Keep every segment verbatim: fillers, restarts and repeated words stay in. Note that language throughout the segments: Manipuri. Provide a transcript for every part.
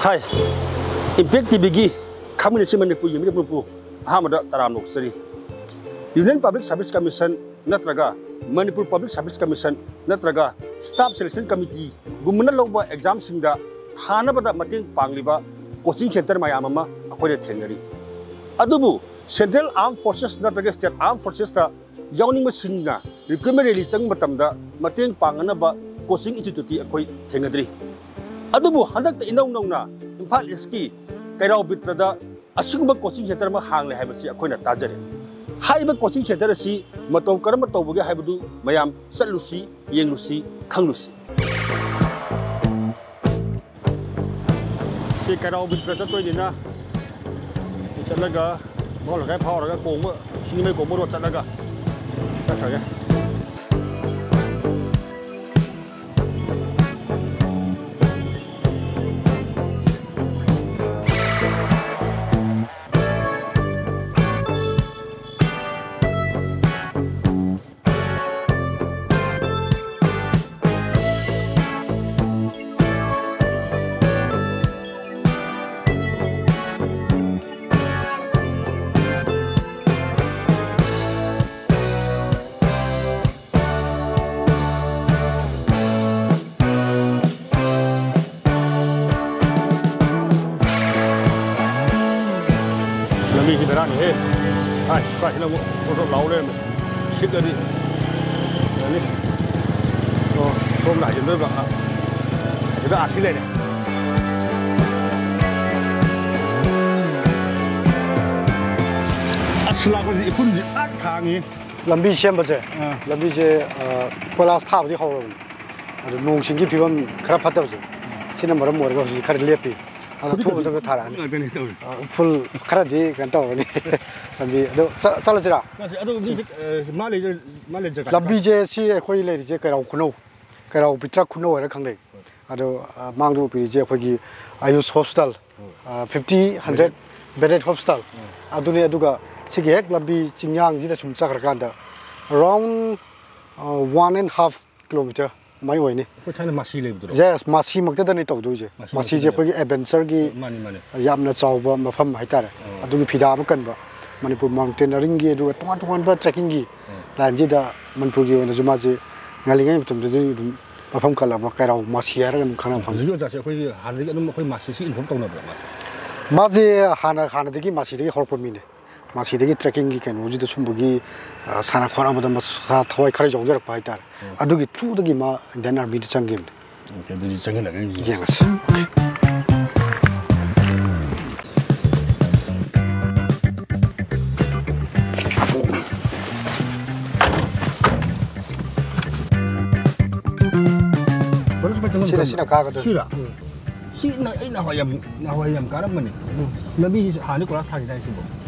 ꯍꯥꯏ, ꯏꯝꯄꯦꯛ ꯇꯤꯚꯤꯒꯤ ꯈꯪꯃꯤꯟꯅꯁꯤ ꯃꯅꯤꯄꯨꯔ ꯌꯦꯡꯕꯤꯔꯤꯕ ꯄꯨꯝꯅꯃꯛꯄꯨ ꯑꯍꯥꯟꯕꯗ ꯇꯔꯥꯝꯅ ꯑꯣꯛꯆꯔꯤ꯫ Union Public Service Commission ꯅꯠꯇ꯭ꯔꯒ ꯃꯅꯤꯄꯨꯔ Public Service Commission ꯅꯠꯇ꯭ꯔꯒ Staff Selection Committeeꯒꯨꯝꯕꯅ ꯂꯧꯕ ꯑꯦꯛꯖꯥꯝꯁꯤꯡꯗ ꯊꯥꯅꯕꯗ ꯃꯇꯦꯡ ꯄꯥꯡꯂꯤꯕ ꯀꯣꯆꯤꯡ ꯁꯦꯟꯇꯔ ꯃꯌꯥꯝ ꯑꯃ ꯑꯩꯈꯣꯏꯅ ꯊꯦꯡꯅꯔꯤ꯫ ꯑꯗꯨꯕꯨ Central Armed Forces ꯅꯠꯇ꯭ꯔꯒ State Armed Forcesꯇ ꯌꯥꯎꯅꯤꯡꯕꯁꯤꯡꯅ ꯔꯤꯀ꯭ꯔꯨꯠꯃꯦꯟ ꯔꯦꯂꯤ ꯆꯪꯕ ꯃꯇꯝꯗ ꯃꯇꯦꯡ ꯄꯥꯡꯅꯅꯕ ꯀꯣꯆꯤꯡ ꯏꯟꯁꯇꯤꯇ꯭ꯌꯨꯠꯇꯤ ꯑꯩꯈꯣꯏ ꯊꯦꯡꯅꯗ꯭ꯔꯤ꯫ ꯑꯗꯨꯕꯨ ꯍꯟꯗꯛꯇ ꯏꯅꯧ ꯅꯧꯅ ꯏꯝꯐꯥꯜ ꯏꯁꯀꯤ ꯀꯩꯔꯥꯎ ꯕꯤꯇ꯭ꯔꯗ ꯑꯁꯤꯒꯨꯝꯕ ꯀꯣꯆꯤꯡ ꯁꯦꯟꯇꯔ ꯑꯃ ꯍꯥꯡꯂꯦ ꯍꯥꯏꯕꯁꯤ ꯑꯩꯈꯣꯏꯅ ꯇꯥꯖꯔꯦ꯫ ꯍꯥꯏꯔꯤꯕ ꯀꯣꯆꯤꯡ ꯁꯦꯟꯇꯔ ꯑꯁꯤ ꯃꯇꯧ ꯀꯔꯝꯅ ꯇꯧꯕꯒꯦ ꯍꯥꯏꯕꯗꯨ ꯃꯌꯥꯝ ꯆꯠꯂꯨꯁꯤ, ꯌꯦꯡꯂꯨꯁꯤ, ꯈꯪꯂꯨꯁꯤ꯫ ꯁꯤ ꯀꯩꯔꯥꯎ ꯕꯤꯇ꯭ꯔ ꯆꯠꯇꯣꯏꯅꯤꯅ ꯆꯠꯂꯒ ꯃꯉꯥ ꯂꯩꯀꯥꯏ ꯐꯥꯎꯔꯒ ꯀꯣꯡꯕ, ꯁꯤꯡꯖꯃꯩ ꯀꯣꯡꯕ ꯔꯣꯗ ꯆꯠꯂꯒ ꯆꯠꯈ꯭ꯔꯒꯦ꯫ ꯂꯝꯕꯤꯁꯤ ꯕꯦꯔꯥꯅꯤꯍꯦ꯫ ꯑꯁ, ꯁ꯭ꯋꯥꯏꯁꯤꯅ ꯑꯃꯨꯛ ꯊꯣꯠ ꯊꯣꯠ ꯂꯥꯎ ꯂꯩꯔꯝꯃꯦ꯫ ꯁꯤꯠꯂꯗꯤ ꯐꯖꯅꯤ꯫ ꯑꯣ, ꯁꯣꯝꯗ ꯍꯥꯏꯖꯤꯟꯗꯣꯏꯕ꯫ ꯑ, ꯁꯤꯗ ꯑꯥꯔ ꯁꯤ ꯂꯩꯔꯦ꯫ ꯑꯁ, ꯂꯥꯛꯄꯁꯤ ꯏꯐꯨꯟꯁꯤ ꯑꯥ ꯊꯥꯡꯉꯤ꯫ ꯂꯝꯕꯤ ꯁꯦꯝꯕꯁꯦ, ꯑꯥ꯫ ꯂꯝꯕꯤꯁꯦ, ꯑ, ꯀꯣꯏꯂꯥꯁ ꯊꯥꯕꯗꯤ ꯍꯧꯔꯕꯅꯤ꯫ ꯑꯗꯣ ꯅꯣꯡ ꯆꯤꯡꯒꯤ ꯐꯤꯕꯝ ꯈꯔ ꯐꯠꯇꯕꯁꯦ, ꯁꯤꯅ ꯃꯔꯝ ꯑꯣꯏꯔꯒ ꯍꯧꯖꯤꯛ ꯈꯔ ꯂꯦꯞꯄꯤ꯫ ꯑꯗꯣ ꯍꯧꯖꯤꯛ ꯑꯊꯨꯕ ꯍꯧꯖꯤꯛ ꯃꯇꯝꯗ ꯊꯥꯔꯛꯑꯅꯤ꯫ ꯉꯥꯛꯇꯅꯤ ꯇꯧꯔꯤ꯫ ꯑ, ꯎꯐꯨꯜ ꯈꯔꯗꯤ ꯀꯩꯅꯣ ꯇꯧꯔꯅꯤ꯫ ꯂꯝꯕꯤ ꯑꯗꯣ ꯆ-, ꯆꯠꯂꯁꯤꯔꯥ? ꯆꯠꯁꯤ꯫ ꯑꯗꯣ ꯃꯤꯁꯦ, ꯑ, ꯃꯥ ꯂꯩꯖ-, ꯃꯥ ꯂꯩꯖ ꯀꯥꯏ? ꯂꯝꯕꯤꯁꯦ ꯁꯤ ꯑꯩꯈꯣꯏ ꯂꯩꯔꯤꯁꯦ ꯀꯩꯔꯥꯎ ꯈꯨꯅꯧ, ꯀꯩꯔꯥꯎ ꯕꯤꯇ꯭ꯔ ꯈꯨꯅꯧ ꯍꯥꯏꯅ ꯈꯪꯅꯩ꯫ ꯍꯣꯏ꯫ ꯑꯗꯣ, ꯑ, ꯃꯥꯡꯗ ꯎꯕꯤꯔꯤꯁꯦ ꯑꯩꯈꯣꯏꯒꯤ ꯑꯌꯨꯁ ꯍꯣꯁꯄꯤꯇꯥꯜ, ꯍꯣꯏ꯫ ꯑ, fifty hundred bedded hospital꯫ ꯍꯣꯏ꯫ ꯑꯗꯨꯅꯤ꯫ ꯑꯗꯨꯒ ꯁꯤꯒꯤ ꯍꯦꯛ ꯂꯝꯕꯤ ꯆꯤꯡꯌꯥꯡꯁꯤꯗ ꯁꯨꯝ ꯆꯠꯈ꯭ꯔꯀꯥꯟꯗ around, ꯑ, one and half kilometer ꯃꯥꯏ ꯑꯣꯏꯅꯤ꯫ ꯑꯩꯈꯣꯏ ꯊꯥꯏꯅ ꯃꯥꯁꯤ ꯂꯩꯕꯗꯨꯔꯣ? ꯌꯦꯁ, ꯃꯥꯁꯤꯃꯛꯇꯗꯅꯤ ꯇꯧꯗꯣꯏꯁꯦ꯫ ꯃꯥꯁꯤꯁꯦ ꯑꯩꯈꯣꯏꯒꯤ ꯑꯦꯗꯚꯦꯟꯆꯔꯒꯤ ꯃꯥꯅꯤ ꯃꯥꯅꯤ꯫ ꯌꯥꯝꯅ ꯆꯥꯎꯕ ꯃꯐꯝ ꯍꯥꯏꯇꯥꯔꯦ꯫ ꯑꯣ꯫ ꯑꯗꯨꯒꯤ ꯐꯤꯗꯥ ꯑꯃ ꯀꯟꯕ, ꯃꯅꯤꯄꯨꯔ ꯃꯥꯎꯟꯇꯦꯅꯔꯤꯡꯒꯤ ꯑꯗꯨꯒ ꯇꯣꯉꯥꯟ ꯇꯣꯉꯥꯟꯕ ꯇ꯭ꯔꯦꯛꯀꯤꯡꯒꯤ ꯑꯣ꯫ ꯂꯥꯏꯟꯁꯤꯗ ꯃꯅꯤꯄꯨꯔꯒꯤ ꯑꯣꯏꯅꯁꯨ ꯃꯥꯁꯦ ꯉꯜꯂꯤꯉꯩ ꯃꯇꯝꯗꯗꯤ ꯑꯗꯨꯝ ꯃꯐꯝ ꯀꯜꯂꯕ ꯀꯩꯔꯥꯎ ꯃꯥꯁꯤ ꯍꯥꯏꯔꯒ ꯑꯗꯨꯝ ꯈꯪꯅꯕ ꯐꯪꯉꯤ꯫ ꯍꯧꯖꯤꯛꯀꯤ ꯑꯣꯖꯥꯁꯦ ꯑꯩꯈꯣꯏꯒꯤ ꯍꯥꯟꯅꯗꯒꯤ ꯑꯗꯨꯝ ꯑꯩꯈꯣꯏ ꯃꯥꯁꯤꯁꯤ ꯏꯟꯐꯣꯝ ꯇꯧꯅꯕ꯭ꯔꯥ ꯃꯥꯁꯦ? ꯃꯥꯁꯦ ꯍꯥꯟꯅ ꯍꯥꯟꯅꯗꯒꯤ ꯃꯥꯁꯤꯗꯒꯤ ꯍꯧꯔꯛꯄ ꯃꯤꯅꯦ꯫ ꯃꯥꯁꯤꯗꯒꯤ ꯇ꯭ꯔꯦꯛꯀꯤꯡꯒꯤ ꯀꯩꯅꯣꯁꯤꯗ ꯁꯨꯝꯕꯒꯤ ꯑ, ꯁꯥꯟꯅ ꯈꯣꯠꯅꯕꯗ ꯃꯁꯥ ꯊꯋꯥꯏ ꯈꯔ ꯌꯥꯎꯖꯔꯛꯄ ꯍꯥꯏꯇꯥꯔꯦ꯫ ꯎꯝ꯫ ꯑꯗꯨꯒꯤ ꯊ꯭ꯔꯨꯗꯒꯤ ꯃꯥ ꯏꯟꯗꯤꯌꯥꯟ ꯑꯥꯔꯃꯤꯗ ꯆꯪꯈꯤꯕꯅꯦ꯫ ꯑꯣꯀꯦ, ꯑꯗꯨꯗꯤ ꯆꯪꯁꯤꯜꯂꯒ ꯌꯦꯡꯁꯤ꯫ ꯌꯦꯡꯉꯁꯤ꯫ ꯕ꯭ꯔꯗꯔ, ꯁꯨꯃꯥꯏꯅ ꯇꯧꯕ ꯁꯤꯅ ꯁꯤꯅ ꯀꯥꯒꯗꯣꯏꯅꯤ꯫ ꯁꯤꯔꯥ? ꯎꯝ꯫ ꯁꯤ ꯅ-, ꯑꯩ ꯅꯍꯥꯟꯋꯥꯏ ꯌꯥꯝ ꯅꯍꯥꯟꯋꯥꯏ ꯌꯥꯝ ꯀꯥꯔꯝꯕꯅꯤ꯫ ꯂꯝꯕꯤꯁꯤ ꯍꯥꯟꯅꯗꯤ ꯀꯣꯏꯂꯥꯁ ꯊꯥꯈꯤꯗꯥꯏ ꯁꯤꯕꯣ?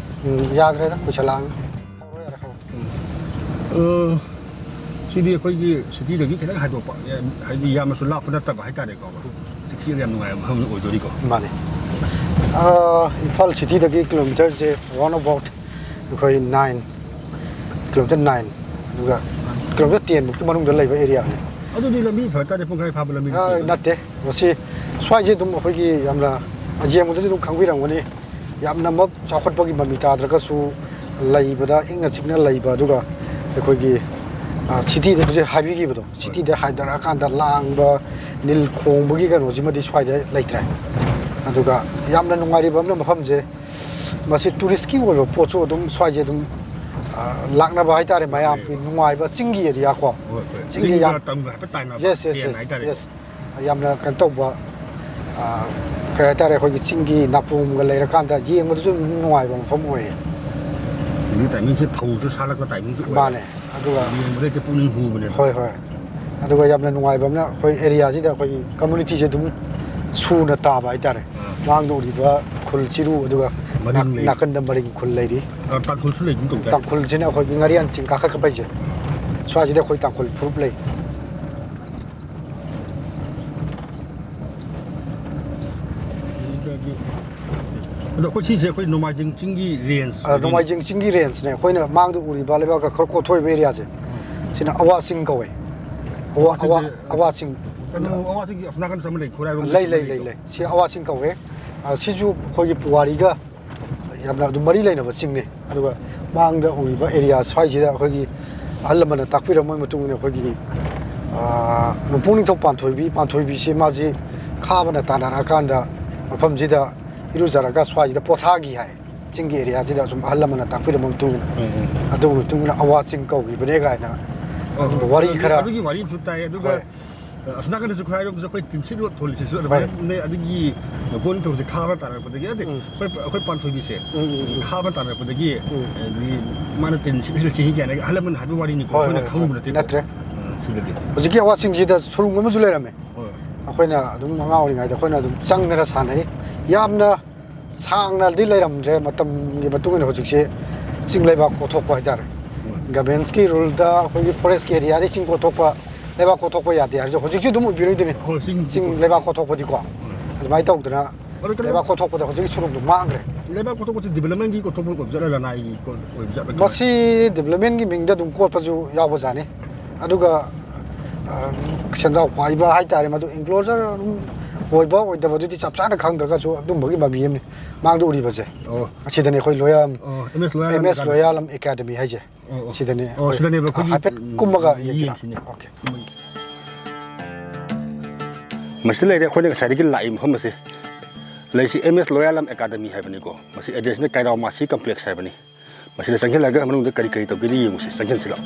ꯎꯝ, ꯌꯥꯗ꯭ꯔꯦꯗ, ꯀꯨꯏꯁꯜꯂꯛꯑꯅꯤ꯫ ꯍꯧꯔꯣ ꯌꯥꯔꯦ, ꯍꯧꯔꯣ꯫ ꯑ, ꯁꯤꯗꯤ ꯑꯩꯈꯣꯏꯒꯤ ꯁꯤꯇꯤꯗꯒꯤ ꯈꯤꯇꯪ ꯍꯥꯏꯗꯣꯛꯄ, ꯌꯥꯝ, ꯍꯥꯏꯗꯤ ꯌꯥꯝꯅꯁꯨ ꯂꯥꯞꯄ ꯅꯠꯇꯕ ꯍꯥꯏꯇꯥꯔꯦꯀꯣ꯫ ꯆꯤꯛꯁꯤꯗ ꯌꯥꯝ ꯅꯨꯡꯉꯥꯏꯕ ꯃꯐꯝ ꯑꯣꯏꯗꯣꯔꯤꯀꯣ꯫ ꯃꯥꯅꯦ꯫ ꯑ, ꯏꯝꯐꯥꯜ ꯁꯤꯇꯤꯗꯒꯤ ꯀꯤꯂꯣꯃꯤꯇꯔꯁꯦ round about ꯑꯩꯈꯣꯏ nine, ꯀꯤꯂꯣꯃꯤꯇꯔ nine, ꯑꯗꯨꯒ ꯀꯤꯂꯣꯃꯤꯇꯔ ten ꯃꯨꯛꯀꯤ ꯃꯅꯨꯡꯗ ꯂꯩꯕ ꯑꯦꯔꯤꯌꯥꯅꯤ꯫ ꯑꯗꯨꯗꯤ ꯂꯝꯕꯤ ꯐ ꯇꯥꯔꯗꯤ ꯄꯨꯡꯈꯥꯏ ꯐꯥꯕ ꯂꯝꯕꯤ ꯑ, ꯅꯠꯇꯦ, ꯃꯁꯤ ꯁ꯭ꯋꯥꯏꯁꯦ ꯑꯗꯨꯝ ꯑꯩꯈꯣꯏꯒꯤ ꯌꯥꯝꯅ ꯌꯦꯡꯕꯗꯁꯨ ꯑꯗꯨꯝ ꯈꯪꯕꯤꯔꯝꯒꯅꯤ, ꯌꯥꯝꯅꯃꯛ ꯆꯥꯎꯈꯠꯄꯒꯤ ꯃꯃꯤ ꯇꯥꯗ꯭ꯔꯒꯁꯨ ꯂꯩꯕꯗ ꯏꯪꯅ ꯆꯤꯛꯅ ꯂꯩꯕ, ꯑꯗꯨꯒ ꯑꯩꯈꯣꯏꯒꯤ, ꯑ, ꯁꯤꯇꯤꯗ ꯍꯧꯖꯤꯛ ꯍꯥꯏꯕꯤꯈꯤꯕꯗꯣ, ꯁꯤꯇꯤꯗ ꯍꯥꯏꯊꯔꯛꯑꯀꯥꯟꯗ ꯂꯥꯡꯕ, ꯅꯤꯜ ꯈꯣꯡꯕꯒꯤ ꯀꯩꯅꯣꯁꯤꯃꯗꯤ ꯁ꯭ꯋꯥꯏꯗ ꯂꯩꯇ꯭ꯔꯦ꯫ ꯑꯗꯨꯒ ꯌꯥꯝꯅ ꯅꯨꯡꯉꯥꯏꯔꯤꯕ ꯑꯃꯅ ꯃꯐꯝꯁꯦ, ꯃꯁꯤ ꯇꯨꯔꯤꯁꯀꯤ ꯑꯣꯏꯕ ꯄꯣꯠꯁꯨ ꯑꯗꯨꯝ ꯁ꯭ꯋꯥꯏꯁꯦ ꯑꯗꯨꯝ, ꯑ, ꯂꯥꯛꯅꯕ ꯍꯥꯏꯇꯥꯔꯦ, ꯃꯌꯥꯝꯒꯤ ꯅꯨꯡꯉꯥꯏꯕ ꯆꯤꯡꯒꯤ ꯑꯦꯔꯤꯌꯥ ꯀꯣ꯫ ꯍꯣꯏ, ꯍꯣꯏ꯫ ꯆꯤꯡꯒꯤ ꯆꯤꯡꯒ ꯌꯥꯝ ꯇꯝꯒ ꯍꯥꯏꯐꯦꯠ ꯇꯥꯏꯅꯕ ꯌꯦꯁ, ꯌꯦꯁ, ꯄ꯭ꯂꯦꯟ ꯌꯦꯁ, ꯍꯥꯏꯇꯥꯔꯦ꯫ ꯌꯦꯁ꯫ ꯌꯥꯝꯅ ꯀꯩꯅꯣ ꯇꯧꯕ, ꯑ, ꯀꯩ ꯍꯥꯏꯇꯥꯔꯦ, ꯑꯩꯈꯣꯏꯒꯤ ꯆꯤꯡꯒꯤ ꯅꯥꯄꯣꯝꯒ ꯂꯩꯔꯀꯥꯟꯗ ꯌꯦꯡꯕꯗꯁꯨ ꯑꯗꯨꯝ ꯅꯨꯡꯉꯥꯏꯕ ꯃꯐꯝ ꯑꯣꯏꯌꯦ꯫ ꯍꯧꯖꯤꯛ ꯇꯥꯏꯃꯤꯡꯁꯦ ꯐꯧꯁꯨ ꯁꯥꯠꯂꯛꯄ ꯇꯥꯏꯃꯤꯡꯁꯨ ꯑꯣꯏꯔꯦ꯫ ꯃꯥꯅꯦ꯫ ꯑꯗꯨꯒ ꯌꯦꯡꯕꯗ ꯍꯦꯛꯇ ꯄꯨꯛꯅꯤꯡ ꯍꯨꯕꯅꯦꯕ꯫ ꯍꯣꯏ, ꯍꯣꯏ꯫ ꯑꯗꯨꯒ ꯌꯥꯝꯅ ꯅꯨꯡꯉꯥꯏꯕ ꯑꯃꯅ ꯑꯩꯈꯣꯏ ꯑꯦꯔꯤꯌꯥꯁꯤꯗ ꯑꯩꯈꯣꯏꯒꯤ ꯀꯝꯃꯨꯅꯤꯇꯤꯁꯦ ꯑꯗꯨꯝ ꯁꯨꯅ ꯇꯥꯕ ꯍꯥꯏꯇꯥꯔꯦ꯫ ꯑꯥ꯫ ꯃꯥꯡꯗ ꯎꯔꯤꯕ ꯈꯨꯜ ꯆꯤꯔꯨ, ꯑꯗꯨꯒ ꯃꯔꯤꯡ ꯂꯩ꯫ ꯅꯥꯀꯟꯗ ꯃꯔꯤꯡ ꯈꯨꯜ ꯂꯩꯔꯤ꯫ ꯑ, ꯇꯥꯡꯈꯨꯜꯁꯨ ꯂꯩꯒꯨꯝ ꯇꯧꯗꯥꯏ? ꯇꯥꯡꯈꯨꯜꯁꯤꯅ ꯑꯩꯈꯣꯏꯒꯤ ꯉꯥꯔꯤꯌꯥꯟ ꯆꯤꯡ ꯀꯥꯈꯠꯄ ꯍꯥꯏꯁꯦ, ꯁ꯭ꯋꯥꯏꯁꯤꯗ ꯑꯩꯈꯣꯏ ꯇꯥꯡꯈꯨꯜ ꯐꯨꯔꯨꯞ ꯂꯩ꯫ ꯑꯗꯣ ꯑꯩꯈꯣꯏ ꯁꯤꯁꯦ ꯑꯩꯈꯣꯏ ꯅꯣꯡꯃꯥꯏꯖꯤꯡ ꯆꯤꯡꯒꯤ ꯔꯦꯟꯖ ꯑ, ꯅꯣꯡꯃꯥꯏꯖꯤꯡ ꯆꯤꯡꯒꯤ ꯔꯦꯟꯖꯅꯦ꯫ ꯑꯩꯈꯣꯏꯅ ꯃꯥꯡꯗ ꯎꯔꯤꯕ ꯂꯩꯕꯥꯛꯀ ꯈꯔ ꯀꯣꯊꯣꯛꯏꯕ ꯑꯦꯔꯤꯌꯥꯁꯦ, ꯁꯤꯅ ꯑꯋꯥ ꯆꯤꯡ ꯀꯧꯋꯦ꯫ ꯑꯋꯥ- ꯑꯋꯥ- ꯑꯋꯥ ꯆꯤꯡ꯫ ꯑꯋꯥ ꯆꯤꯡ ꯑꯁꯣꯝ ꯅꯥꯀꯟꯗꯁꯨ ꯑꯃ ꯂꯩ, ꯈꯨꯔꯥꯏꯔꯣꯝꯗꯁꯨ ꯂꯩ, ꯑꯃ ꯂꯩ, ꯂꯩ, ꯂꯩꯀꯣ꯫ ꯂꯩ꯫ ꯁꯤ ꯑꯋꯥ ꯆꯤꯡ ꯀꯧꯋꯦ꯫ ꯑ, ꯁꯤꯁꯨ ꯑꯩꯈꯣꯏꯒꯤ ꯄꯨꯋꯥꯔꯤꯒ ꯌꯥꯝꯅ ꯑꯗꯨꯝ ꯃꯔꯤ ꯂꯩꯅꯕ ꯆꯤꯡꯅꯤ꯫ ꯑꯗꯨꯒ ꯃꯥꯡꯗ ꯎꯔꯤꯕ ꯑꯦꯔꯤꯌꯥ ꯁ꯭ꯋꯥꯏꯁꯤꯗ ꯑꯩꯈꯣꯏꯒꯤ ꯑꯍꯜ ꯂꯃꯟꯅ ꯇꯥꯛꯄꯤꯔꯝꯕꯒꯤ ꯃꯇꯨꯡ ꯏꯟꯅ ꯑꯩꯈꯣꯏꯒꯤ, ꯑ, ꯅꯣꯡꯄꯣꯛ ꯅꯤꯡꯊꯧ ꯄꯥꯟꯊꯣꯏꯕꯤ, ꯄꯥꯟꯊꯣꯏꯕꯤꯁꯤ ꯃꯥꯁꯤ ꯈꯥꯕꯅ ꯇꯥꯟꯅꯔꯛꯑꯀꯥꯟꯗ ꯃꯐꯝꯁꯤꯗ ꯏꯔꯨꯖꯔꯒ ꯁ꯭ꯋꯥꯏꯁꯤꯗ ꯄꯣꯊꯥꯈꯤ ꯍꯥꯏ꯫ ꯆꯤꯡꯒꯤ ꯑꯦꯔꯤꯌꯥꯁꯤꯗ ꯁꯨꯝ ꯑꯍꯜ ꯂꯃꯟꯅ ꯇꯥꯛꯄꯤꯔꯝꯕ ꯃꯇꯨꯡ ꯏꯟꯅ, ꯎꯝ, ꯎꯝ꯫ ꯑꯗꯨꯒꯤ ꯃꯇꯨꯡ ꯏꯟꯅ ꯑꯋꯥ ꯆꯤꯡ ꯀꯧꯈꯤꯕꯅꯦ ꯀꯥꯏꯅ ꯑꯣ, ꯑꯗꯨꯒꯨꯝꯕ ꯋꯥꯔꯤ ꯑꯗꯨ-, ꯈꯔ꯫ ꯑꯗꯨꯒꯤ ꯋꯥꯔꯤ ꯑꯃꯁꯨ ꯇꯥꯏ꯫ ꯑꯗꯨꯒ, ꯍꯣꯏ꯫ ꯑ, ꯑꯁꯣꯝ ꯅꯥꯀꯟꯗꯁꯨ ꯈꯨꯔꯥꯏꯔꯣꯝꯗꯁꯨ ꯑꯩꯈꯣꯏ ꯇꯤꯟꯁꯤꯠ ꯔꯣꯗ ꯊꯣꯜꯂꯤꯁꯤꯁꯨ ꯍꯣꯏ꯫ ꯑꯗꯨꯃꯥꯏꯅ ꯑꯗꯨꯒꯤ ꯅꯣꯡꯄꯣꯛ ꯅꯤꯡꯊꯧꯁꯦ ꯈꯥꯕ ꯇꯥꯟꯅꯔꯛꯄꯗꯒꯤ, ꯅꯠꯇꯦ, ꯎꯝ꯫ ꯑꯩꯈꯣꯏ, ꯑꯩꯈꯣꯏ ꯄꯥꯟꯊꯣꯏꯕꯤꯁꯦ ꯎꯝ, ꯎꯝ, ꯎꯝ꯫ ꯈꯥꯕ ꯇꯥꯟꯅꯔꯛꯄꯗꯒꯤ, ꯎꯝ꯫ ꯑꯗꯒꯤ ꯃꯥꯅ ꯇꯤꯟ ꯁꯤꯠꯂꯤꯁꯤꯅ ꯆꯤꯡꯍꯤ ꯀꯌꯥꯅ ꯑꯍꯜ ꯂꯃꯟ ꯍꯥꯏꯕ ꯋꯥꯔꯤꯅꯤꯀꯣ, ꯍꯣꯏ, ꯑꯩꯈꯣꯏꯅ ꯍꯣꯏ, ꯈꯪꯉꯨꯕ ꯍꯣꯏ꯫ ꯅꯠꯇꯦꯀꯣ꯫ ꯅꯠꯇ꯭ꯔꯦ꯫ ꯑ, ꯁꯤꯗꯗꯤ꯫ ꯍꯧꯖꯤꯛꯀꯤ ꯑꯋꯥ ꯆꯤꯡꯁꯤꯗ ꯁꯨꯔꯨꯡ ꯑꯃꯁꯨ ꯂꯩꯔꯝꯃꯦ꯫ ꯍꯣꯏ꯫ ꯑꯩꯈꯣꯏꯅ ꯑꯗꯨꯝ ꯑꯉꯥꯡ ꯑꯣꯏꯔꯤꯉꯩꯗ ꯑꯩꯈꯣꯏꯅ ꯑꯗꯨꯝ ꯆꯪꯗꯅ ꯁꯥꯟꯅꯩ꯫ ꯌꯥꯝꯅ ꯁꯥꯡꯅꯗꯤ ꯂꯩꯔꯝꯗ꯭ꯔꯦ, ꯃꯇꯝꯒꯤ ꯃꯇꯨꯡ ꯏꯟꯅ ꯍꯧꯖꯤꯛꯁꯦ ꯆꯤꯡ ꯂꯩꯕꯥꯛ ꯀꯣꯊꯣꯛꯄ ꯍꯥꯏꯇꯥꯔꯦ꯫ ꯎꯝ꯫ ꯒꯃꯦꯟꯁꯀꯤ ꯔꯨꯜꯗ ꯑꯩꯈꯣꯏꯒꯤ ꯐꯣꯔꯦꯁꯀꯤ ꯑꯦꯔꯤꯌꯥꯗꯒꯤ ꯆꯤꯡ ꯀꯣꯊꯣꯛꯄ, ꯂꯩꯕꯥꯛ ꯀꯣꯊꯣꯛꯄ ꯌꯥꯗꯦ ꯍꯥꯏꯔꯁꯨ ꯍꯧꯖꯤꯛꯁꯨ ꯑꯗꯨꯝ ꯑꯣꯏꯕꯤꯔꯣꯏꯗꯣꯏꯅꯤ꯫ ꯍꯣꯏ, ꯆꯤꯡ ꯆꯤꯡ ꯀꯣꯊꯣꯛ- ꯂꯩꯕꯥꯛ ꯀꯣꯊꯣꯛꯄꯗꯤꯀꯣ꯫ ꯎꯝ꯫ ꯑꯗꯨꯃꯥꯏꯅ ꯇꯧꯗꯅ ꯑꯗꯣ ꯀꯩꯅꯣ, ꯂꯩꯕꯥꯛ ꯀꯣꯊꯣꯛꯄꯗ ꯍꯧꯖꯤꯛꯀꯤ ꯁꯨꯔꯨꯡꯗꯣ ꯃꯥꯡꯈ꯭ꯔꯦ꯫ ꯂꯩꯕꯥꯛ ꯀꯣꯊꯣꯛꯄꯁꯦ ꯗꯤꯕꯂꯞꯃꯦꯟꯒꯤ ꯀꯣꯊꯣꯛꯄ ꯑꯣꯏꯕ ꯖꯥꯠꯂ, ꯂꯅꯥꯏꯒꯤ ꯀꯣ-, ꯑꯣꯏꯕ ꯖꯥꯠꯂ, ꯀꯃꯥꯏꯅ? ꯃꯁꯤ ꯗꯤꯕꯂꯞꯃꯦꯟꯒꯤ ꯃꯤꯡꯗ ꯑꯗꯨꯝ ꯀꯣꯠꯄꯁꯨ ꯌꯥꯎꯕꯖꯥꯠꯅꯤ꯫ ꯑꯗꯨꯒ, ꯑ, ꯁꯦꯟꯖꯥꯎ ꯄꯥꯏꯕ ꯍꯥꯏꯇꯥꯔꯦ, ꯃꯗꯨ ꯏꯟꯀ꯭ꯂꯣꯖꯔ ꯑꯗꯨꯝ ꯑꯣꯏꯕ ꯑꯣꯏꯗꯕꯗꯨꯗꯤ ꯆꯞ ꯆꯥꯅ ꯈꯪꯗ꯭ꯔꯒꯁꯨ ꯑꯗꯨꯝꯕꯒꯤ ꯃꯃꯤ ꯑꯃꯅꯤ ꯃꯥꯡꯗ ꯎꯔꯤꯕꯁꯦ꯫ ꯑꯣ꯫ ꯑꯁꯤꯗꯅꯤ ꯑꯩꯈꯣꯏ ꯂꯣꯌꯥꯂꯝ, ꯑꯣ, ꯑꯦꯝ ꯑꯦꯁ ꯂꯣꯌꯥꯂꯝ ꯑꯦꯝ ꯑꯦꯁ ꯑꯦꯀꯥꯗꯃꯤ꯫ ꯂꯣꯌꯥꯂꯝ ꯑꯦꯀꯥꯗꯃꯤ ꯍꯥꯏꯁꯦ꯫ ꯑꯣ, ꯑꯣ꯫ ꯁꯤꯗꯅꯤ ꯑꯣ, ꯑꯩꯈꯣꯏ ꯁꯤꯗꯅꯦꯕ ꯑꯩꯈꯣꯏꯒꯤ ꯍꯥꯏꯐꯦꯠ ꯀꯨꯝꯃꯒ ꯌꯦꯡꯁꯤꯔꯥ? ꯌꯦꯡꯁꯤꯅꯦ꯫ ꯑꯣꯀꯦ꯫ ꯃꯁꯤꯗ ꯂꯩꯔꯦ ꯑꯩꯈꯣꯏꯅ ꯉꯁꯥꯏꯗꯒꯤ ꯂꯥꯛꯏ ꯃꯐꯝ ꯑꯁꯦ꯫ ꯂꯩꯁꯤ ꯑꯦꯝ ꯑꯦꯁ ꯂꯣꯌꯥꯂꯝ ꯑꯦꯀꯥꯗꯃꯤ ꯍꯥꯏꯕꯅꯤꯀꯣ꯫ ꯃꯁꯤ ꯑꯦꯗ꯭ꯔꯦꯁꯁꯤꯅ ꯀꯥꯏꯔꯥꯎ ꯃꯥꯁꯤ ꯀꯝꯄ꯭ꯂꯦꯛꯁ ꯍꯥꯏꯕꯅꯤ꯫ ꯃꯁꯤꯗ ꯆꯪꯁꯤꯜꯂꯒ ꯃꯅꯨꯡꯗ ꯀꯔꯤ ꯀꯔꯤ ꯇꯧꯒꯦꯗꯤ ꯌꯦꯡꯉꯨꯁꯤ꯫ ꯆꯪꯁꯤꯟꯁꯤ ꯂꯥꯛꯑꯣ꯫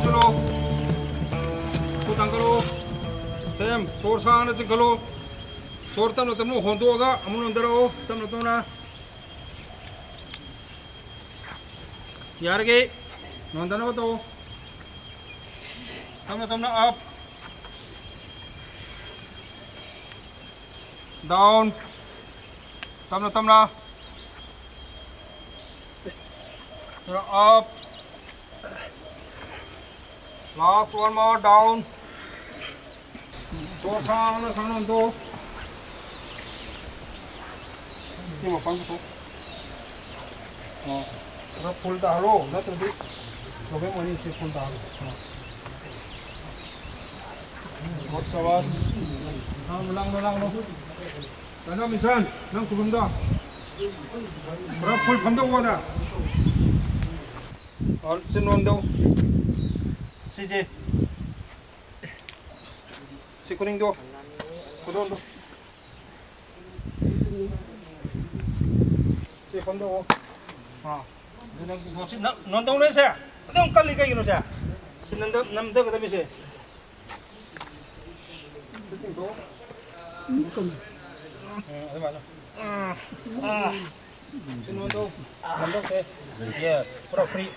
ꯆꯠꯂꯣ꯫ ꯈꯨꯠ ꯊꯥꯡꯒꯠꯂꯣ꯫ ꯁꯦꯝ, ꯁꯣꯔ ꯁꯥꯡꯅ ꯆꯤꯡꯈꯠꯂꯣ꯫ ꯁꯣꯔ ꯇꯞꯅ ꯇꯞꯅ ꯍꯣꯟꯗꯣꯛꯑꯒ ꯑꯃꯨꯛ ꯅꯣꯟꯊꯔꯛꯑꯣ꯫ ꯇꯞꯅ ꯇꯞꯅ꯫ ꯌꯥꯔꯒꯦ꯫ ꯅꯣꯟꯊꯅꯕ ꯇꯧ꯫ ꯇꯞꯅ ꯇꯞꯅ ꯑꯞ꯫ ꯗꯥꯎꯟ꯫ ꯇꯞꯅ ꯇꯞꯅ꯫ Up. Last one more down. ꯁꯥꯡꯅ ꯁꯥꯡꯅ ꯑꯝꯇ ꯁꯤ ꯃꯄꯥꯟ ꯄꯨꯊꯣꯛ꯫ ꯑꯣ, ꯈꯔ ꯐꯨꯜ ꯇꯥꯍꯜꯂꯣ, ꯅꯠꯇ꯭ꯔꯗꯤ ꯄ꯭ꯔꯣꯕ꯭ꯂꯦꯝ ꯑꯣꯏꯅꯤ꯫ ꯁꯤ ꯐꯨꯜ ꯇꯥꯍꯜꯂꯣ꯫ ꯑꯥ꯫ ꯒꯨꯗ ꯁꯕꯥꯁ꯫ ꯂꯥꯡꯅꯣ, ꯂꯥꯡꯅꯣ, ꯂꯥꯡꯅꯣ꯫ ꯀꯩꯅꯣ ꯃꯤꯁꯟ, ꯅꯪ ꯈꯨꯕꯝꯗꯣ ꯄꯨꯔꯥ ꯐꯨꯜ ꯐꯝꯗꯧꯀꯣ ꯑꯗ꯫ ꯑꯣ, ꯁꯤ ꯅꯣꯟꯗꯧ꯫ ꯁꯤꯁꯦ꯫ ꯁꯤ ꯈꯨꯅꯤꯡꯗꯣ꯫ ꯈꯨꯗꯣꯟꯗꯣ꯫ ꯁꯤ ꯐꯝꯗꯧꯑꯣ꯫ ꯑꯥ꯫ ꯑꯗꯨ ꯅꯪ ꯁꯤ ꯅꯪ ꯅꯣꯟꯗꯧꯅꯦ ꯁꯦ꯫ ꯑꯗꯨꯝ ꯀꯜꯂꯤ ꯀꯩꯒꯤꯅꯣ ꯁꯦ? ꯁꯤ ꯅꯝꯗ-, ꯅꯝꯗꯒꯗꯕꯅꯤ ꯁꯦ꯫ ꯎꯝ, ꯑꯗꯨꯃꯥꯏꯅ꯫ ꯎꯝ, ꯑꯥ꯫ ꯁꯤ ꯅꯣꯟꯗꯧ꯫ ꯅꯣꯟꯗꯧꯁꯦ꯫ Yes, ꯄꯨꯔꯥ free꯫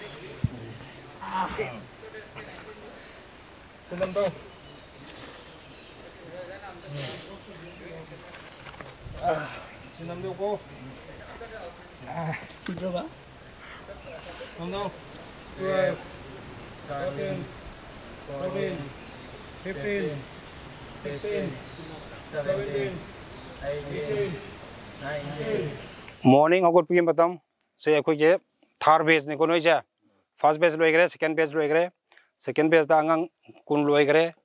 ꯁꯤ ꯅꯝꯗꯧ꯫ ꯁꯤ ꯅꯝꯗꯧꯀꯣ꯫ ꯁꯤꯗ꯭ꯔꯕ? ꯅꯝꯗꯧ꯫ Twelve, thirteen, fourteen, fifteen, sixteen, seventeen, eighteen, nineteen. Morning ꯍꯧꯒꯠꯄꯒꯤ ꯃꯇꯝ꯫ ꯁꯦ ꯑꯩꯈꯣꯏꯒꯤ third batchꯅꯤꯀꯣ ꯅꯣꯏꯁꯦ꯫ First batch ꯂꯣꯏꯈ꯭ꯔꯦ, second batch ꯂꯣꯏꯈ꯭ꯔꯦ꯫ Second batchꯇ ꯑꯉꯥꯡ ꯀꯨꯟ ꯂꯣꯏꯈ꯭ꯔꯦ꯫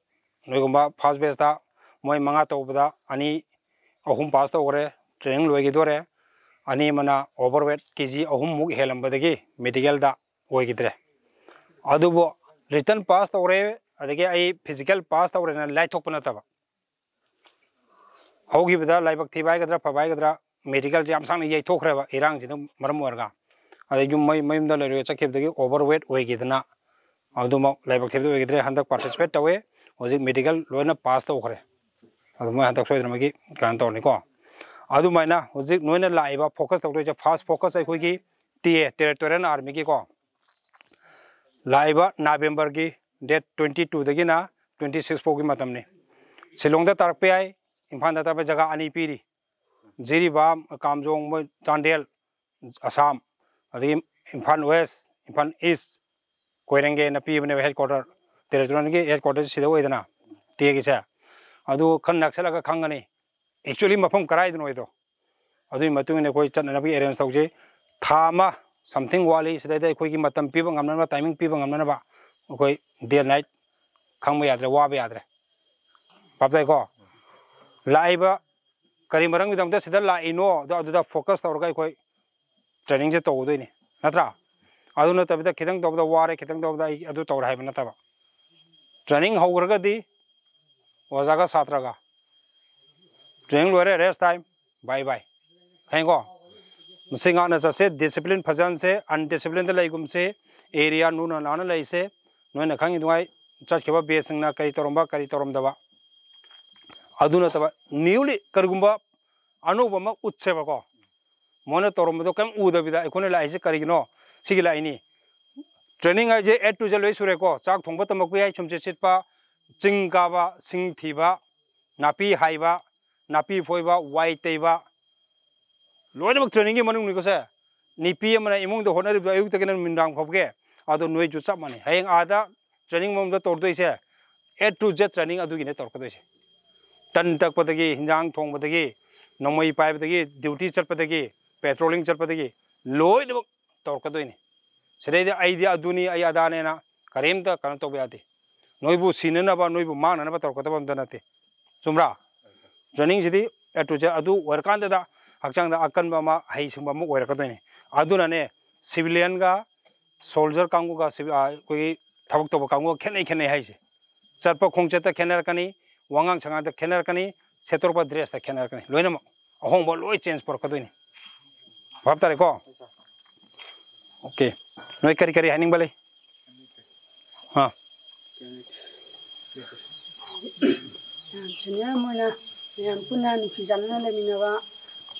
ꯅꯣꯏꯒꯨꯝꯕ first batchꯇ ꯃꯣꯏ ꯃꯉꯥ ꯇꯧꯕꯗ ꯑꯅꯤ, ꯑꯍꯨꯝ pass ꯇꯧꯈ꯭ꯔꯦ, training ꯂꯣꯏꯈꯤꯗꯣꯔꯦ꯫ ꯑꯅꯤ ꯑꯃꯅ overweight ꯀꯦ ꯖꯤ ꯑꯍꯨꯝꯃꯨꯛ ꯍꯦꯜꯂꯝꯕꯗꯒꯤ medicalꯗ ꯑꯣꯏꯈꯤꯗ꯭ꯔꯦ꯫ ꯑꯗꯨꯕꯨ written pass ꯇꯧꯔꯦ, ꯑꯗꯒꯤ ꯑꯩ physical pass ꯇꯧꯔꯦꯅ ꯂꯥꯏꯊꯣꯛꯄ ꯅꯠꯇꯕ, ꯍꯧꯈꯤꯕꯗ ꯂꯥꯏꯕꯛ ꯊꯤꯕ ꯍꯥꯏꯒꯗ꯭ꯔꯥ, ꯐꯕ ꯍꯥꯏꯒꯗ꯭ꯔꯥ, medicalꯁꯦ ꯌꯥꯝ ꯁꯥꯡꯅ ꯌꯩꯊꯣꯛꯈ꯭ꯔꯦꯕ ꯏꯔꯥꯡꯁꯤꯅ ꯃꯔꯝ ꯑꯣꯏꯔꯒ꯫ ꯑꯗꯩ ꯌꯨꯝ ꯃꯩ-, ꯃꯌꯨꯝꯗ ꯂꯩꯔꯒ ꯆꯠꯈꯤꯕꯗꯒꯤ overweight ꯑꯣꯏꯈꯤꯗꯅ ꯑꯗꯨꯃꯛ ꯂꯥꯏꯕꯛ ꯊꯤꯕꯗ ꯑꯣꯏꯈꯤꯗ꯭ꯔꯦ꯫ ꯍꯟꯗꯛ participate ꯇꯧꯋꯦ꯫ ꯍꯧꯖꯤꯛ medical ꯂꯣꯏꯅ pass ꯇꯧꯈ꯭ꯔꯦ꯫ ꯑꯗꯨ ꯃꯣꯏ ꯍꯟꯗꯛ ꯁꯣꯏꯗꯅꯃꯛꯀꯤ ꯀꯩꯅꯣ ꯇꯧꯔꯅꯤꯀꯣ꯫ ꯑꯗꯨꯃꯥꯏꯅ ꯍꯧꯖꯤꯛ ꯅꯣꯏꯅ ꯂꯥꯛꯏꯕ focus ꯇꯧꯗꯣꯏꯁꯦ, first focus ꯑꯩꯈꯣꯏꯒꯤ T A, Territorial Armyꯒꯤꯀꯣ꯫ ꯂꯥꯛꯏꯕ Novemberꯒꯤ date twenty twoꯗꯒꯤꯅ twenty six ꯐꯥꯎꯒꯤ ꯃꯇꯝꯅꯤ꯫ ꯁꯤꯂꯣꯡꯗ ꯇꯥꯔꯛꯄ ꯌꯥꯏ, ꯏꯝꯐꯥꯜꯗ ꯇꯥꯔꯛꯄ ꯖꯒꯥ ꯑꯅꯤ ꯄꯤꯔꯤ꯫ ꯖꯤꯔꯤꯕꯥꯝ, ꯀꯥꯝꯖꯣꯡ, ꯃꯣꯏ ꯆꯥꯟꯗꯦꯜ, ꯑꯁꯥꯝ, ꯑꯗꯒꯤ ꯏꯝꯐꯥꯜ West, ꯏꯝꯐꯥꯜ East, ꯀꯣꯏꯔꯦꯡꯒꯩꯅ ꯄꯤꯕꯅꯦꯕ headquarter, Territorialꯒꯤ headquarter ꯁꯤꯗ ꯑꯣꯏꯗꯅ T Aꯒꯤꯁꯦ꯫ ꯑꯗꯨ ꯈꯔ ꯅꯛꯁꯜꯂꯒ ꯈꯪꯒꯅꯤ꯫ Actually ꯃꯐꯝ ꯀꯗꯥꯏꯗꯅꯣ ꯍꯥꯏꯗꯣ꯫ ꯑꯗꯨꯒꯤ ꯃꯇꯨꯡ ꯏꯟꯅ ꯑꯩꯈꯣꯏ ꯆꯠꯅꯅꯕꯒꯤ arrange ꯇꯧꯖꯩ꯫ ꯊꯥ ꯑꯃ something ꯋꯥꯠꯂꯤ꯫ ꯁꯤꯗꯩꯗ ꯑꯩꯈꯣꯏꯒꯤ ꯃꯇꯝ ꯄꯤꯕ ꯉꯝꯅꯅꯕ, timing ꯄꯤꯕ ꯉꯝꯅꯅꯕ ꯑꯩꯈꯣꯏ day night ꯈꯪꯕ ꯌꯥꯗ꯭ꯔꯦ, ꯋꯥꯕ ꯌꯥꯗ꯭ꯔꯦ꯫ ꯚꯥꯞ ꯇꯥꯏꯀꯣ? ꯂꯥꯛꯏꯕ ꯀꯔꯤ ꯃꯔꯝꯒꯤꯗꯃꯛꯇ ꯁꯤꯗ ꯂꯥꯛꯏꯅꯣ, ꯑꯗꯣ ꯑꯗꯨꯗ focus ꯇꯧꯔꯒ ꯑꯩꯈꯣꯏ training ꯁꯦ ꯇꯧꯒꯗꯣꯏꯅꯤ, ꯅꯠꯇ꯭ꯔꯥ? ꯑꯗꯨ ꯅꯠꯇꯕꯤꯗ ꯈꯤꯇꯪ ꯇꯧꯕꯗ ꯋꯥꯔꯦ, ꯈꯤꯇꯪ ꯇꯧꯕꯗ ꯑꯩ ꯑꯗꯨ ꯇꯧꯔꯦ ꯍꯥꯏꯕ ꯅꯠꯇꯕ꯫ Training ꯍꯧꯈ꯭ꯔꯒꯗꯤ ꯑꯣꯖꯥꯒ ꯁꯥꯇ꯭ꯔꯒ, training ꯂꯣꯏꯔꯦ, rest time, bye bye꯫ ꯈꯪꯉꯤꯀꯣ? ꯃꯁꯤ ꯉꯥꯛꯅ ꯆꯠꯁꯦ, discipline ꯐꯖꯍꯟꯁꯦ, undiscipline ꯗ ꯂꯩꯒꯨꯝꯁꯦ, area ꯂꯨꯅ ꯅꯥꯟꯅ ꯂꯩꯁꯦ꯫ ꯅꯣꯏꯅ ꯈꯪꯉꯤꯗꯨꯉꯥꯏ ꯆꯠꯈꯤꯕ batch ꯁꯤꯡꯅ ꯀꯔꯤ ꯇꯧꯔꯝꯕ, ꯀꯔꯤ ꯇꯧꯔꯝꯗꯕ꯫ ꯑꯗꯨ ꯅꯠꯇꯕ newly ꯀꯔꯤꯒꯨꯝꯕ ꯑꯅꯧꯕ ꯑꯃ ꯎꯠꯁꯦꯕꯀꯣ꯫ ꯃꯣꯏꯅ ꯇꯧꯔꯝꯕꯗꯣ ꯀꯔꯤꯝ ꯎꯗꯕꯤꯗ ꯑꯩꯈꯣꯏꯅ ꯂꯥꯛꯏꯁꯦ ꯀꯔꯤꯒꯤꯅꯣ? ꯁꯤꯒꯤ ꯂꯥꯛꯏꯅꯤ꯫ Training ꯍꯥꯏꯁꯦ A to Z ꯂꯣꯏ ꯁꯨꯔꯦꯀꯣ꯫ ꯆꯥꯛ ꯊꯣꯡꯕ ꯇꯝꯃꯛꯄ ꯌꯥꯏ, ꯁꯨꯝꯆꯤꯠ ꯁꯤꯠꯄ, ꯆꯤꯡ ꯀꯥꯕ, ꯁꯤꯡ ꯊꯤꯕ, ꯅꯥꯄꯤ ꯍꯥꯏꯕ, ꯅꯥꯄꯤ ꯐꯣꯏꯕ, ꯋꯥꯏ ꯇꯩꯕ, ꯂꯣꯏꯅꯃꯛ training ꯒꯤ ꯃꯅꯨꯡꯅꯤꯀꯣ ꯁꯦ꯫ ꯅꯨꯄꯤ ꯑꯃꯅ ꯏꯃꯨꯡꯗ ꯍꯣꯠꯅꯔꯤꯕꯗꯣ ꯑꯌꯨꯛꯇꯒꯤꯅ ꯅꯨꯃꯤꯗꯥꯡ ꯐꯥꯎꯕꯒꯤ, ꯑꯗꯣ ꯅꯣꯏꯁꯨ ꯆꯞ ꯃꯥꯟꯅꯩ꯫ ꯍꯌꯦꯡ ꯑꯥꯗ training ꯃꯐꯝꯗ ꯇꯧꯔꯗꯣꯏꯁꯦ, A to Z training ꯑꯗꯨꯒꯤꯅꯦ ꯇꯧꯔꯛꯀꯗꯣꯏꯁꯦ꯫ ꯇꯟ ꯇꯛꯄꯗꯒꯤ, ꯍꯤꯟꯖꯥꯡ ꯊꯣꯡꯕꯗꯒꯤ, ꯅꯣꯡꯃꯩ ꯄꯥꯏꯕꯗꯒꯤ, duty ꯆꯠꯄꯗꯒꯤ, patrolling ꯆꯠꯄꯗꯒꯤ, ꯂꯣꯏꯅꯃꯛ ꯇꯧꯔꯛꯀꯗꯣꯏꯅꯤ꯫ ꯁꯤꯗꯩꯗ ꯑꯩꯗꯤ ꯑꯗꯨꯅꯤ, ꯑꯩ ꯑꯗꯥꯅꯦꯅ ꯀꯔꯤꯝꯇ ꯀꯩꯅꯣ ꯇꯧꯕ ꯌꯥꯗꯦ꯫ ꯅꯣꯏꯕꯨ ꯁꯤꯅꯅꯕ, ꯅꯣꯏꯕꯨ ꯃꯥꯡꯅꯅꯕ ꯇꯧꯔꯛꯀꯗꯕ ꯑꯝꯇ ꯅꯠꯇꯦ꯫ ꯆꯨꯝꯕ꯭ꯔꯥ? Training CD A to Z ꯑꯗꯨ ꯑꯣꯏꯔꯀꯥꯟꯗꯗ ꯍꯛꯆꯥꯡꯗ ꯑꯀꯟꯕ ꯑꯃ, ꯍꯩꯁꯤꯡꯕ ꯑꯃ ꯑꯣꯏꯔꯛꯀꯗꯣꯏꯅꯤ꯫ ꯑꯗꯨꯅꯅꯦ, civilian ꯒ soldier ꯀꯥꯡꯕꯨꯒ ꯁꯤ-, ꯑ, ꯑꯩꯈꯣꯏꯒꯤ ꯊꯕꯛ ꯇꯧꯕ ꯀꯥꯡꯕꯨꯒ ꯈꯦꯠꯅꯩ, ꯈꯦꯠꯅꯩ ꯍꯥꯏꯁꯦ꯫ ꯆꯠꯄ ꯈꯣꯡꯆꯠꯇ ꯈꯦꯠꯅꯔꯛꯀꯅꯤ, ꯋꯥꯉꯥꯡ ꯁꯉꯥꯡꯗ ꯈꯦꯠꯅꯔꯛꯀꯅꯤ, ꯁꯦꯠꯇꯣꯔꯛꯄ dress ꯇ ꯈꯦꯠꯅꯔꯛꯀꯅꯤ꯫ ꯂꯣꯏꯅꯃꯛ ꯑꯍꯣꯡꯕ ꯂꯣꯏ change ꯄꯨꯔꯛꯀꯗꯣꯏꯅꯤ꯫ ꯚꯥꯞ ꯇꯥꯔꯦꯀꯣ? Okay꯫ ꯅꯣꯏ ꯀꯔꯤ ꯀꯔꯤ ꯍꯥꯏꯅꯤꯡꯕ ꯂꯩ? ꯑꯥ꯫ ꯌꯥꯝ senior ꯑꯃ ꯑꯣꯏꯅ ꯃꯌꯥꯝ ꯄꯨꯟꯅ ꯅꯨꯡꯁꯤ ꯆꯥꯟꯅꯅ ꯂꯩꯃꯤꯟꯅꯕ,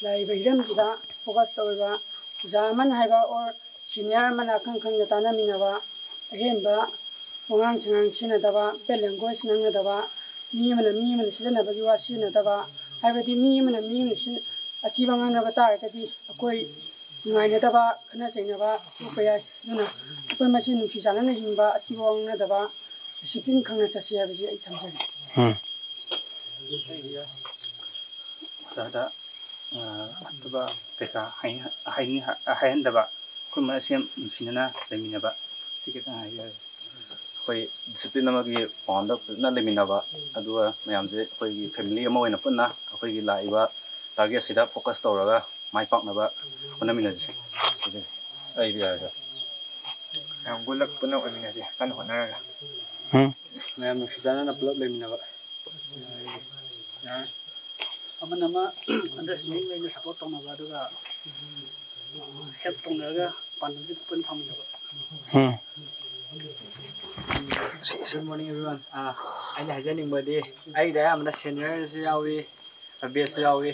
ꯂꯩꯔꯤꯕ ꯍꯤꯔꯝꯁꯤꯗ focus ꯇꯧꯔꯤꯕ ꯑꯣꯖꯥ ꯑꯃꯅ ꯍꯥꯏꯕ or senior ꯑꯃꯅ ꯑꯈꯪ ꯈꯪꯗ ꯇꯥꯟꯅꯃꯤꯟꯅꯕ, ꯑꯍꯦꯟꯕ ꯋꯥꯉꯥꯡ ꯁꯉꯥꯡ ꯁꯤꯖꯤꯟꯅꯗꯕ, bad language ꯉꯥꯡꯅꯗꯕ, ꯃꯤ ꯑꯃꯅ ꯃꯤ ꯑꯃꯅ ꯁꯤꯖꯤꯟꯅꯕꯒꯤ ꯋꯥ ꯁꯤꯖꯤꯟꯅꯗꯕ, ꯍꯥꯏꯕꯗꯤ ꯃꯤ ꯑꯃꯅ ꯃꯤ ꯑꯃꯅ ꯁꯤ-, ꯑꯊꯤꯕ ꯉꯥꯡꯅꯕ ꯇꯥꯔꯒꯗꯤ ꯑꯩꯈꯣꯏ ꯅꯨꯡꯉꯥꯏꯅꯗꯕ, ꯈꯠꯅ ꯆꯩꯅꯕ ꯊꯣꯛꯄ ꯌꯥꯏ꯫ ꯑꯗꯨꯅ ꯑꯩꯈꯣꯏ ꯃꯁꯦꯟ ꯅꯨꯡꯁꯤ ꯆꯥꯟꯅꯅ ꯍꯤꯡꯕ, ꯑꯊꯤꯕ ꯋꯥ ꯉꯥꯡꯅꯗꯕ, discipline ꯈꯪꯅ ꯆꯠꯁꯤ ꯍꯥꯏꯕꯁꯤ ꯑꯩ ꯊꯝꯖꯒꯦ꯫ ꯎꯝ꯫ ꯑꯣꯖꯥꯗ, ꯑ, ꯑꯇꯣꯞꯄ ꯀꯩꯀꯥ ꯍꯥꯏꯅ-, ꯍꯥꯏꯅꯤ-, ꯍꯥꯏꯍꯟꯗꯕ, ꯑꯩꯈꯣꯏ ꯃꯁꯦꯟ ꯅꯨꯡꯁꯤꯅꯅ ꯂꯩꯃꯤꯟꯅꯕ, ꯁꯤ ꯈꯤꯇꯪ ꯍꯥꯏꯖꯔꯒꯦ꯫ ꯑꯩꯈꯣꯏ ꯗꯤꯁꯤꯄ꯭ꯂꯤꯟ ꯑꯃꯒꯤ ꯄꯥꯎꯟꯗ ꯐꯖꯅ ꯂꯩꯃꯤꯟꯅꯕ, ꯑꯗꯨꯒ ꯃꯌꯥꯝꯁꯦ ꯑꯩꯈꯣꯏꯒꯤ ꯐꯦꯃꯤꯂꯤ ꯑꯃ ꯑꯣꯏꯅ ꯄꯨꯟꯅ ꯑꯩꯈꯣꯏꯒꯤ ꯂꯥꯛꯏꯕ ꯇꯥꯔꯒꯦꯠꯁꯤꯗ ꯐꯣꯀꯁ ꯇꯧꯔꯒ ꯃꯥꯏ ꯄꯥꯛꯅꯕ ꯍꯣꯠꯅꯃꯤꯟꯅꯁꯤ꯫ ꯑꯩꯗꯤ ꯌꯥꯔꯦ, ꯁꯥꯔ꯫ ꯃꯌꯥꯝ ꯄꯨꯂꯞ ꯄꯨꯟꯅ ꯑꯣꯏꯃꯤꯟꯅꯁꯦ, ꯀꯟꯅ ꯍꯣꯠꯅꯔꯒ꯫ ꯎꯝ꯫ ꯃꯌꯥꯝ ꯅꯨꯡꯁꯤ ꯆꯥꯟꯅꯅ ꯄꯨꯂꯞ ꯂꯩꯃꯤꯟꯅꯕ꯫ ꯑꯃꯅ ꯑꯃ ꯑꯟꯗꯔꯁ꯭ꯇꯦꯟꯗꯤꯡ ꯂꯩꯅ ꯁꯞꯄꯣꯔꯠ ꯇꯧꯅꯕ, ꯑꯗꯨꯒ ꯍꯦꯜꯞ ꯇꯧꯅꯔꯒ ꯄꯥꯟꯗꯝꯁꯦ ꯄꯨꯟꯅ ꯐꯪꯃꯤꯟꯅꯕ꯫ ꯎꯝ꯫ Good morning, everyone. ꯑꯥ, ꯑꯩꯅ ꯍꯥꯏꯖꯅꯤꯡꯕꯗꯤ, ꯑꯩꯗꯤ ꯑꯌꯥꯝꯕꯅ ꯁꯦꯅꯤꯌꯔꯁꯨ ꯌꯥꯎꯏ, ꯕꯦꯁꯁꯨ ꯌꯥꯎꯏ꯫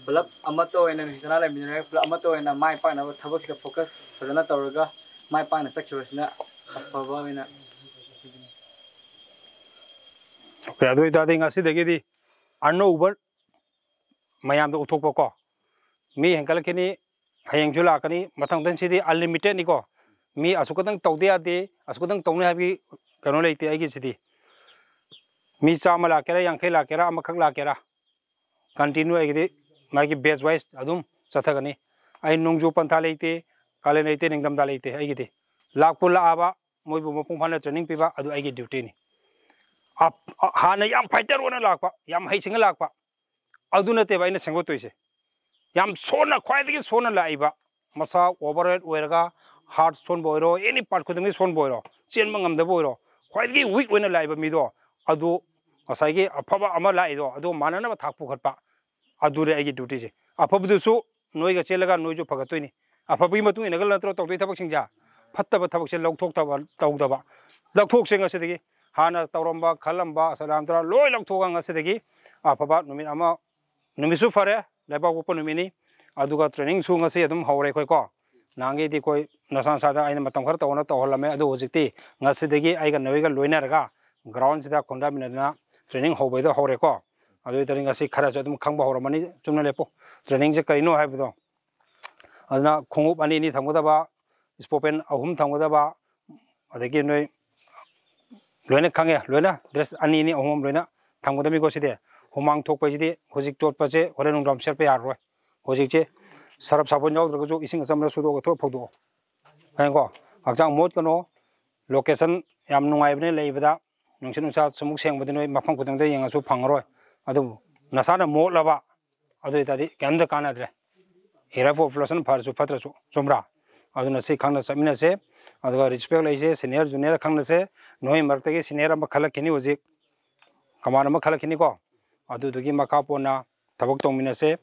ꯄꯨꯂꯞ ꯑꯃꯠꯇ ꯑꯣꯏꯅ ꯅꯨꯡꯁꯤ ꯆꯥꯟꯅ ꯂꯩꯃꯤꯟꯅꯔꯒ, ꯄꯨꯂꯞ ꯑꯃꯠꯇ ꯑꯣꯏꯅ ꯃꯥꯏ ꯄꯥꯛꯅꯕ ꯊꯕꯛꯁꯤꯗ ꯐꯣꯀꯁ ꯐꯖꯅ ꯇꯧꯔꯒ ꯃꯥꯏ ꯄꯥꯛꯅ ꯆꯠꯈꯤꯕꯁꯤꯅ ꯑꯐꯕ ꯑꯣꯏꯅ꯫ ꯑꯣꯀꯦ, ꯑꯗꯨ ꯑꯣꯏꯇꯥꯔꯗꯤ ꯉꯁꯤꯗꯒꯤꯗꯤ ꯑꯅꯧꯕ ꯃꯌꯥꯝꯗ ꯎꯠꯊꯣꯛꯄꯀꯣ, ꯃꯤ ꯍꯦꯟꯒꯠꯂꯛꯈꯤꯅꯤ, ꯍꯌꯦꯡꯁꯨ ꯂꯥꯛꯀꯅꯤ, ꯃꯊꯪ ꯃꯊꯪ ꯁꯤꯗꯤ ꯑꯟꯂꯤꯃꯤꯇꯦꯠꯅꯤꯀꯣ꯫ ꯃꯤ ꯑꯁꯨꯛ ꯈꯛꯇꯪ ꯇꯧꯗ ꯌꯥꯗꯦ, ꯑꯁꯨꯛ ꯈꯛꯇꯪ ꯇꯧꯅꯤ ꯍꯥꯏꯕꯒꯤ ꯀꯩꯅꯣ ꯂꯩꯇꯦ ꯑꯩꯒꯤꯁꯤꯗꯤ꯫ ꯃꯤ ꯆꯥꯝꯃ ꯂꯥꯛꯀꯦꯔꯥ, ꯌꯥꯡꯈꯩ ꯂꯥꯛꯀꯦꯔꯥ, ꯑꯃꯈꯛ ꯂꯥꯛꯀꯦꯔꯥ, ꯀꯟꯇꯤꯅ꯭ꯌꯨ ꯑꯩꯒꯤꯗꯤ ꯃꯥꯒꯤ ꯕꯦꯆ ꯋꯥꯏꯁ ꯑꯗꯨꯝ ꯆꯠꯊꯒꯅꯤ꯫ ꯑꯩ ꯅꯣꯡꯖꯨ ꯄꯟꯊꯥ ꯂꯩꯇꯦ, ꯀꯥꯂꯦꯟ ꯂꯩꯇꯦ, ꯅꯤꯡꯊꯝꯊꯥ ꯂꯩꯇꯦ꯫ ꯑꯩꯒꯤꯗꯤ ꯂꯥꯛꯄꯨ ꯂꯥꯛꯑꯕ, ꯃꯣꯏꯕꯨ ꯃꯄꯨꯡ ꯐꯥꯅ ꯇ꯭ꯔꯦꯅꯤꯡ ꯄꯤꯕ, ꯑꯗꯨ ꯑꯩꯒꯤ ꯗ꯭ꯌꯨꯇꯤꯅꯤ꯫ ꯑꯞ-, ꯑ-, ꯍꯥꯟꯅ ꯌꯥꯝ ꯐꯥꯏꯇꯔ ꯑꯣꯏꯅ ꯂꯥꯛꯄ, ꯌꯥꯝ ꯍꯩꯁꯤꯡꯅ ꯂꯥꯛꯄ, ꯑꯗꯨ ꯅꯠꯇꯦꯕ ꯑꯩꯅ ꯁꯦꯝꯒꯠꯇꯣꯏꯁꯦ꯫ ꯌꯥꯝ ꯁꯣꯟꯅ, ꯈ꯭ꯋꯥꯏꯗꯒꯤ ꯁꯣꯟꯅ ꯂꯥꯛꯏꯕ, ꯃꯁꯥ ꯑꯣꯚꯔꯋꯦꯠ ꯑꯣꯏꯔꯒ, ꯍꯥꯔꯠ ꯁꯣꯟꯕ ꯑꯣꯏꯔꯣ, ꯑꯦꯅꯤ ꯄꯥꯔꯠ ꯈꯨꯗꯤꯡꯒꯤ ꯁꯣꯟꯕ ꯑꯣꯏꯔꯣ, ꯆꯦꯟꯕ ꯉꯝꯗꯕ ꯑꯣꯏꯔꯣ, ꯈ꯭ꯋꯥꯏꯗꯒꯤ ꯋꯤꯛ ꯑꯣꯏꯅ ꯂꯥꯛꯏꯕ ꯃꯤꯗꯣ, ꯑꯗꯨ ꯉꯁꯥꯏꯒꯤ ꯑꯐꯕ ꯑꯃ ꯂꯥꯛꯏꯗꯣ, ꯑꯗꯨ ꯃꯥꯟꯅꯅꯕ ꯊꯥꯛ ꯄꯨꯈꯠꯄ, ꯑꯗꯨꯅꯦ ꯑꯩꯒꯤ ꯗ꯭ꯌꯨꯇꯤꯁꯦ꯫ ꯑꯐꯕꯗꯨꯁꯨ ꯅꯣꯏꯒ ꯆꯦꯜꯂꯒ ꯅꯣꯏꯁꯨ ꯐꯒꯠꯇꯣꯏꯅꯤ꯫ ꯑꯐꯕꯒꯤ ꯃꯇꯨꯡ ꯏꯟꯅꯒ ꯅꯠꯇ꯭ꯔꯣ ꯇꯧꯗꯣꯏ ꯊꯕꯛꯁꯤꯡꯁꯦ? ꯐꯠꯇꯕ ꯊꯕꯛꯁꯦ ꯂꯧꯊꯣꯛꯇꯕ, ꯇꯧꯗꯕ꯫ ꯂꯧꯊꯣꯛꯁꯦ ꯉꯁꯤꯗꯒꯤ꯫ ꯍꯥꯟꯅ ꯇꯧꯔꯝꯕ, ꯈꯜꯂꯝꯕ, ꯑꯁꯂꯥꯝ ꯇꯔꯥ ꯂꯣꯏ ꯂꯧꯊꯣꯛꯑꯒ ꯉꯁꯤꯗꯒꯤ ꯑꯐꯕ ꯅꯨꯃꯤꯠ ꯑꯃ, ꯅꯨꯃꯤꯠꯁꯨ ꯐꯔꯦ, ꯂꯩꯕꯥꯛꯄꯣꯛꯄ ꯅꯨꯃꯤꯠꯅꯤ꯫ ꯑꯗꯨꯒ ꯇ꯭ꯔꯦꯅꯤꯡꯁꯨ ꯉꯁꯤ ꯑꯗꯨꯝ ꯍꯧꯔꯦ ꯑꯩꯈꯣꯏꯀꯣ꯫ ꯅꯍꯥꯟꯒꯩꯗꯤ ꯑꯩꯈꯣꯏ ꯅꯁꯥ ꯅꯁꯥꯗ ꯑꯩꯅ ꯃꯇꯝ ꯈꯔ ꯇꯧꯅ ꯇꯧꯍꯜꯂꯝꯃꯦ, ꯑꯗꯨ ꯍꯧꯖꯤꯛꯇꯤ ꯉꯁꯤꯗꯒꯤ ꯑꯩꯒ ꯅꯣꯏꯒ ꯂꯣꯏꯅꯔꯒ ꯒ꯭ꯔꯥꯎꯟꯁꯤꯗ ꯈꯣꯟꯗꯥꯃꯤꯟꯅꯗꯅ ꯇ꯭ꯔꯦꯅꯤꯡ ꯍꯧꯕꯩꯗꯣ ꯍꯧꯔꯦꯀꯣ꯫ ꯑꯗꯨ ꯑꯣꯏꯇꯥꯔꯗꯤ ꯉꯁꯤ ꯈꯔꯁꯨ ꯑꯗꯨꯝ ꯈꯪꯕ ꯍꯧꯔꯝꯃꯅꯤ꯫ ꯆꯨꯝꯅ ꯂꯦꯞꯄꯨ꯫ ꯇ꯭ꯔꯦꯅꯤꯡꯁꯦ ꯀꯔꯤꯅꯣ ꯍꯥꯏꯕꯗꯣ꯫ ꯑꯗꯨꯅ ꯈꯣꯡꯎꯞ ꯑꯅꯤ ꯑꯅꯤ ꯊꯝꯒꯗꯕ, ꯏꯁꯄꯣꯔꯠ ꯄꯦꯟ ꯑꯍꯨꯝ ꯊꯝꯒꯗꯕ, ꯑꯗꯒꯤ ꯅꯣꯏ ꯂꯣꯏꯅ ꯈꯪꯉꯦ, ꯂꯣꯏꯅ ꯗ꯭ꯔꯦꯁ ꯑꯅꯤ ꯑꯅꯤ ꯑꯍꯨꯝ ꯑꯍꯨꯝ ꯂꯣꯏꯅ ꯊꯝꯒꯗꯕꯅꯤꯀꯣ ꯁꯤꯗꯤ꯫ ꯍꯨꯃꯥꯡ ꯊꯣꯛꯄꯁꯤꯗꯤ ꯍꯧꯖꯤꯛ ꯆꯣꯠꯄꯁꯦ ꯍꯣꯔꯦꯟ ꯅꯨꯡꯗꯥꯡ ꯁꯦꯠꯄ ꯌꯥꯔꯔꯣꯏ꯫ ꯍꯧꯖꯤꯛꯁꯦ ꯁꯔꯞ ꯁꯥꯄꯣꯟ ꯌꯥꯎꯗ꯭ꯔꯒꯁꯨ ꯏꯁꯤꯡ ꯑꯆꯝꯕꯅ ꯁꯨꯗꯣꯛꯑꯒ ꯊꯣꯛ ꯐꯧꯗꯣꯛꯑꯣ꯫ ꯈꯪꯉꯦꯀꯣ? ꯍꯛꯆꯥꯡ ꯃꯣꯠꯀꯅꯣ꯫ Location ꯌꯥꯝ ꯅꯨꯡꯉꯥꯏꯕꯅꯦ ꯂꯩꯕꯗ꯫ ꯅꯨꯡꯁꯤꯠ ꯅꯨꯡꯁꯥ ꯁꯨꯃꯨꯛ ꯁꯦꯡꯕꯗꯤ ꯅꯣꯏ ꯃꯐꯝ ꯈꯨꯗꯤꯡꯗ ꯌꯦꯡꯉꯁꯨ ꯐꯪꯉꯔꯣꯏ꯫ ꯑꯗꯨꯕꯨ ꯅꯁꯥꯅ ꯃꯣꯠꯂꯕ, ꯑꯗꯨ ꯑꯣꯏꯇꯥꯔꯗꯤ ꯀꯩꯝꯇ ꯀꯥꯟꯅꯗ꯭ꯔꯦ꯫ Air population ꯐꯔꯁꯨ ꯐꯠꯇ꯭ꯔꯁꯨ, ꯆꯨꯝꯕ꯭ꯔꯥ? ꯑꯗꯨꯅ ꯁꯤ ꯈꯪꯅ ꯆꯠꯃꯤꯟꯅꯁꯦ꯫ ꯑꯗꯨꯒ respect ꯂꯩꯁꯦ, senior junior ꯈꯪꯅꯁꯦ꯫ ꯅꯣꯏ ꯃꯔꯛꯇꯒꯤ senior ꯑꯃ ꯈꯜꯂꯛꯈꯤꯅꯤ ꯍꯧꯖꯤꯛ, command ꯑꯃ ꯈꯜꯂꯛꯈꯤꯅꯤꯀꯣ꯫ ꯑꯗꯨꯗꯨꯒꯤ ꯃꯈꯥ ꯄꯣꯟꯅ ꯊꯕꯛ ꯇꯧꯃꯤꯟꯅꯁꯦ꯫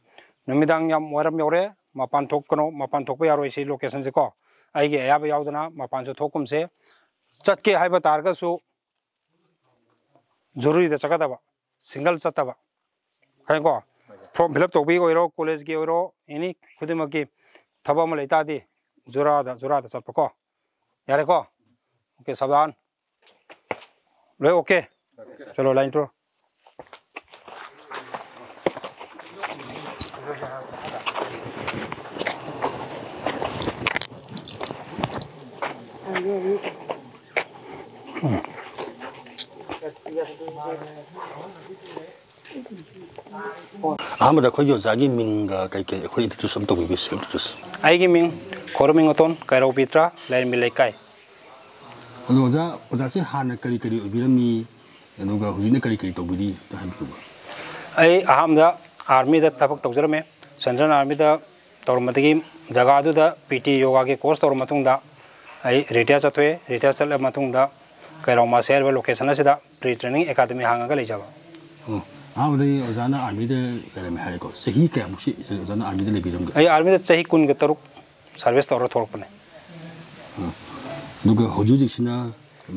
ꯅꯨꯃꯤꯗꯥꯡ ꯌꯥꯝ ꯋꯥꯏꯔꯝ ꯌꯧꯔꯦ, ꯃꯄꯥꯟ ꯊꯣꯛꯀꯅꯣ, ꯃꯄꯥꯟ ꯊꯣꯛꯄ ꯌꯥꯔꯣꯏ ꯁꯤ location ꯁꯦꯀꯣ꯫ ꯑꯩꯒꯤ ꯑꯌꯥꯕ ꯌꯥꯎꯗꯅ ꯃꯄꯥꯟꯁꯨ ꯊꯣꯛꯀꯨꯝꯁꯦ꯫ ꯆꯠꯀꯦ ꯍꯥꯏꯕ ꯇꯥꯔꯒꯁꯨ ꯖꯨꯔꯤꯗ ꯆꯠꯀꯗꯕ, single ꯆꯠꯇꯕ꯫ ꯈꯪꯉꯦꯀꯣ? Form fill up ꯇꯧꯕꯒꯤ ꯑꯣꯏꯔꯣ, college ꯀꯤ ꯑꯣꯏꯔꯣ, any ꯈꯨꯗꯤꯡꯃꯛꯀꯤ ꯊꯕꯛ ꯑꯃ ꯂꯩ ꯇꯥꯔꯗꯤ ꯖꯨꯔꯥꯗ, ꯖꯨꯔꯥꯗ ꯆꯠꯄꯀꯣ꯫ ꯌꯥꯔꯦꯀꯣ? Okay, ꯁꯥꯕꯙꯥꯟ꯫ ꯂꯣꯏ okay? ꯆꯂꯣ, line ꯇꯨ꯫ ꯑꯍꯥꯟꯕꯗ ꯑꯩꯈꯣꯏꯒꯤ ꯑꯣꯖꯥꯒꯤ ꯃꯤꯡꯒ ꯀꯩꯀꯩ ꯑꯩꯈꯣꯏ introduce ꯑꯃ ꯇꯧꯕꯤꯕꯤꯁꯤ, introduce꯫ ꯑꯩꯒꯤ ꯃꯤꯡ ꯈꯣꯔꯃꯤꯡ ꯑꯇꯣꯟ, ꯀꯩꯔꯧ ꯄꯤꯇ꯭ꯔꯥ, ꯂꯥꯏꯔꯦꯝꯕꯤ ꯂꯩꯀꯥꯏ꯫ ꯑꯗꯣ ꯑꯣꯖꯥ, ꯑꯣꯖꯥꯁꯦ ꯍꯥꯟꯅ ꯀꯔꯤ ꯀꯔꯤ ꯑꯣꯏꯕꯤꯔꯝꯃꯤ, ꯑꯗꯨꯒ ꯍꯧꯖꯤꯛꯅ ꯀꯔꯤ ꯀꯔꯤ ꯇꯧꯕꯤꯔꯤ, ꯑꯝꯇ ꯍꯥꯏꯕꯤꯌꯨꯕ꯫ ꯑꯩ ꯑꯍꯥꯟꯕꯗ army ꯗ ꯊꯕꯛ ꯇꯧꯖꯔꯝꯃꯦ꯫ Central army ꯗ ꯇꯧꯔꯝꯕꯗꯒꯤ ꯖꯒꯥꯗꯨꯗ PT yoga ꯒꯤ course ꯇꯧꯔ ꯃꯇꯨꯡꯗ ꯑꯩ retire ꯆꯠꯊꯣꯛꯑꯦ꯫ Retire ꯆꯠꯂ ꯃꯇꯨꯡꯗ ꯀꯩꯔꯧ ꯃꯥꯁꯦ ꯍꯥꯏꯔꯤꯕ location ꯑꯁꯤꯗ pre training academy ꯍꯥꯡꯉꯒ ꯂꯩꯖꯕ꯫ ꯑꯣ, ꯑꯍꯥꯟꯕꯗꯒꯤ ꯑꯣꯖꯥꯅ army ꯗ ꯂꯩꯔꯝꯃꯦ ꯍꯥꯏꯔꯦꯀꯣ꯫ ꯆꯍꯤ ꯀꯌꯥꯃꯨꯛꯁꯤ ꯑꯣꯖꯥꯅ army ꯗ ꯂꯩꯕꯤꯔꯝꯒꯦ? ꯑꯩ army ꯗ ꯆꯍꯤ ꯀꯨꯟꯒ ꯇꯔꯨꯛ service ꯇꯧꯔ ꯊꯣꯛꯂꯛꯄꯅꯦ꯫ ꯑꯣ, ꯑꯗꯨꯒ ꯍꯧꯖꯤꯛ ꯍꯧꯖꯤꯛꯁꯤꯅ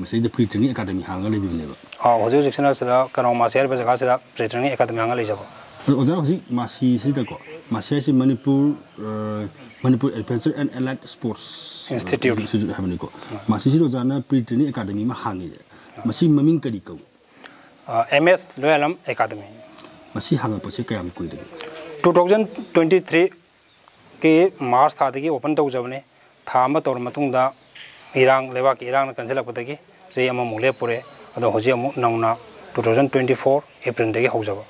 ꯃꯁꯤꯗ pre training academy ꯍꯥꯡꯉꯒ ꯂꯩꯕꯤꯕꯅꯦꯕ? ꯑꯥꯎ, ꯍꯧꯖꯤꯛ ꯍꯧꯖꯤꯛꯁꯤꯅ ꯁꯤꯗ ꯀꯩꯔꯧ ꯃꯥꯁꯦ ꯍꯥꯏꯔꯤꯕ ꯖꯒꯥꯁꯤꯗ pre training academy ꯍꯥꯡꯉ ꯂꯩꯖꯕ꯫ ꯑꯗꯣ ꯑꯣꯖꯥ, ꯍꯧꯖꯤꯛ ꯃꯥꯁꯤꯁꯤꯗꯀꯣ, ꯃꯥꯁꯤ ꯍꯥꯏꯁꯤ ꯃꯅꯤꯄꯨꯔ, ꯑ, Manipur Adventure and Allied Sports, ꯑ, Institute꯫ Institute ꯍꯥꯏꯕꯅꯤꯀꯣ꯫ ꯑꯥ꯫ ꯃꯥꯁꯤꯁꯤꯗ ꯑꯣꯖꯥꯅ pre training academy ꯑꯃ ꯍꯥꯡꯉꯤꯁꯦ, ꯃꯁꯤ ꯃꯃꯤꯡ ꯀꯔꯤ ꯀꯧꯏ? ꯑ, M S ꯂꯣꯌꯥꯂꯝ Academy꯫ ꯃꯁꯤ ꯍꯥꯡꯉꯛꯄꯁꯦ ꯀꯌꯥꯝ ꯀꯨꯏꯔꯒꯦ? Two thousand twenty three ꯀꯤ March ꯊꯥꯗꯒꯤ open ꯇꯧꯖꯕꯅꯤ꯫ ꯊꯥ ꯑꯃ ꯇꯧꯔ ꯃꯇꯨꯡꯗ ꯏꯔꯥꯡ, ꯂꯩꯕꯥꯛꯀꯤ ꯏꯔꯥꯡꯅ ꯀꯟꯁꯤꯜꯂꯛꯄꯗꯒꯤ ꯆꯍꯤ ꯑꯃꯃꯨꯛ ꯂꯦꯞꯄꯨꯔꯦ꯫ ꯑꯗꯣ ꯍꯧꯖꯤꯛ ꯑꯃꯨꯛ ꯅꯧꯅ two thousand twenty four April ꯗꯒꯤ ꯍꯧꯖꯕ꯫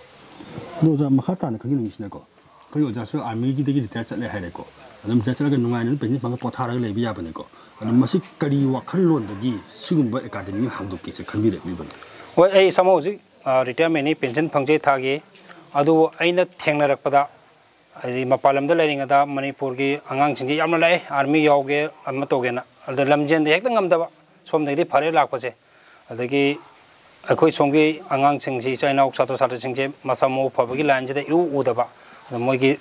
ꯑꯗꯣ ꯑꯣꯖꯥ, ꯃꯈꯥ ꯇꯥꯅ ꯈꯪꯅꯤꯡꯉꯤꯁꯤꯅꯀꯣ, ꯑꯩꯈꯣꯏ ꯑꯣꯖꯥꯁꯨ ꯑꯥꯔꯃꯤꯒꯤꯗꯒꯤ ꯔꯤꯇꯥꯌꯔ ꯆꯠꯂꯦ ꯍꯥꯏꯔꯦꯀꯣ, ꯑꯗꯨꯝ ꯔꯤꯇꯥꯌꯔ ꯆꯠꯂꯒ ꯅꯨꯡꯉꯥꯏꯅ ꯑꯗꯨꯝ ꯄꯦꯟꯁꯟ ꯐꯪꯉ ꯄꯣꯊꯥꯔꯒ ꯂꯩꯕ ꯌꯥꯕꯅꯤꯀꯣ꯫ ꯑꯗꯣ ꯃꯁꯤ ꯀꯔꯤ ꯋꯥꯈꯜꯂꯣꯟꯗꯒꯤ ꯁꯤꯒꯨꯝꯕ ꯑꯦꯀꯥꯗꯃꯤ ꯑꯃ ꯍꯥꯡꯗꯣꯛꯀꯦꯁꯦ ꯈꯟꯕꯤꯔꯛꯂꯤꯕꯅꯣ? ꯍꯣꯏ, ꯑꯩ ꯏꯁꯥꯃꯛ ꯍꯧꯖꯤꯛ, ꯑ, ꯔꯤꯇꯥꯌꯔꯃꯦꯟꯅꯤ, ꯄꯦꯟꯁꯟ ꯐꯪꯖꯩ ꯊꯥꯒꯤ꯫ ꯑꯗꯨꯕꯨ ꯑꯩꯅ ꯊꯦꯡꯅꯔꯛꯄꯗ, ꯍꯥꯏꯗꯤ ꯃꯄꯥꯟ ꯂꯝꯗ ꯂꯩꯔꯤꯉꯩꯗ ꯃꯅꯤꯄꯨꯔꯒꯤ ꯑꯉꯥꯡꯁꯤꯡꯁꯦ ꯌꯥꯝꯅ ꯂꯥꯛꯑꯦ, ꯑꯥꯔꯃꯤ ꯌꯥꯎꯒꯦ, ꯑꯃ ꯇꯧꯒꯦꯅ꯫ ꯑꯗꯨꯗ ꯂꯝꯖꯦꯟꯗ ꯍꯦꯛꯇ ꯉꯝꯗꯕ, ꯁꯣꯝꯗꯒꯤꯗꯤ ꯐꯔꯦ ꯂꯥꯛꯄꯁꯦ꯫ ꯑꯗꯒꯤ ꯑꯩꯈꯣꯏ ꯁꯣꯝꯒꯤ ꯑꯉꯥꯡꯁꯤꯡꯁꯤ, ꯏꯆꯥ ꯏꯅꯥꯎ ꯁꯥꯇ꯭ꯔ ꯁꯥꯇ꯭ꯔꯤꯁꯤꯡꯁꯦ ꯃꯁꯥ ꯃꯎ ꯐꯕꯒꯤ ꯂꯥꯏꯟꯁꯤꯗ ꯏꯎ ꯎꯗꯕ, ꯑꯗ ꯃꯣꯏꯒꯤ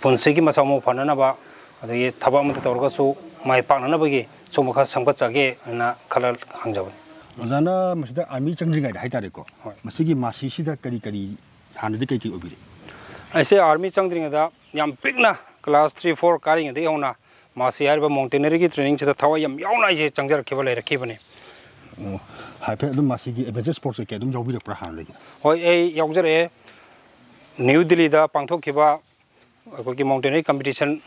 ꯄꯨꯟꯁꯤꯒꯤ ꯃꯁꯥ ꯃꯎ ꯐꯅꯅꯕ, ꯑꯗꯒꯤ ꯊꯕꯛ ꯑꯃꯇ ꯇꯧꯔꯒꯁꯨ ꯃꯥꯏ ꯄꯥꯛꯅꯅꯕꯒꯤ ꯁꯨꯝꯕ ꯈꯔ ꯁꯦꯝꯒꯠꯆꯒꯦ ꯍꯥꯏꯅ ꯈꯜꯂ ꯍꯪꯖꯕꯅꯤ꯫ ꯑꯣꯖꯥꯅ ꯃꯁꯤꯗ ꯑꯥꯔꯃꯤ ꯆꯪꯗ꯭ꯔꯤꯉꯩꯗ ꯍꯥꯏꯇꯥꯔꯦꯀꯣ, ꯍꯣꯏ꯫ ꯃꯁꯤꯒꯤ ꯃꯥꯁꯤꯁꯤꯗ ꯀꯔꯤ ꯀꯔꯤ ꯍꯥꯟꯅꯗꯤ ꯀꯩ ꯀꯩ ꯑꯣꯏꯕꯤꯔꯦ? ꯑꯩꯁꯦ ꯑꯥꯔꯃꯤ ꯆꯪꯗ꯭ꯔꯤꯉꯩꯗ ꯌꯥꯝ ꯄꯤꯛꯅ class three four ꯀꯥꯔꯤꯉꯩꯗꯒꯤ ꯍꯧꯅ ꯃꯥꯁꯤ ꯍꯥꯏꯔꯤꯕ ꯃꯥꯎꯟꯇꯦꯅꯔꯤꯒꯤ ꯇ꯭ꯔꯦꯅꯤꯡꯁꯤꯗ ꯊꯋꯥꯏ ꯌꯥꯝ ꯌꯥꯎꯅ ꯑꯩꯁꯦ ꯆꯪꯖꯔꯛꯈꯤꯕ ꯂꯩꯔꯛꯈꯤꯕꯅꯤ꯫ ꯑꯣ, ꯍꯥꯏꯐꯦꯠ ꯑꯗꯨꯝ ꯃꯁꯤꯒꯤ adventure sports ꯀꯩꯀꯩ ꯑꯗꯨꯝ ꯌꯥꯎꯕꯤꯔꯛꯄ꯭ꯔꯥ ꯍꯥꯟꯅꯗꯒꯤ? ꯍꯣꯏ, ꯑꯩ ꯌꯥꯎꯖꯔꯛꯑꯦ꯫ ꯅ꯭ꯌꯨ ꯗꯤꯜꯂꯤꯗ ꯄꯥꯡꯊꯣꯛꯈꯤꯕ ꯑꯩꯈꯣꯏꯒꯤ ꯃꯥꯎꯟꯇꯦꯅꯔꯤ ꯀꯝꯄꯤꯇꯤꯁꯟ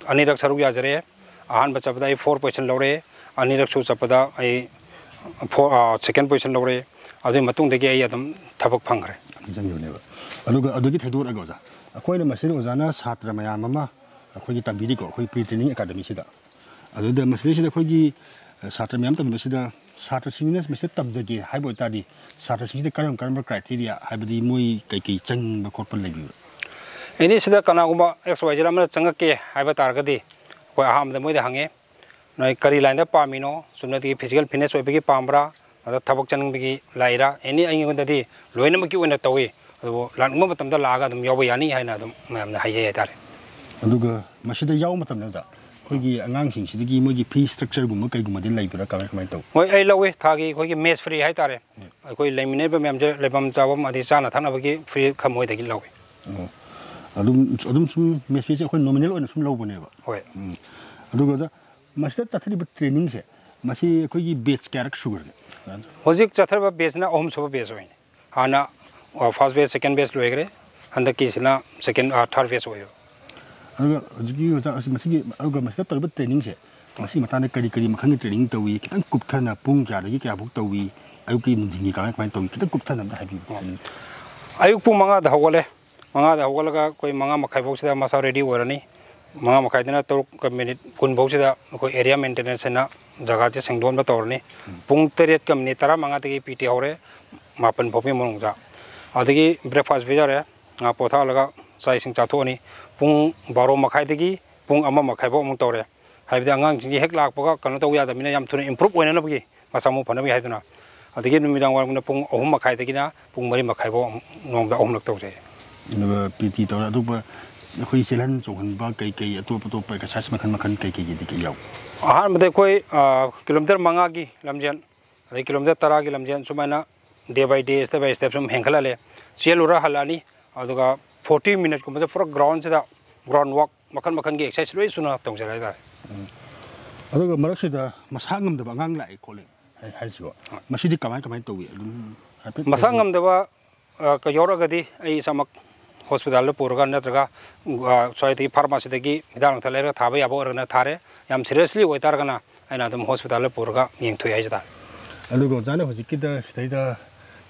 ꯑꯅꯤꯔꯛ ꯁꯔꯨꯛ ꯌꯥꯖꯔꯛꯑꯦ꯫ ꯑꯍꯥꯟꯕ ꯆꯠꯄꯗ ꯑꯩ four position ꯂꯧꯔꯦ, ꯑꯅꯤꯔꯛꯁꯨ ꯆꯠꯄꯗ ꯑꯩ four, ꯑ, second position ꯂꯧꯔꯦ꯫ ꯑꯗꯨꯒꯤ ꯃꯇꯨꯡꯗꯒꯤ ꯑꯩ ꯑꯗꯨꯝ ꯊꯕꯛ ꯐꯪꯈ꯭ꯔꯦ꯫ ꯊꯝꯖꯟꯈꯤꯕꯅꯦꯕ꯫ ꯑꯗꯨꯒ ꯑꯗꯨꯒꯤ ꯊꯩꯗꯣꯔꯛꯑꯒ ꯑꯣꯖꯥ, ꯑꯩꯈꯣꯏꯅ ꯃꯁꯤꯗ ꯑꯣꯖꯥꯅ ꯁꯥꯇ꯭ꯔ ꯃꯌꯥꯝ ꯑꯃ ꯑꯩꯈꯣꯏꯒꯤ ꯇꯝꯕꯤꯔꯤꯀꯣ, ꯑꯩꯈꯣꯏ pre training academyꯁꯤꯗ꯫ ꯑꯗꯨꯗ ꯃꯁꯤꯗꯩꯁꯤꯗ ꯑꯩꯈꯣꯏꯒꯤ, ꯑ, ꯁꯥꯇ꯭ꯔ ꯃꯌꯥꯝ ꯇꯝꯕꯁꯤꯗ ꯁꯥꯇ꯭ꯔꯁꯤꯡꯁꯤꯅ ꯃꯁꯤꯗ ꯇꯝꯖꯒꯦ ꯍꯥꯏꯕ ꯑꯣꯏꯇꯥꯔꯗꯤ ꯁꯥꯇ꯭ꯔꯁꯤꯡꯁꯤꯗ ꯀꯔꯝ ꯀꯔꯝꯕ criteria, ꯍꯥꯏꯕꯗꯤ ꯃꯣꯏ ꯀꯩꯀꯩ ꯆꯪꯕ ꯈꯣꯠꯄ ꯂꯩꯕꯤꯕ꯭ꯔꯥ? ꯑꯦꯅꯤ ꯁꯤꯗ ꯀꯅꯥꯒꯨꯝꯕ X Y Z ꯑꯃꯅ ꯆꯪꯉꯛꯀꯦ ꯍꯥꯏꯕ ꯇꯥꯔꯒꯗꯤ ꯑꯩꯈꯣꯏ ꯑꯍꯥꯟꯕꯗ ꯃꯣꯏꯗ ꯍꯪꯉꯦ, "ꯅꯣꯏ ꯀꯔꯤ ꯂꯥꯏꯟꯗ ꯄꯥꯝꯃꯤꯅꯣ? ꯆꯨꯝꯅꯗꯒꯤ physical fitness ꯑꯣꯏꯕꯒꯤ ꯄꯥꯝꯕ꯭ꯔꯥ? ꯑꯗ ꯊꯕꯛ ꯆꯪꯅꯤꯡꯕꯒꯤ ꯂꯥꯛꯏꯔꯥ?" ꯑꯦꯅꯤ ꯑꯩꯉꯣꯟꯗꯗꯤ ꯂꯣꯏꯅꯃꯛꯀꯤ ꯑꯣꯏꯅ ꯇꯧꯏ꯫ ꯑꯗꯨꯕꯨ ꯂꯥꯛꯅꯤꯡꯕ ꯃꯇꯝꯗ ꯂꯥꯛꯑꯒ ꯑꯗꯨꯝ ꯌꯥꯎꯕ ꯌꯥꯅꯤ ꯍꯥꯏꯅ ꯑꯗꯨꯝ ꯃꯌꯥꯝꯗ ꯍꯥꯏꯖꯩ ꯍꯥꯏꯇꯥꯔꯦ꯫ ꯑꯗꯨꯒ ꯃꯁꯤꯗ ꯌꯥꯎꯕ ꯃꯇꯝꯗ ꯑꯣꯖꯥ, ꯑꯩꯈꯣꯏꯒꯤ ꯑꯉꯥꯡꯁꯤꯡꯁꯤꯗꯒꯤ ꯃꯣꯏꯒꯤ fee structureꯒꯨꯝꯕ ꯀꯩꯒꯨꯝꯕꯗꯤ ꯂꯩꯕ꯭ꯔꯥ? ꯀꯃꯥꯏ, ꯀꯃꯥꯏꯅ ꯇꯧꯕ? ꯍꯣꯏ, ꯑꯩ ꯂꯧꯋꯤ꯫ ꯊꯥꯒꯤ ꯑꯩꯈꯣꯏꯒꯤ mess free ꯍꯥꯏꯇꯥꯔꯦ꯫ ꯎꯝ꯫ ꯑꯩꯈꯣꯏ ꯂꯩꯃꯤꯟꯅꯔꯤꯕ ꯃꯌꯥꯝꯁꯦ ꯂꯩꯐꯝ ꯆꯥꯐꯝ ꯑꯗꯩ ꯆꯥꯅ ꯊꯛꯅꯕꯒꯤ free ꯈꯔ ꯃꯣꯏꯗꯒꯤ ꯂꯧꯋꯤ꯫ ꯑꯣ꯫ ꯑꯗꯨꯝ, ꯑꯗꯨꯝ ꯁꯨꯝ mess feeꯁꯦ ꯑꯩꯈꯣꯏ nominal ꯑꯣꯏꯅ ꯁꯨꯝ ꯂꯧꯕꯅꯦꯕ꯫ ꯍꯣꯏ꯫ ꯎꯝ꯫ ꯑꯗꯨꯒ ꯑꯣꯖꯥ, ꯃꯁꯤꯗ ꯆꯠꯊꯔꯤꯕ trainingꯁꯦ, ꯃꯁꯤ ꯑꯩꯈꯣꯏꯒꯤ batch ꯀꯌꯥꯔꯛ ꯁꯨꯈ꯭ꯔꯒꯦ? ꯍꯧꯖꯤꯛ ꯆꯠꯊꯔꯤꯕ batchꯅ ꯑꯍꯨꯝꯁꯨꯕ batch ꯑꯣꯏꯅꯤ꯫ ꯍꯥꯟꯅ, ꯑ, first batch, second batch ꯂꯣꯏꯈ꯭ꯔꯦ꯫ ꯍꯟꯗꯛꯀꯤꯁꯤꯅ second, ꯑ, third batch ꯑꯣꯏꯕ꯫ ꯑꯗꯨꯒ ꯍꯧꯖꯤꯛꯀꯤ ꯑꯣꯖꯥ, ꯑꯁꯤ ꯃꯁꯤꯒꯤ, ꯑꯗꯨꯒ ꯃꯁꯤꯗ ꯇꯧꯔꯤꯕ trainingꯁꯦ, ꯃꯁꯤꯒꯤ ꯃꯇꯥꯡꯗ ꯀꯔꯤ ꯀꯔꯤ ꯃꯈꯜꯒꯤ training ꯇꯧꯏ? ꯈꯤꯇꯪ ꯀꯨꯞꯊꯅ ꯄꯨꯡ ꯀꯌꯥꯗꯒꯤ ꯀꯌꯥꯐꯥꯎ ꯇꯧꯏ? ꯑꯌꯨꯛꯀꯤ, ꯅꯨꯡꯊꯤꯟꯒꯤ ꯀꯃꯥꯏ, ꯀꯃꯥꯏꯅ ꯇꯧꯏ? ꯈꯤꯇꯪ ꯀꯨꯞꯊꯅ ꯑꯝꯇ ꯍꯥꯏꯕꯤꯌꯨ꯫ ꯑꯣ꯫ ꯑꯌꯨꯛ ꯄꯨꯡ ꯃꯉꯥꯗ ꯍꯧꯒꯠꯂꯦ꯫ ꯃꯉꯥꯗ ꯍꯧꯒꯠꯂꯒ ꯑꯩꯈꯣꯏ ꯃꯉꯥ ꯃꯈꯥꯏ ꯐꯥꯎꯁꯤꯗ ꯃꯁꯥ ready ꯑꯣꯏꯔꯅꯤ꯫ ꯃꯉꯥ ꯃꯈꯥꯏꯗꯅ ꯇꯔꯨꯛꯀ ꯃꯤꯅꯤꯠ ꯀꯨꯟ ꯐꯥꯎꯁꯤꯗ ꯑꯩꯈꯣꯏ area maintenance ꯍꯥꯏꯅ ꯖꯒꯥꯁꯦ ꯁꯦꯡꯗꯣꯛꯅꯕ ꯇꯧꯔꯅꯤ꯫ ꯄꯨꯡ ꯇꯔꯦꯠꯀ ꯃꯤꯅꯤꯠ ꯇꯔꯥꯃꯉꯥꯗꯒꯤ PT ꯍꯧꯔꯦ, ꯃꯥꯄꯟ ꯐꯥꯎꯒꯤ ꯃꯅꯨꯡꯗ꯫ ꯑꯗꯒꯤ breakfast ꯄꯤꯖꯔꯦ, ꯉꯥꯏꯍꯥꯛ ꯄꯣꯊꯥꯍꯜꯂꯒ ꯆꯥꯛ ꯏꯁꯤꯡ ꯆꯥꯊꯣꯛꯑꯅꯤ꯫ ꯄꯨꯡ ꯕꯥꯔꯣ ꯃꯈꯥꯏꯗꯒꯤ ꯄꯨꯡ ꯑꯃ ꯃꯈꯥꯏ ꯐꯥꯎ ꯑꯃꯨꯛ ꯇꯧꯔꯦ꯫ ꯍꯥꯏꯕꯗꯤ ꯑꯉꯥꯡꯁꯤꯡꯁꯤ ꯍꯦꯛ ꯂꯥꯛꯄꯒ ꯀꯩꯅꯣ ꯇꯧꯕ ꯌꯥꯗꯕꯅꯤꯅ, ꯌꯥꯝ ꯊꯨꯅ improve ꯑꯣꯏꯅꯅꯕꯒꯤ, ꯃꯁꯥ ꯃꯎ ꯐꯅꯕꯒꯤ ꯍꯥꯏꯗꯨꯅ꯫ ꯑꯗꯒꯤ ꯅꯨꯃꯤꯗꯥꯡ ꯋꯥꯏꯔꯝꯗ ꯄꯨꯡ ꯑꯍꯨꯝ ꯃꯈꯥꯏꯗꯒꯤꯅ ꯄꯨꯡ ꯃꯔꯤ ꯃꯈꯥꯏ ꯐꯥꯎ ꯑꯃꯨꯛ ꯅꯣꯡꯃꯗ ꯑꯍꯨꯝꯂꯛ ꯇꯧꯖꯩ꯫ ꯑꯗꯨꯒ PT ꯇꯧꯔꯦ꯫ ꯑꯇꯣꯞꯄ ꯑꯩꯈꯣꯏ ꯆꯦꯜꯍꯟ ꯆꯣꯡꯍꯟꯕ ꯀꯩ ꯀꯩ, ꯑꯇꯣꯞ ꯑꯇꯣꯞꯄ exercise ꯃꯈꯜ ꯃꯈꯜ ꯀꯩ ꯀꯩꯒꯤꯗꯤ ꯀꯩ ꯌꯥꯎ? ꯑꯍꯥꯟꯕꯗ ꯑꯩꯈꯣꯏ, ꯑ, kilometre ꯃꯉꯥꯒꯤ ꯂꯝꯖꯦꯟ, ꯑꯗꯩ kilometre ꯇꯔꯥꯒꯤ ꯂꯝꯖꯦꯟ, ꯁꯨꯃꯥꯏꯅ day by day, step by step ꯁꯨꯝ ꯍꯦꯟꯒꯠꯍꯜꯂꯦ꯫ ꯆꯦꯜꯂꯨꯔ ꯍꯜꯂꯛꯑꯅꯤ, ꯑꯗꯨꯒ forty minute ꯀꯨꯝꯕꯗ ꯄꯨꯔꯥ ground ꯁꯤꯗ ground work ꯃꯈꯜ ꯃꯈꯜꯒꯤ exercise ꯂꯣꯏ ꯁꯨꯅ ꯇꯧꯖꯔꯦ ꯍꯥꯏꯇꯥꯔꯦ꯫ ꯎꯝ꯫ ꯑꯗꯨꯒ ꯃꯔꯛꯁꯤꯗ ꯃꯁꯥ ꯉꯝꯗꯕ ꯑꯉꯥꯡ ꯂꯥꯛꯑꯦ ꯈꯣꯠꯂꯦ ꯍꯥꯏ-, ꯍꯥꯏꯔꯤꯁꯤꯀꯣ, ꯍꯣꯏ꯫ ꯃꯁꯤꯗꯤ ꯀꯃꯥꯏ ꯀꯃꯥꯏꯅ ꯇꯧꯏ? ꯑꯗꯨꯝ ꯍꯥꯏꯐꯦꯠ ꯃꯁꯥ ꯍꯥꯏꯕꯤꯌꯨ꯫ ꯉꯝꯗꯕ, ꯑ, ꯀ-, ꯌꯥꯎꯔꯛꯑꯒꯗꯤ ꯑꯩ ꯏꯁꯥꯃꯛ hospital ꯗ ꯄꯨꯔꯒ ꯅꯠꯇ꯭ꯔꯒ, ꯑ, ꯁ꯭ꯋꯥꯏꯗꯒꯤ pharmacy ꯗꯒꯤ ꯍꯤꯗꯥꯛ ꯂꯥꯡꯊꯛ ꯂꯩꯔꯒ ꯊꯥꯕ ꯌꯥꯕ ꯑꯣꯏꯔꯒꯅ ꯊꯥꯔꯦ, ꯌꯥꯝ seriously ꯑꯣꯏꯇꯥꯔꯒꯅ ꯑꯩꯅ ꯑꯗꯨꯝ hospital ꯗ ꯄꯨꯔꯒ ꯌꯦꯡꯊꯣꯛꯑꯦ ꯍꯥꯏꯖ ꯇꯥꯔꯦ꯫ ꯑꯗꯨꯒ ꯑꯣꯖꯥꯅ ꯍꯧꯖꯤꯛꯀꯤꯗ ꯁꯤꯗꯩꯗ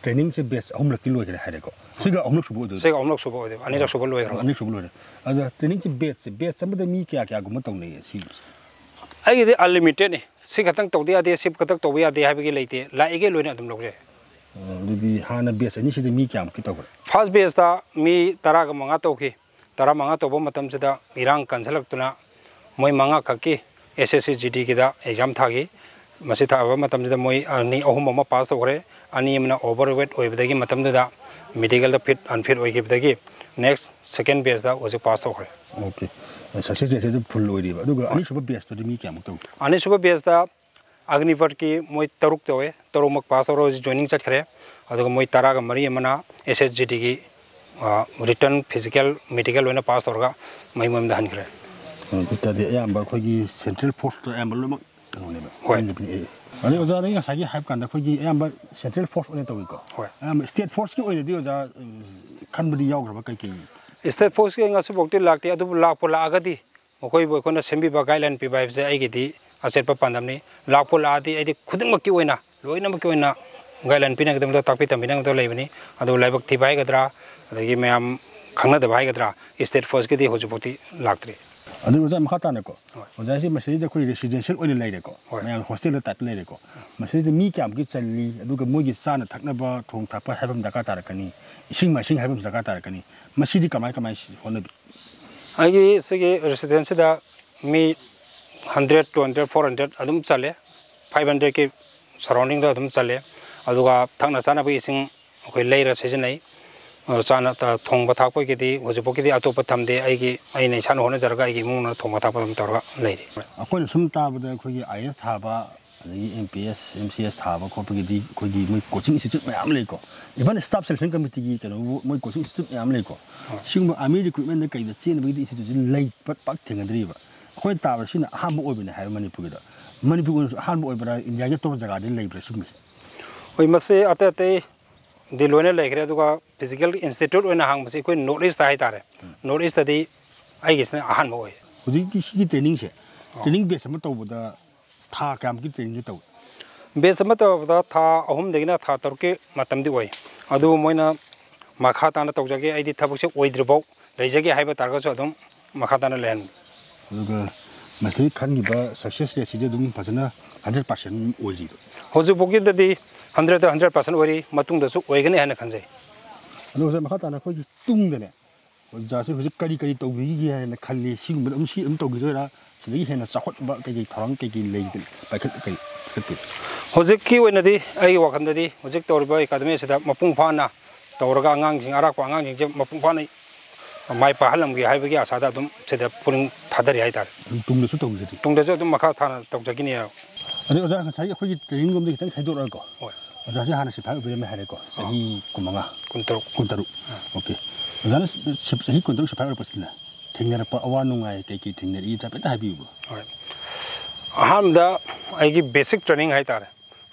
training ꯁꯦ batch ꯑꯍꯨꯝꯂꯛꯇꯤ ꯂꯣꯏꯈ꯭ꯔꯦ ꯍꯥꯏꯔꯦꯀꯣ, ꯁꯤꯒ ꯑꯍꯨꯝꯂꯛ ꯁꯨꯕ ꯑꯣꯏꯗꯣꯏꯔꯣ? ꯁꯤꯒ ꯑꯍꯨꯝꯂꯛ ꯁꯨꯕ ꯑꯣꯏꯗꯣꯏꯕ, ꯑꯅꯤꯔꯛ ꯁꯨꯕ ꯂꯣꯏꯈ꯭ꯔꯕ꯫ ꯑꯅꯤꯔꯛ ꯁꯨꯕ ꯂꯣꯏꯔꯦ꯫ ꯑꯗ training ꯁꯦ batch ꯁꯦ, batch ꯑꯃꯗ ꯃꯤ ꯀꯌꯥ ꯀꯌꯥꯒꯨꯝꯕ ꯇꯧꯅꯩꯌꯦ ꯁꯤ? ꯑꯩꯒꯤꯗꯤ unlimited ꯅꯤ, ꯁꯤ ꯈꯛꯇꯪ ꯇꯧꯗ ꯌꯥꯗꯦ, ꯁꯤ ꯈꯛꯇꯪ ꯇꯧꯕ ꯌꯥꯗꯦ ꯍꯥꯏꯕꯒꯤ ꯂꯩꯇꯦ, ꯂꯥꯛꯏꯈꯩ ꯂꯣꯏꯅ ꯑꯗꯨꯝ ꯂꯧꯖꯩ꯫ ꯑꯣ, ꯑꯗꯨꯗꯤ ꯍꯥꯟꯅ batch ꯑꯅꯤꯁꯤꯗ ꯃꯤ ꯀꯌꯥꯃꯨꯛꯇꯤ ꯇꯧꯈ꯭ꯔꯦ? First batch ꯇ ꯃꯤ ꯇꯔꯥꯒ ꯃꯉꯥ ꯇꯧꯈꯤ꯫ ꯇꯔꯥꯃꯉꯥ ꯇꯧꯕ ꯃꯇꯝꯁꯤꯗ ꯏꯔꯥꯡ ꯀꯟꯁꯤꯜꯂꯛꯇꯨꯅ ꯃꯣꯏ ꯃꯉꯥ ꯈꯛꯀꯤ SSC GD ꯒꯤꯗ exam ꯊꯥꯈꯤ꯫ ꯃꯁꯤ ꯊꯥꯕ ꯃꯇꯝꯁꯤꯗ ꯃꯣꯏ ꯑꯅꯤ, ꯑꯍꯨꯝ ꯑꯃ pass ꯇꯧꯈ꯭ꯔꯦ, ꯑꯅꯤ ꯑꯃꯅ overweight ꯑꯣꯏꯕꯗꯒꯤ ꯃꯇꯝꯗꯨꯗ medical ꯗ fit unfit ꯑꯣꯏꯈꯤꯕꯗꯒꯤ next second batch ꯇ ꯍꯧꯖꯤꯛ pass ꯇꯧꯈ꯭ꯔꯦ꯫ Okay꯫ Success rate ꯁꯦ ꯑꯗꯨꯝ full ꯑꯣꯏꯔꯤꯕ꯫ ꯑꯗꯨꯒ ꯍꯣꯏ꯫ ꯑꯅꯤꯁꯨꯕ batch ꯇꯨꯗꯤ ꯃꯤ ꯀꯌꯥꯃꯨꯛ ꯇꯧꯒꯦ? ꯑꯅꯤꯁꯨꯕ batch ꯇ ꯑꯒꯅꯤꯄꯊꯀꯤ ꯃꯣꯏ ꯇꯔꯨꯛ ꯇꯧꯋꯦ, ꯇꯔꯨꯛꯃꯛ pass ꯇꯧꯔ ꯍꯧꯖꯤꯛ joining ꯆꯠꯈ꯭ꯔꯦ꯫ ꯑꯗꯨꯒ ꯃꯣꯏ ꯇꯔꯥꯒ ꯃꯔꯤ ꯑꯃꯅ SSGD ꯒꯤ, ꯑ, written, physical, medical ꯂꯣꯏꯅ pass ꯇꯧꯔꯒ ꯃꯌꯨꯝ ꯃꯌꯨꯝꯗ ꯍꯟꯈ꯭ꯔꯦ꯫ ꯑ, ꯑꯗꯨ ꯇꯥꯔꯗꯤ ꯑꯌꯥꯝꯕ ꯑꯩꯈꯣꯏꯒꯤ central force ꯇ ꯑꯌꯥꯝꯕ ꯂꯣꯏꯅꯃꯛ ꯀꯩꯅꯣꯅꯦꯕ, ꯍꯣꯏ꯫ ꯑꯩꯅ ꯄꯤꯅꯤꯡꯉꯛꯑꯦ꯫ ꯑꯗꯩ ꯑꯣꯖꯥꯗꯒꯤ ꯉꯁꯥꯏꯒꯤ ꯍꯥꯏꯕ ꯀꯥꯟꯗ ꯑꯩꯈꯣꯏꯒꯤ ꯑꯌꯥꯝꯕ central force ꯑꯣꯏꯅ ꯇꯧꯏꯀꯣ? ꯍꯣꯏ꯫ ꯑꯌꯥꯝꯕ state force ꯀꯤ ꯑꯣꯏꯅꯗꯤ ꯑꯣꯖꯥ, ꯎꯝ, ꯈꯟꯕꯗꯤ ꯌꯥꯎꯈ꯭ꯔꯕ ꯀꯩꯀꯩ? State force ꯀꯤ ꯉꯁꯤꯐꯥꯎꯗꯤ ꯂꯥꯛꯇꯦ, ꯑꯗꯨꯕꯨ ꯂꯥꯛꯄꯨ ꯂꯥꯛꯑꯒꯗꯤ ꯃꯈꯣꯏꯕꯨ ꯑꯩꯈꯣꯏꯅ ꯁꯦꯝꯕꯤꯕ, guideline ꯄꯤꯕ ꯍꯥꯏꯕꯁꯦ ꯑꯩꯒꯤꯗꯤ ꯑꯆꯦꯠꯄ ꯄꯥꯟꯗꯝꯅꯤ꯫ ꯂꯥꯛꯄꯨ ꯂꯥꯛꯑꯗꯤ ꯑꯩꯗꯤ ꯈꯨꯗꯤꯡꯃꯛꯀꯤ ꯑꯣꯏꯅ, ꯂꯣꯏꯅꯃꯛꯀꯤ ꯑꯣꯏꯅ guideline ꯄꯤꯅꯒꯗꯕꯗ, ꯇꯥꯛꯄꯤ ꯇꯝꯕꯤꯅꯒꯗꯕ ꯂꯩꯕꯅꯤ꯫ ꯑꯗꯨꯕꯨ ꯂꯥꯏꯕꯛ ꯊꯤꯕ ꯍꯥꯏꯒꯗ꯭ꯔꯥ, ꯑꯗꯒꯤ ꯃꯌꯥꯝ ꯈꯪꯅꯗꯕ ꯍꯥꯏꯒꯗ꯭ꯔꯥ, ꯁ꯭ꯇꯦꯠ ꯐꯣꯔꯁꯀꯤꯗꯤ ꯍꯧꯖꯤꯛꯐꯥꯎꯗꯤ ꯂꯥꯛꯇ꯭ꯔꯤ꯫ ꯑꯗꯨ ꯑꯣꯖꯥ, ꯃꯈꯥ ꯇꯥꯅꯀꯣ, ꯍꯣꯏ꯫ ꯑꯣꯖꯥꯁꯤ ꯃꯁꯤꯗꯩꯗ ꯑꯩꯈꯣꯏ ꯔꯦꯁꯤꯗꯦꯟꯁꯤꯌꯦꯜ ꯑꯣꯏꯅ ꯂꯩꯔꯦꯀꯣ, ꯍꯣꯏ꯫ ꯃꯌꯥꯝ ꯍꯣꯁꯇꯦꯜꯗ ꯇꯥꯏꯞꯇ ꯂꯩꯔꯦꯀꯣ꯫ ꯃꯁꯤꯗꯩꯗ ꯃꯤ ꯀꯌꯥꯃꯨꯛꯀꯤ ꯆꯜꯂꯤ, ꯑꯗꯨꯒ ꯃꯣꯏꯒꯤ ꯆꯥꯅ ꯊꯛꯅꯕ, ꯊꯣꯡ ꯊꯥꯛꯄ ꯍꯥꯏꯕ ꯑꯃ ꯗꯔꯀꯥꯔ ꯇꯥꯔꯛꯀꯅꯤ, ꯏꯁꯤꯡ ꯃꯥꯏꯁꯤꯡ ꯍꯥꯏꯕ ꯑꯃꯁꯨ ꯗꯔꯀꯥꯔ ꯇꯥꯔꯛꯀꯅꯤ꯫ ꯃꯁꯤꯗꯤ ꯀꯃꯥꯏ ꯀꯃꯥꯏ ꯍꯣꯠꯅꯕꯤ? ꯑꯩꯒꯤ ꯁꯤꯒꯤ ꯔꯦꯁꯤꯗꯦꯟꯁꯤꯗ ꯃꯤ hundred, two hundred, four hundred ꯑꯗꯨꯝ ꯆꯜꯂꯦ꯫ ꯐꯥꯏꯚ ꯍꯟꯗ꯭ꯔꯦꯠꯀꯤ ꯁꯔꯥꯎꯟꯗꯤꯡꯗ ꯑꯗꯨꯝ ꯆꯜꯂꯦ꯫ ꯑꯗꯨꯒ ꯊꯛꯅ ꯆꯥꯅꯕ ꯏꯁꯤꯡ ꯑꯩꯈꯣꯏ ꯂꯩꯔ ꯁꯤꯖꯤꯟꯅꯩ꯫ ꯑꯗꯣ ꯆꯥꯅ ꯊ- ꯊꯣꯡꯕ ꯊꯥꯛꯄꯒꯤꯗꯤ ꯍꯧꯖꯤꯛꯐꯥꯎꯒꯤꯗꯤ ꯑꯇꯣꯞꯄ ꯊꯝꯗꯦ꯫ ꯑꯩꯒꯤ, ꯑꯩꯅ ꯏꯁꯥꯅ ꯍꯣꯠꯅꯖꯔꯒ ꯑꯩꯒꯤ ꯏꯃꯨꯡꯅ ꯊꯣꯡꯕ ꯊꯥꯛꯄ ꯑꯗꯨꯝ ꯇꯧꯔꯒ ꯂꯩꯔꯤ꯫ ꯑꯩꯈꯣꯏꯅ ꯁꯨꯝ ꯇꯥꯕꯗ ꯑꯩꯈꯣꯏꯒꯤ ꯑꯥꯏ ꯑꯦꯁ ꯊꯥꯕ, ꯑꯗꯒꯤ M P S, M C S ꯊꯥꯕ ꯈꯣꯠꯄꯒꯤꯗꯤ ꯑꯩꯈꯣꯏꯒꯤ ꯃꯣꯏ ꯀꯣꯆꯤꯡ ꯏꯟꯁꯇꯤꯇ꯭ꯌꯨꯠ ꯃꯌꯥꯝ ꯂꯩꯀꯣ꯫ ꯏꯚꯟ ꯁ꯭ꯇꯥꯐ ꯁꯦꯂꯦꯛꯁꯟ ꯀꯃꯤꯇꯤꯒꯤ ꯀꯩꯅꯣꯕꯨ ꯃꯣꯏ ꯀꯣꯆꯤꯡ ꯏꯟꯁꯇꯤꯇ꯭ꯌꯨꯠ ꯃꯌꯥꯝ ꯂꯩꯀꯣ꯫ ꯁꯤꯒꯨꯝꯕ ꯑꯥꯔꯃꯤ ꯔꯤꯀ꯭ꯔꯨꯠꯃꯦꯟꯗ ꯀꯩꯗ ꯆꯦꯟꯕꯒꯤꯗꯤ ꯏꯟꯁꯇꯤꯇ꯭ꯌꯨꯠꯁꯤ ꯂꯩꯕ ꯄꯥꯛ ꯊꯦꯡꯅꯗ꯭ꯔꯤꯕ꯫ ꯑꯩꯈꯣꯏꯅ ꯇꯥꯕꯗ ꯁꯤꯅ ꯑꯍꯥꯟꯕ ꯑꯣꯏꯕꯅꯦ ꯍꯥꯏꯕ ꯃꯅꯤꯄꯨꯔꯒꯤꯗ꯫ ꯃꯅꯤꯄꯨꯔꯒꯤ ꯑꯣꯏꯅꯁꯨ ꯑꯍꯥꯟꯕ ꯑꯣꯏꯕ꯭ꯔꯥ, ꯏꯟꯗꯤꯌꯥꯒꯤ ꯑꯇꯣꯞꯄ ꯖꯒꯥꯗꯤ ꯂꯩꯕ꯭ꯔꯥ ꯁꯤꯒꯨꯝꯕꯁꯦ? ꯍꯣꯏ, ꯃꯁꯤ ꯑꯇꯩ ꯑꯇꯩꯗꯤ ꯂꯣꯏꯅ ꯂꯩꯈ꯭ꯔꯦ, ꯑꯗꯨꯒ ꯐꯤꯖꯤꯀꯦꯜ ꯏꯟꯁꯇꯤꯇ꯭ꯌꯨꯠ ꯑꯣꯏꯅ ꯍꯥꯡꯕꯁꯤ ꯑꯩꯈꯣꯏ ꯅꯣꯔꯠ ꯏꯁꯇ ꯍꯥꯏꯇꯥꯔꯦ꯫ ꯅꯣꯔꯠ ꯏꯁꯇꯗꯤ ꯑꯩꯒꯤꯁꯤꯅ ꯑꯍꯥꯟꯕ ꯑꯣꯏ꯫ ꯍꯧꯖꯤꯛꯀꯤ ꯁꯤꯒꯤ ꯇ꯭ꯔꯦꯅꯤꯡꯁꯦ, ꯑꯣ꯫ ꯇ꯭ꯔꯦꯅꯤꯡ ꯕꯦꯆ ꯑꯃ ꯇꯧꯕꯗ ꯊꯥ ꯀꯌꯥꯃꯨꯛꯀꯤ ꯇ꯭ꯔꯦꯅꯤꯡꯁꯦ ꯇꯧꯏ? ꯕꯦꯆ ꯑꯃ ꯇꯧꯕꯗ ꯊꯥ ꯑꯍꯨꯝꯗꯒꯤꯅ ꯊꯥ ꯇꯔꯨꯛꯀꯤ ꯃꯇꯝꯗꯤ ꯑꯣꯏ꯫ ꯑꯗꯨꯕꯨ ꯃꯣꯏꯅ ꯃꯈꯥ ꯇꯥꯅ ꯇꯧꯖꯒꯦ, ꯑꯩꯗꯤ ꯊꯕꯛꯁꯦ ꯑꯣꯏꯗ꯭ꯔꯤꯐꯥꯎ ꯂꯩꯖꯒꯦ ꯍꯥꯏꯕ ꯇꯥꯔꯒꯁꯨ ꯑꯗꯨꯝ ꯃꯈꯥ ꯇꯥꯅ ꯂꯩꯍꯟꯕ꯫ ꯑꯗꯨꯒ ꯃꯁꯤꯗꯒꯤ ꯈꯟꯈꯤꯕ ꯁꯛꯁꯦꯁ ꯔꯦꯠꯁꯤꯗꯤ ꯑꯗꯨꯝ ꯐꯖꯅ ꯍꯟꯗ꯭ꯔꯦꯠ ꯄꯥꯔꯁꯦꯟ ꯑꯣꯏꯔꯤꯕ? ꯍꯧꯖꯤꯛꯐꯥꯎꯒꯤꯗꯗꯤ ꯍꯟꯗ꯭ꯔꯦꯠꯇ ꯍꯟꯗ꯭ꯔꯦꯠ ꯄꯥꯔꯁꯦꯟ ꯑꯣꯏꯔꯤ, ꯃꯇꯨꯡꯗꯁꯨ ꯑꯣꯏꯒꯅꯤ ꯍꯥꯏꯅ ꯈꯟꯖꯩ꯫ ꯑꯗꯣ ꯑꯣꯖꯥ, ꯃꯈꯥ ꯇꯥꯅ ꯑꯩꯈꯣꯏꯒꯤ ꯇꯨꯡꯗꯅꯦ, ꯑꯣꯖꯥꯁꯦ ꯍꯧꯖꯤꯛ ꯀꯔꯤ ꯀꯔꯤ ꯇꯧꯕꯤꯒꯦ ꯍꯥꯏꯅ ꯈꯜꯂꯤ? ꯁꯤꯒꯨꯝꯕꯗ ꯑꯗꯨꯝ ꯁꯤ ꯑꯗꯨꯝ ꯇꯧꯈꯤꯗꯣꯏꯔꯥ? ꯁꯤꯗꯒꯤ ꯍꯦꯟꯅ ꯆꯥꯎꯈꯠꯄ ꯀꯩꯀꯩ ꯊꯧꯔꯥꯡ ꯀꯩꯀꯩ ꯂꯩꯒꯦ, ꯄꯥꯏꯈꯠ-, ꯀꯩ ꯄꯥꯏꯈꯠꯀꯦ? ꯍꯧꯖꯤꯛꯀꯤ ꯑꯣꯏꯅꯗꯤ ꯑꯩꯒꯤ ꯋꯥꯈꯜꯗꯗꯤ ꯍꯧꯖꯤꯛ ꯇꯧꯔꯤꯕ ꯑꯦꯀꯥꯗꯃꯤ ꯑꯁꯤꯗ ꯃꯄꯨꯡ ꯐꯥꯅ ꯇꯧꯔꯒ ꯑꯉꯥꯡꯁꯤꯡ, ꯑꯔꯥꯛꯄ ꯑꯉꯥꯡꯁꯤꯡꯁꯦ ꯃꯄꯨꯡ ꯐꯥꯅ ꯃꯥꯏ ꯄꯥꯛꯍꯜꯂꯝꯒꯦ ꯍꯥꯏꯕꯒꯤ ꯑꯥꯁꯥꯗ ꯑꯗꯨꯝ ꯁꯤꯗ ꯄꯨꯛꯅꯤꯡ ꯊꯥꯗꯔꯤ ꯍꯥꯏꯇꯥꯔꯦ꯫ ꯑꯗꯨꯝ ꯇꯨꯡꯗꯁꯨ ꯇꯧꯈꯤꯒꯗꯣꯏꯅꯤ? ꯇꯨꯡꯗꯁꯨ ꯑꯗꯨꯝ ꯃꯈꯥ ꯊꯥꯅ ꯇꯧꯖꯈꯤꯅꯤ꯫ ꯑꯗꯣ ꯑꯣꯖꯥ, ꯉꯁꯥꯏꯒꯤ ꯑꯩꯈꯣꯏꯒꯤ ꯇ꯭ꯔꯦꯅꯤꯡ ꯂꯣꯝꯗ ꯈꯤꯇꯪ ꯈꯥꯏꯗꯣꯔꯛꯑꯒꯀꯣ꯫ ꯍꯣꯏ꯫ ꯑꯣꯖꯥꯁꯦ ꯍꯥꯟꯅ ꯁꯤꯐꯥꯏ ꯑꯣꯏꯕꯤꯔꯝꯃꯦ ꯍꯥꯏꯔꯦꯀꯣ, ꯆꯍꯤ ꯀꯨꯟꯃꯉꯥ? ꯀꯨꯟꯇꯔꯨꯛ꯫ ꯀꯨꯟꯇꯔꯨꯛ꯫ ꯑꯣꯀꯦ꯫ ꯑꯣꯖꯥꯅ ꯁꯤ-, ꯁꯤ-, ꯆꯍꯤ ꯀꯨꯟꯇꯔꯨꯛ ꯁꯤꯐꯥꯏ ꯑꯣꯏꯔꯛꯄꯁꯤꯅ ꯊꯦꯡꯅꯔꯛꯄ ꯑꯋꯥ ꯅꯨꯡꯉꯥꯏ ꯀꯩꯀꯩ ꯊꯦꯡꯅꯔꯛꯏ ꯍꯥꯏꯐꯦꯠꯇ ꯍꯥꯏꯕꯤꯌꯨꯕ꯫ ꯍꯣꯏ꯫ ꯑꯍꯥꯟꯕꯗ ꯑꯩꯒꯤ ꯕꯦꯁꯤꯛ ꯇ꯭ꯔꯦꯅꯤꯡ ꯍꯥꯏꯇꯥꯔꯦ꯫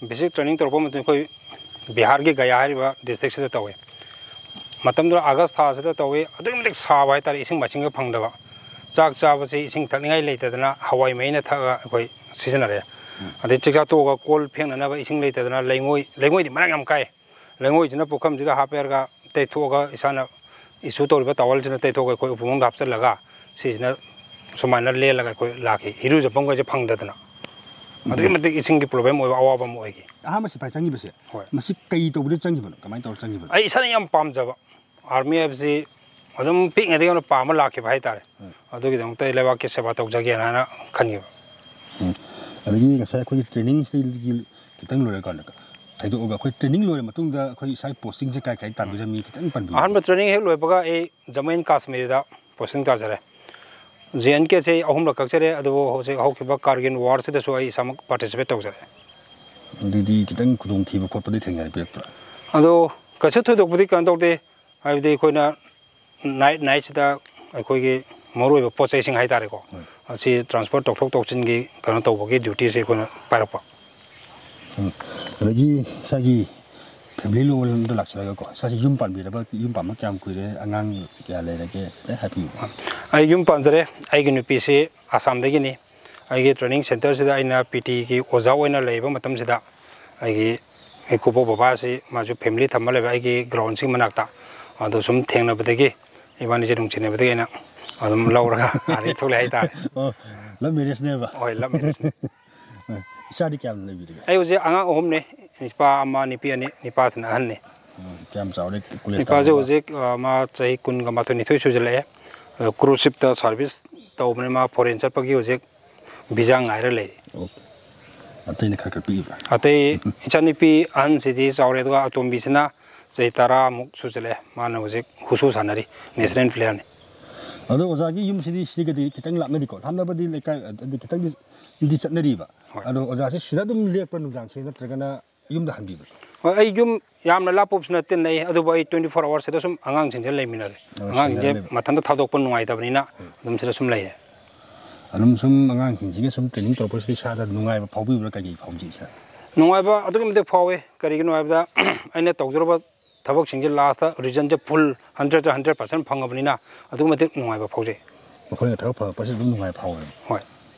ꯕꯦꯁꯤꯛ ꯇ꯭ꯔꯦꯅꯤꯡ ꯇꯧꯔꯛꯄ ꯃꯇꯝꯗ ꯑꯩꯈꯣꯏ ꯕꯤꯍꯥꯔꯒꯤ ꯒꯌꯥ ꯍꯥꯏꯔꯤꯕ ꯗꯤꯁꯇ꯭ꯔꯤꯛꯁꯤꯗ ꯇꯧꯋꯤ꯫ ꯃꯇꯝꯗꯨꯗ ꯑꯥꯒꯁ ꯊꯥꯁꯤꯗ ꯇꯧꯋꯤ꯫ ꯑꯗꯨꯛꯀꯤ ꯃꯇꯤꯛ ꯁꯥꯕ ꯍꯥꯏꯇꯥꯔꯦ, ꯏꯁꯤꯡ ꯃꯥꯏꯁꯤꯡꯒ ꯐꯪꯗꯕ꯫ ꯆꯥꯛ ꯆꯥꯕꯁꯤ ꯏꯁꯤꯡ ꯊꯛꯅꯤꯡꯉꯥꯏ ꯂꯩꯇꯗꯅ ꯍꯋꯥꯏ ꯃꯍꯤꯅ ꯊꯛꯑꯒ ꯑꯩꯈꯣꯏ ꯁꯤꯖꯤꯟꯅꯔꯦ꯫ ꯑꯗꯩ ꯆꯥꯛꯆꯥ ꯇꯣꯛꯑꯒ ꯀꯣꯜ ꯐꯦꯡꯅꯅꯕ ꯏꯁꯤꯡ ꯂꯩꯇꯗꯅ ꯂꯩꯉꯣꯏ, ꯂꯩꯉꯣꯏꯗꯤ ꯃꯔꯥꯡ ꯌꯥꯝ ꯀꯥꯏ꯫ ꯂꯩꯉꯣꯏꯁꯤꯅ ꯄꯨꯈꯝꯁꯤꯗ ꯍꯥꯞꯄꯦꯔꯒ ꯇꯩꯊꯣꯛꯑꯒ ꯏꯁꯥꯅ ꯏꯁꯨ ꯇꯧꯔꯤꯕ ꯇꯥꯋꯦꯜꯁꯤꯅ ꯇꯩꯊꯣꯛꯑꯒ ꯑꯩꯈꯣꯏ ꯎꯄꯨ ꯃꯅꯨꯡꯗ ꯍꯥꯞꯆꯤꯜꯂꯒ ꯁꯤꯁꯤꯅ ꯁꯨꯃꯥꯏꯅ ꯂꯦꯜꯂꯒ ꯑꯩꯈꯣꯏ ꯂꯥꯛꯈꯤ꯫ ꯏꯔꯨꯖꯐꯝꯈꯩꯁꯦ ꯐꯪꯗꯗꯅ ꯑꯗꯨꯛꯀꯤ ꯃꯇꯤꯛ ꯏꯁꯤꯡꯒꯤ ꯄ꯭ꯔꯣꯕ꯭ꯂꯦꯝ ꯑꯣꯏꯕ, ꯑꯋꯥꯕ ꯑꯃ ꯑꯣꯏꯈꯤ꯫ ꯑꯍꯥꯟꯕ ꯁꯤꯐꯥꯏ ꯆꯪꯈꯤꯕꯁꯦ, ꯍꯣꯏ꯫ ꯃꯁꯤ ꯀꯩ ꯇꯧꯕꯗ ꯆꯪꯈꯤꯕꯅꯣ, ꯀꯃꯥꯏꯅ ꯇꯧꯔ ꯆꯪꯈꯤꯕꯅꯣ? ꯑꯩ ꯏꯁꯥꯅ ꯌꯥꯝ ꯄꯥꯝꯖꯕ, ꯑꯥꯔꯃꯤ ꯍꯥꯏꯕꯁꯤ ꯑꯗꯨꯝ ꯄꯤꯛꯉꯩꯗꯒꯤ ꯍꯧꯅ ꯄꯥꯝꯃ ꯂꯥꯛꯈꯤꯕ ꯍꯥꯏꯇꯥꯔꯦ꯫ ꯎꯝ꯫ ꯑꯗꯨꯒꯤꯗꯃꯛꯇ ꯑꯩ ꯂꯩꯕꯥꯛꯀꯤ ꯁꯦꯕꯥ ꯇꯧꯖꯒꯦꯅ ꯍꯥꯏꯅ ꯈꯟꯈꯤꯕ꯫ ꯎꯝ꯫ ꯑꯗꯒꯤ ꯉꯁꯥꯏ ꯑꯩꯈꯣꯏꯒꯤ ꯇ꯭ꯔꯦꯅꯤꯡꯁꯤꯗꯒꯤ ꯈꯤꯇꯪ ꯂꯣꯏꯔꯀꯥꯟꯗ ꯈꯥꯏꯗꯣꯛꯑꯒ, ꯑꯩꯈꯣꯏ ꯇ꯭ꯔꯦꯅꯤꯡ ꯂꯣꯏꯔ ꯃꯇꯨꯡꯗ ꯑꯩꯈꯣꯏ ꯏꯁꯥꯒꯤ ꯄꯣꯁꯇꯤꯡꯁꯦ ꯀꯥꯏ ꯀꯥꯏ ꯇꯥꯕꯤꯔꯝꯃꯤ, ꯈꯤꯇꯪ ꯄꯟꯕꯤꯌꯨ꯫ ꯑꯍꯥꯟꯕ ꯇ꯭ꯔꯦꯅꯤꯡ ꯍꯦꯛ ꯂꯣꯏꯕꯒ ꯑꯩ ꯖꯝꯃꯨ ꯑꯦꯟ ꯀꯥꯁꯃꯤꯔꯗ ꯄꯣꯁꯇꯤꯡ ꯇꯥꯖꯔꯦ꯫ ꯖꯦ ꯑꯦꯟ ꯀꯦꯁꯦ ꯑꯩ ꯑꯍꯨꯝꯂꯛ ꯀꯛꯆꯔꯦ, ꯑꯗꯨꯕꯨ ꯍꯧꯖꯤꯛ ꯍꯧꯈꯤꯕ ꯀꯥꯔꯒꯤꯜ ꯋꯥꯔꯁꯤꯗꯁꯨ ꯑꯩ ꯏꯁꯥꯃꯛ ꯄꯥꯔꯇꯤꯁꯤꯄꯦꯠ ꯇꯧꯖꯔꯦ꯫ ꯑꯗꯨꯗꯤ ꯈꯤꯇꯪ ꯈꯨꯗꯣꯡꯊꯤꯕ ꯈꯣꯠꯄꯗꯤ ꯊꯦꯡꯅꯕꯤꯔꯛꯄ꯭ꯔꯥ? ꯑꯗꯣ ꯀꯩꯁꯨ ꯊꯣꯏꯗꯣꯛꯄꯗꯤ ꯀꯩꯅꯣ ꯇꯧꯗꯦ, ꯍꯥꯏꯕꯗꯤ ꯑꯩꯈꯣꯏꯅ ꯅꯥꯏꯠ, ꯅꯥꯏꯠꯁꯤꯗ ꯑꯩꯈꯣꯏꯒꯤ ꯃꯔꯨꯑꯣꯏꯕ ꯄꯣꯠ ꯆꯩꯁꯤꯡ ꯍꯥꯏꯇꯥꯔꯦꯀꯣ, ꯍꯣꯏ꯫ ꯑꯁꯤ ꯇ꯭ꯔꯥꯟꯁꯄꯣꯔꯠ ꯇꯧꯊꯣꯛ ꯇꯧꯁꯤꯟꯒꯤ ꯀꯩꯅꯣ ꯇꯧꯕꯒꯤ ꯗ꯭ꯌꯨꯇꯤꯁꯦ ꯑꯩꯈꯣꯏꯅ ꯄꯥꯏꯔꯛꯄ꯫ ꯎꯝ꯫ ꯑꯗꯒꯤ ꯏꯁꯥꯒꯤ ꯐꯦꯃꯤꯂꯤ ꯂꯣꯝꯗ ꯂꯥꯛꯆꯔꯒꯀꯣ, ꯏꯁꯥꯁꯤ ꯌꯨꯝ ꯄꯥꯟꯕꯤꯔꯕ, ꯌꯨꯝ ꯄꯥꯟꯕ ꯀꯌꯥꯝ ꯀꯨꯏꯔꯦ, ꯑꯉꯥꯡ ꯀꯌꯥ ꯂꯩꯔꯒꯦ, ꯈꯤꯇꯪ ꯍꯥꯏꯕꯤꯌꯨ꯫ ꯑꯩ ꯌꯨꯝ ꯄꯥꯟꯖꯔꯦ꯫ ꯑꯩꯒꯤ ꯅꯨꯄꯤꯁꯤ ꯑꯁꯥꯝꯗꯒꯤꯅꯤ꯫ ꯑꯩꯒꯤ ꯇ꯭ꯔꯦꯅꯤꯡ ꯁꯦꯟꯇꯔꯁꯤꯗ ꯑꯩꯅ ꯄꯤ ꯇꯤꯒꯤ ꯑꯣꯖꯥ ꯑꯣꯏꯅ ꯂꯩꯕ ꯃꯇꯝꯁꯤꯗ ꯑꯩꯒꯤ ꯏꯀꯨꯕꯣꯛ ꯕꯕꯥꯁꯤ ꯃꯥꯁꯨ ꯐꯦꯃꯤꯂꯤ ꯊꯝꯕ ꯂꯩꯕ ꯑꯩꯒꯤ ꯒ꯭ꯔꯥꯎꯟꯁꯤꯒꯤ ꯃꯅꯥꯛꯇ꯫ ꯑꯗꯨ ꯁꯨꯝ ꯊꯦꯡꯅꯕꯗꯒꯤ, ꯏꯕꯥꯅꯤꯁꯦ ꯅꯨꯡꯁꯤꯅꯕꯗꯒꯤ ꯑꯩꯅ ꯑꯗꯨꯝ ꯂꯧꯔꯒ ꯑꯥꯗꯒꯤ ꯊꯣꯛꯂꯛꯑꯦ ꯍꯥꯏꯇꯥꯔꯦ꯫ ꯑꯣ, ꯂꯞ ꯃꯦꯔꯦꯖꯅꯦꯕ? ꯍꯣꯏ, ꯂꯞ ꯃꯦꯔꯦꯖꯅꯦ꯫ ꯏꯆꯥꯗꯤ ꯀꯌꯥꯝ ꯂꯩꯕꯤꯔꯒꯦ? ꯑꯩ ꯍꯧꯖꯤꯛ ꯑꯉꯥꯡ ꯑꯍꯨꯝꯅꯦ, ꯅꯨꯄꯥ ꯑꯃ, ꯅꯨꯄꯤ ꯑꯅꯤ꯫ ꯅꯨꯄꯥꯁꯤꯅ ꯑꯍꯟꯅꯤ꯫ ꯎꯝ, ꯀꯌꯥꯝ ꯆꯥꯎꯔꯦ? ꯀꯣꯂꯦꯖ ꯅꯨꯄꯥꯁꯦ ꯇꯝꯃꯕ? ꯍꯧꯖꯤꯛ, ꯑ, ꯃꯥ ꯆꯍꯤ ꯀꯨꯟꯒ ꯃꯥꯊꯣꯏ ꯅꯤꯊꯣꯏ ꯁꯨꯖꯜꯂꯛꯑꯦ꯫ ꯑ, cruise ship ꯇ service ꯇꯧꯕꯅꯦ, ꯃꯥ foreign ꯆꯠꯄꯒꯤ ꯍꯧꯖꯤꯛ visa ꯉꯥꯏꯔ ꯂꯩꯔꯤ꯫ ꯑꯣꯀꯦ꯫ ꯑꯇꯩꯅ ꯈꯔ ꯈꯔ ꯄꯤꯛꯏꯕ꯭ꯔꯥ? ꯑꯇꯩ ꯏꯆꯥꯅꯨꯄꯤ ꯑꯍꯟꯁꯤꯗꯤ ꯆꯥꯎꯔꯦ, ꯑꯗꯨꯒ ꯑꯇꯣꯝꯕꯤꯁꯤꯅ ꯆꯍꯤ ꯇꯔꯥꯃꯨꯛ ꯁꯨꯖꯜꯂꯛꯑꯦ꯫ ꯃꯥꯅ ꯍꯧꯖꯤꯛ ꯍꯨꯁꯨ ꯁꯥꯟꯅꯔꯤ, national player ꯅꯤ꯫ ꯑꯗꯣ ꯑꯣꯖꯥꯒꯤ ꯌꯨꯝꯁꯤꯗꯤ ꯁꯤꯒꯗꯤ ꯈꯤꯇꯪ ꯂꯥꯞꯅꯔꯤꯀꯣ? ꯂꯥꯞꯅꯕꯗꯤ ꯂꯩꯀꯥꯏ, ꯑꯗꯨ ꯈꯤꯇꯪꯗꯤ ꯗꯤ ꯆꯠꯅꯔꯤꯕ꯫ ꯍꯣꯏ꯫ ꯑꯗꯣ ꯑꯣꯖꯥꯁꯦ ꯁꯤꯗ ꯑꯗꯨꯝ ꯂꯦꯛꯄ꯭ꯔꯥ ꯅꯨꯡꯗꯥꯡꯁꯦ, ꯅꯠꯇ꯭ꯔꯒꯅ ꯌꯨꯝꯗ ꯍꯟꯕꯤꯕ꯭ꯔꯥ? ꯍꯣꯏ, ꯑꯩ ꯌꯨꯝ ꯌꯥꯝꯅ ꯂꯥꯞꯄꯕꯨꯁꯨ ꯅꯠꯇꯦ, ꯅꯛꯏ, ꯑꯗꯨꯕꯨ ꯑꯩ twenty four hours ꯁꯤꯗ ꯁꯨꯝ ꯑꯉꯥꯡꯁꯤꯡꯁꯦ ꯂꯩꯃꯤꯟꯅꯔꯦ꯫ ꯑꯣ, ꯑꯉꯥꯡꯁꯤꯡꯁꯦ ꯁꯦꯟꯅꯔ ꯂꯩꯕ꯫ ꯃꯊꯟꯇ ꯊꯥꯗꯣꯛꯄ ꯅꯨꯡꯉꯥꯏꯇꯕꯅꯤꯅ ꯎꯝ꯫ ꯑꯗꯨꯝ ꯁꯤꯗ ꯁꯨꯝ ꯂꯩꯔꯦ꯫ ꯑꯗꯨꯝ ꯁꯨꯝ ꯑꯉꯥꯡꯁꯤꯡꯁꯤꯒ ꯁꯨꯝ training ꯇꯧꯔꯛꯄꯁꯤꯗ ꯏꯁꯥꯗ ꯅꯨꯡꯉꯥꯏꯕ ꯐꯥꯎꯕꯤꯕ꯭ꯔꯥ, ꯀꯩꯀꯩ ꯐꯥꯎꯖꯩ ꯏꯁꯥꯗ? ꯅꯨꯡꯉꯥꯏꯕ ꯑꯗꯨꯛꯀꯤ ꯃꯇꯤꯛ ꯐꯥꯎꯋꯦ꯫ ꯀꯔꯤꯒꯤꯅꯣ ꯍꯥꯏꯕꯗ, ꯑꯩꯅ ꯇꯧꯖꯔꯨꯕ ꯊꯕꯛꯁꯤꯡꯁꯦ last ꯇ result ꯁꯦ full hundred ꯇ hundred percent ꯐꯪꯉꯕꯅꯤꯅ ꯑꯗꯨꯛꯀꯤ ꯃꯇꯤꯛ ꯅꯨꯡꯉꯥꯏꯕ ꯐꯥꯎꯖꯩ꯫ ꯃꯈꯣꯏꯅ ꯊꯕꯛ ꯐꯪꯉꯛꯄꯁꯤ ꯑꯗꯨꯝ ꯅꯨꯡꯉꯥꯏꯕ ꯐꯥꯎꯋꯦ꯫ ꯍꯣꯏ꯫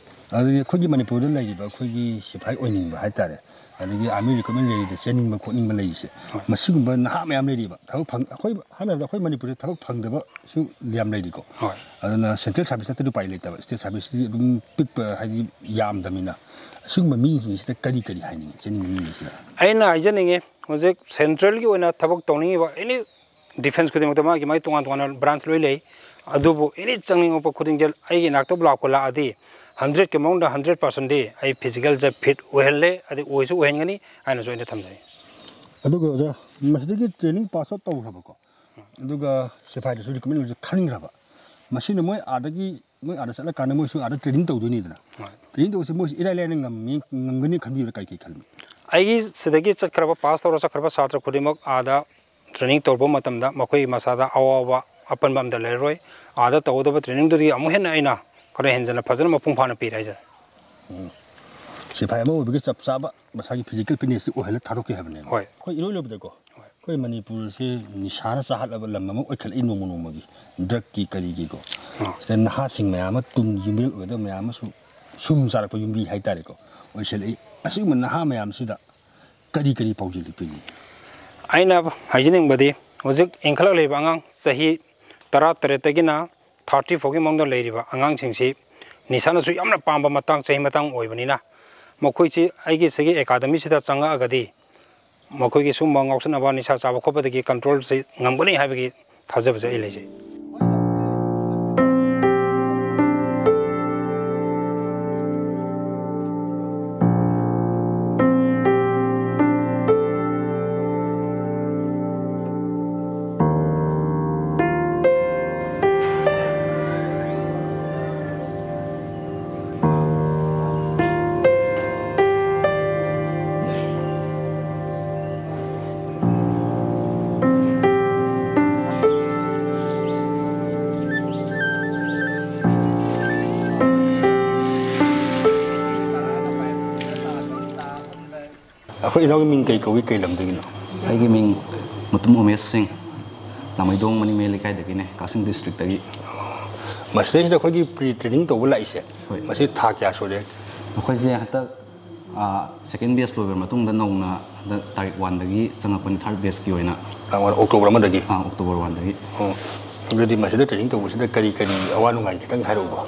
ꯑꯗꯨꯗꯤ ꯑꯩꯈꯣꯏꯒꯤ ꯃꯅꯤꯄꯨꯔꯗ ꯂꯩꯔꯤꯕ ꯑꯩꯈꯣꯏꯒꯤ ꯁꯤꯐꯥꯏ ꯑꯣꯏꯅꯤꯡꯕ ꯍꯥꯏꯇꯥꯔꯦ, ꯑꯗꯒꯤ army recruitment rally ꯗ ꯆꯦꯟꯅꯤꯡꯕ ꯈꯣꯠꯅꯤꯡꯕ ꯂꯩꯔꯤꯁꯦ, ꯍꯣꯏ꯫ ꯃꯁꯤꯒꯨꯝꯕ ꯅꯍꯥ ꯃꯌꯥꯝ ꯂꯩꯔꯤꯕ꯫ ꯊꯕꯛ ꯐꯪ-, ꯑꯩꯈꯣꯏ, ꯍꯥꯏꯅ ꯍꯥꯏꯔꯕꯗ ꯑꯩꯈꯣꯏ ꯃꯅꯤꯄꯨꯔꯗ ꯊꯕꯛ ꯐꯪꯗꯕꯁꯨ ꯌꯥꯝ ꯂꯩꯔꯤꯀꯣ꯫ ꯍꯣꯏ꯫ ꯑꯗꯨꯅ central service ꯅꯠꯇ꯭ꯔꯗꯤ ꯎꯄꯥꯏ ꯂꯩꯇꯕ, state service ꯇꯤ ꯑꯗꯨꯝ ꯄꯤꯛꯄ, ꯍꯥꯏꯗꯤ ꯌꯥꯝꯗꯕꯅꯤꯅ꯫ ꯑꯁꯤꯒꯨꯝꯕ ꯃꯤꯁꯤꯡꯁꯤꯗ ꯀꯔꯤ ꯀꯔꯤ ꯍꯥꯏꯅꯤꯡꯉꯤ, ꯆꯦꯟꯅꯤꯡꯕ ꯃꯤꯁꯤꯡꯁꯤꯗ? ꯑꯩꯅ ꯍꯥꯏꯖꯅꯤꯡꯉꯤ, ꯍꯧꯖꯤꯛ central ꯒꯤ ꯑꯣꯏꯅ ꯊꯕꯛ ꯇꯧꯅꯤꯡꯉꯤꯕ any defence ꯈꯨꯗꯤꯡꯃꯛꯇ ꯃꯥꯒꯤ, ꯃꯥꯒꯤ ꯇꯣꯉꯥꯟ ꯇꯣꯉꯥꯟꯕ branch ꯂꯣꯏ ꯂꯩ꯫ ꯑꯗꯨꯕꯨ any ꯆꯪꯅꯤꯡꯉꯛꯄ ꯈꯨꯗꯤꯡꯗ ꯑꯩꯒꯤ ꯏꯅꯥꯛꯇꯕꯨ ꯂꯥꯛꯄ ꯂꯥꯛꯑꯗꯤ, hundred ꯀꯤ ꯃꯅꯨꯡꯗ hundred percent ꯗꯤ ꯑꯩ physical ꯁꯦ fit ꯑꯣꯏꯍꯜꯂꯦ, ꯑꯗꯩ ꯑꯣꯏꯁꯨ ꯑꯣꯏꯍꯟꯒꯅꯤ ꯍꯥꯏꯅꯁꯨ ꯑꯩꯅ ꯊꯝꯖꯩ꯫ ꯑꯗꯨꯒ ꯑꯣꯖꯥ, ꯃꯁꯤꯗꯒꯤ training pass out ꯇꯧꯈ꯭ꯔꯕꯀꯣ, ꯑꯗꯨꯒ ꯁꯤꯐꯥꯏꯗꯁꯨ recruitment ꯁꯦ ꯈꯟꯈ꯭ꯔꯕ, ꯃꯁꯤꯅ ꯃꯣꯏ ꯑꯥꯗꯒꯤ, ꯃꯣꯏ ꯑꯥꯗ ꯆꯠꯂꯀꯥꯟꯗ ꯃꯣꯏꯁꯨ ꯑꯥꯗ training ꯇꯧꯗꯣꯏꯅꯤꯗꯅ꯫ ꯍꯣꯏ꯫ Training ꯇꯧꯕꯁꯦ ꯃꯣꯏꯁꯨ ꯏꯔꯥꯏ ꯂꯥꯏꯅ ꯉꯝꯃꯤ, ꯉꯝꯒꯅꯤ ꯈꯟꯕꯤꯕ꯭ꯔꯥ? ꯀꯩ ꯀꯩ ꯈꯜꯂꯤ? ꯑꯩꯒꯤ ꯁꯤꯗꯒꯤ ꯆꯠꯈ꯭ꯔꯕ, pass ꯇꯧꯔ ꯆꯠꯈ꯭ꯔꯕ ꯁꯥꯇ꯭ꯔ ꯈꯨꯗꯤꯡꯃꯛ ꯑꯥꯗ training ꯇꯧꯔꯛꯄ ꯃꯇꯝꯗ ꯃꯈꯣꯏ ꯃꯁꯥꯗ ꯑꯋꯥꯕ ꯑꯄꯟꯕ ꯑꯝꯇ ꯂꯩꯔꯔꯣꯏ꯫ ꯑꯥꯗ ꯇꯧꯒꯗꯕ training ꯗꯨꯗꯒꯤ ꯑꯃꯨꯛ ꯍꯦꯟꯅ ꯑꯩꯅ ꯈꯔ ꯍꯦꯟꯖꯟꯅ ꯐꯖꯅ ꯃꯄꯨꯡ ꯐꯥꯅ ꯄꯤꯔꯦ ꯍꯥꯏꯖꯔꯤ꯫ ꯎꯝ꯫ ꯁꯤꯐꯥꯏ ꯑꯃ ꯑꯣꯏꯕꯒꯤ ꯆꯞ ꯆꯥꯕ ꯃꯁꯥꯒꯤ physical fitness ꯇꯤ ꯑꯣꯏꯍꯜꯂ ꯊꯥꯗꯣꯛꯀꯦ ꯍꯥꯏꯕꯅꯦꯕ꯫ ꯍꯣꯏ꯫ ꯑꯩꯈꯣꯏ ꯏꯔꯣꯏ ꯂꯣꯏꯕꯗꯀꯣ, ꯍꯣꯏ꯫ ꯑꯩꯈꯣꯏ ꯃꯅꯤꯄꯨꯔꯁꯦ ꯅꯤꯁꯥꯅ ꯆꯥꯍꯠꯂꯕ ꯂꯝ ꯑꯃ ꯑꯣꯏꯈꯠꯂꯛꯏ ꯅꯣꯡꯃ ꯅꯣꯡꯃꯒꯤ, drug ꯀꯤ ꯀꯔꯤꯒꯤꯀꯣ꯫ ꯑꯥ꯫ ꯁꯤꯗ ꯅꯍꯥꯁꯤꯡ ꯃꯌꯥꯝ ꯑꯃ ꯇꯨꯡꯒꯤ ꯌꯨꯝꯕꯤꯔꯦꯜ ꯑꯣꯏꯒꯗꯕ ꯃꯌꯥꯝ ꯑꯃꯁꯨ ꯁꯨꯝ ꯆꯥꯔꯛꯄ ꯌꯨꯝꯕꯤ ꯍꯥꯏꯇꯥꯔꯦꯀꯣ, ꯑꯣꯏꯁꯜꯂꯛꯏ꯫ ꯑꯁꯤꯒꯨꯝꯕ ꯅꯍꯥ ꯃꯌꯥꯝꯁꯤꯗ ꯀꯔꯤ ꯀꯔꯤ ꯄꯥꯎꯖꯦꯜ ꯄꯤꯅꯤ? ꯑꯩꯅ ꯍꯥꯏꯖꯅꯤꯡꯕꯗꯤ, ꯍꯧꯖꯤꯛ ꯏꯟꯈꯠꯂꯛꯂꯤꯕ ꯑꯉꯥꯡ ꯆꯍꯤ ꯇꯔꯥ ꯇꯔꯦꯠꯇꯒꯤꯅ thirty ꯐꯥꯎꯒꯤ ꯃꯅꯨꯡꯗ ꯂꯩꯔꯤꯕ ꯑꯉꯥꯡꯁꯤꯡꯁꯤ ꯅꯤꯁꯥꯅꯁꯨ ꯌꯥꯝꯅ ꯄꯥꯝꯕ ꯃꯇꯥꯡ, ꯆꯍꯤ ꯃꯇꯥꯡ ꯑꯣꯏꯕꯅꯤꯅ, ꯃꯈꯣꯏꯁꯤ ꯑꯩꯒꯤ ꯁꯤꯒꯤ academy ꯁꯤꯗ ꯆꯪꯉꯛꯑꯒꯗꯤ ꯃꯈꯣꯏꯒꯤ ꯁꯨꯝꯕ ꯉꯥꯎꯁꯟꯅꯕ, ꯅꯤꯁꯥ ꯆꯥꯕ ꯈꯣꯠꯄꯗꯒꯤ control ꯁꯤ ꯉꯝꯒꯅꯤ ꯍꯥꯏꯕꯒꯤ ꯊꯥꯖꯕꯁꯦ ꯑꯩ ꯂꯩꯖꯩ꯫ ꯑꯩꯈꯣꯏ ꯏꯅꯥꯎꯒꯤ ꯃꯤꯡ ꯀꯩ ꯀꯧꯏ, ꯀꯩ ꯂꯝꯗꯒꯤꯅꯣ? ꯑꯩꯒꯤ ꯃꯤꯡ ꯃꯨꯇꯨꯝ ꯎꯃꯦꯁ ꯁꯤꯡ, ꯂꯥꯃꯩꯗꯣꯡ ꯃꯅꯤꯃꯦ ꯂꯩꯀꯥꯏꯗꯒꯤꯅꯦ, ꯀꯛꯆꯤꯡ district ꯇꯒꯤ꯫ ꯃꯁꯤꯗꯩꯁꯤꯗ ꯑꯩꯈꯣꯏꯒꯤ pre training ꯇꯧꯕ ꯂꯥꯛꯏꯁꯦ, ꯃꯁꯤ ꯊꯥ ꯀꯌꯥ ꯁꯨꯔꯦ? ꯑꯩꯈꯣꯏꯁꯦ ꯍꯟꯗꯛ ꯁꯦꯀꯦꯟ ꯕꯦꯁ ꯂꯣꯏꯕ ꯃꯇꯨꯡꯗ ꯅꯧꯅ ꯍꯟꯗꯛ ꯇꯥꯔꯤꯛ ꯋꯥꯟꯗꯒꯤ ꯆꯪꯉꯛꯄꯅꯤ, ꯊꯥꯔꯠ ꯕꯦꯁꯀꯤ ꯑꯣꯏꯅ꯫ ꯑꯣꯛꯇꯣꯕꯔ ꯑꯃꯗꯒꯤ? ꯑꯥ, ꯑꯣꯛꯇꯣꯕꯔ ꯋꯥꯟꯗꯒꯤ꯫ ꯑꯣ, ꯑꯗꯨꯗꯤ ꯃꯁꯤꯗ ꯇ꯭ꯔꯦꯅꯤꯡ ꯇꯧꯕꯁꯤꯗ ꯀꯔꯤ ꯀꯔꯤ ꯑꯋꯥ ꯅꯨꯡꯉꯥꯏ ꯈꯤꯇꯪ ꯍꯥꯏꯔꯛꯎꯕ꯫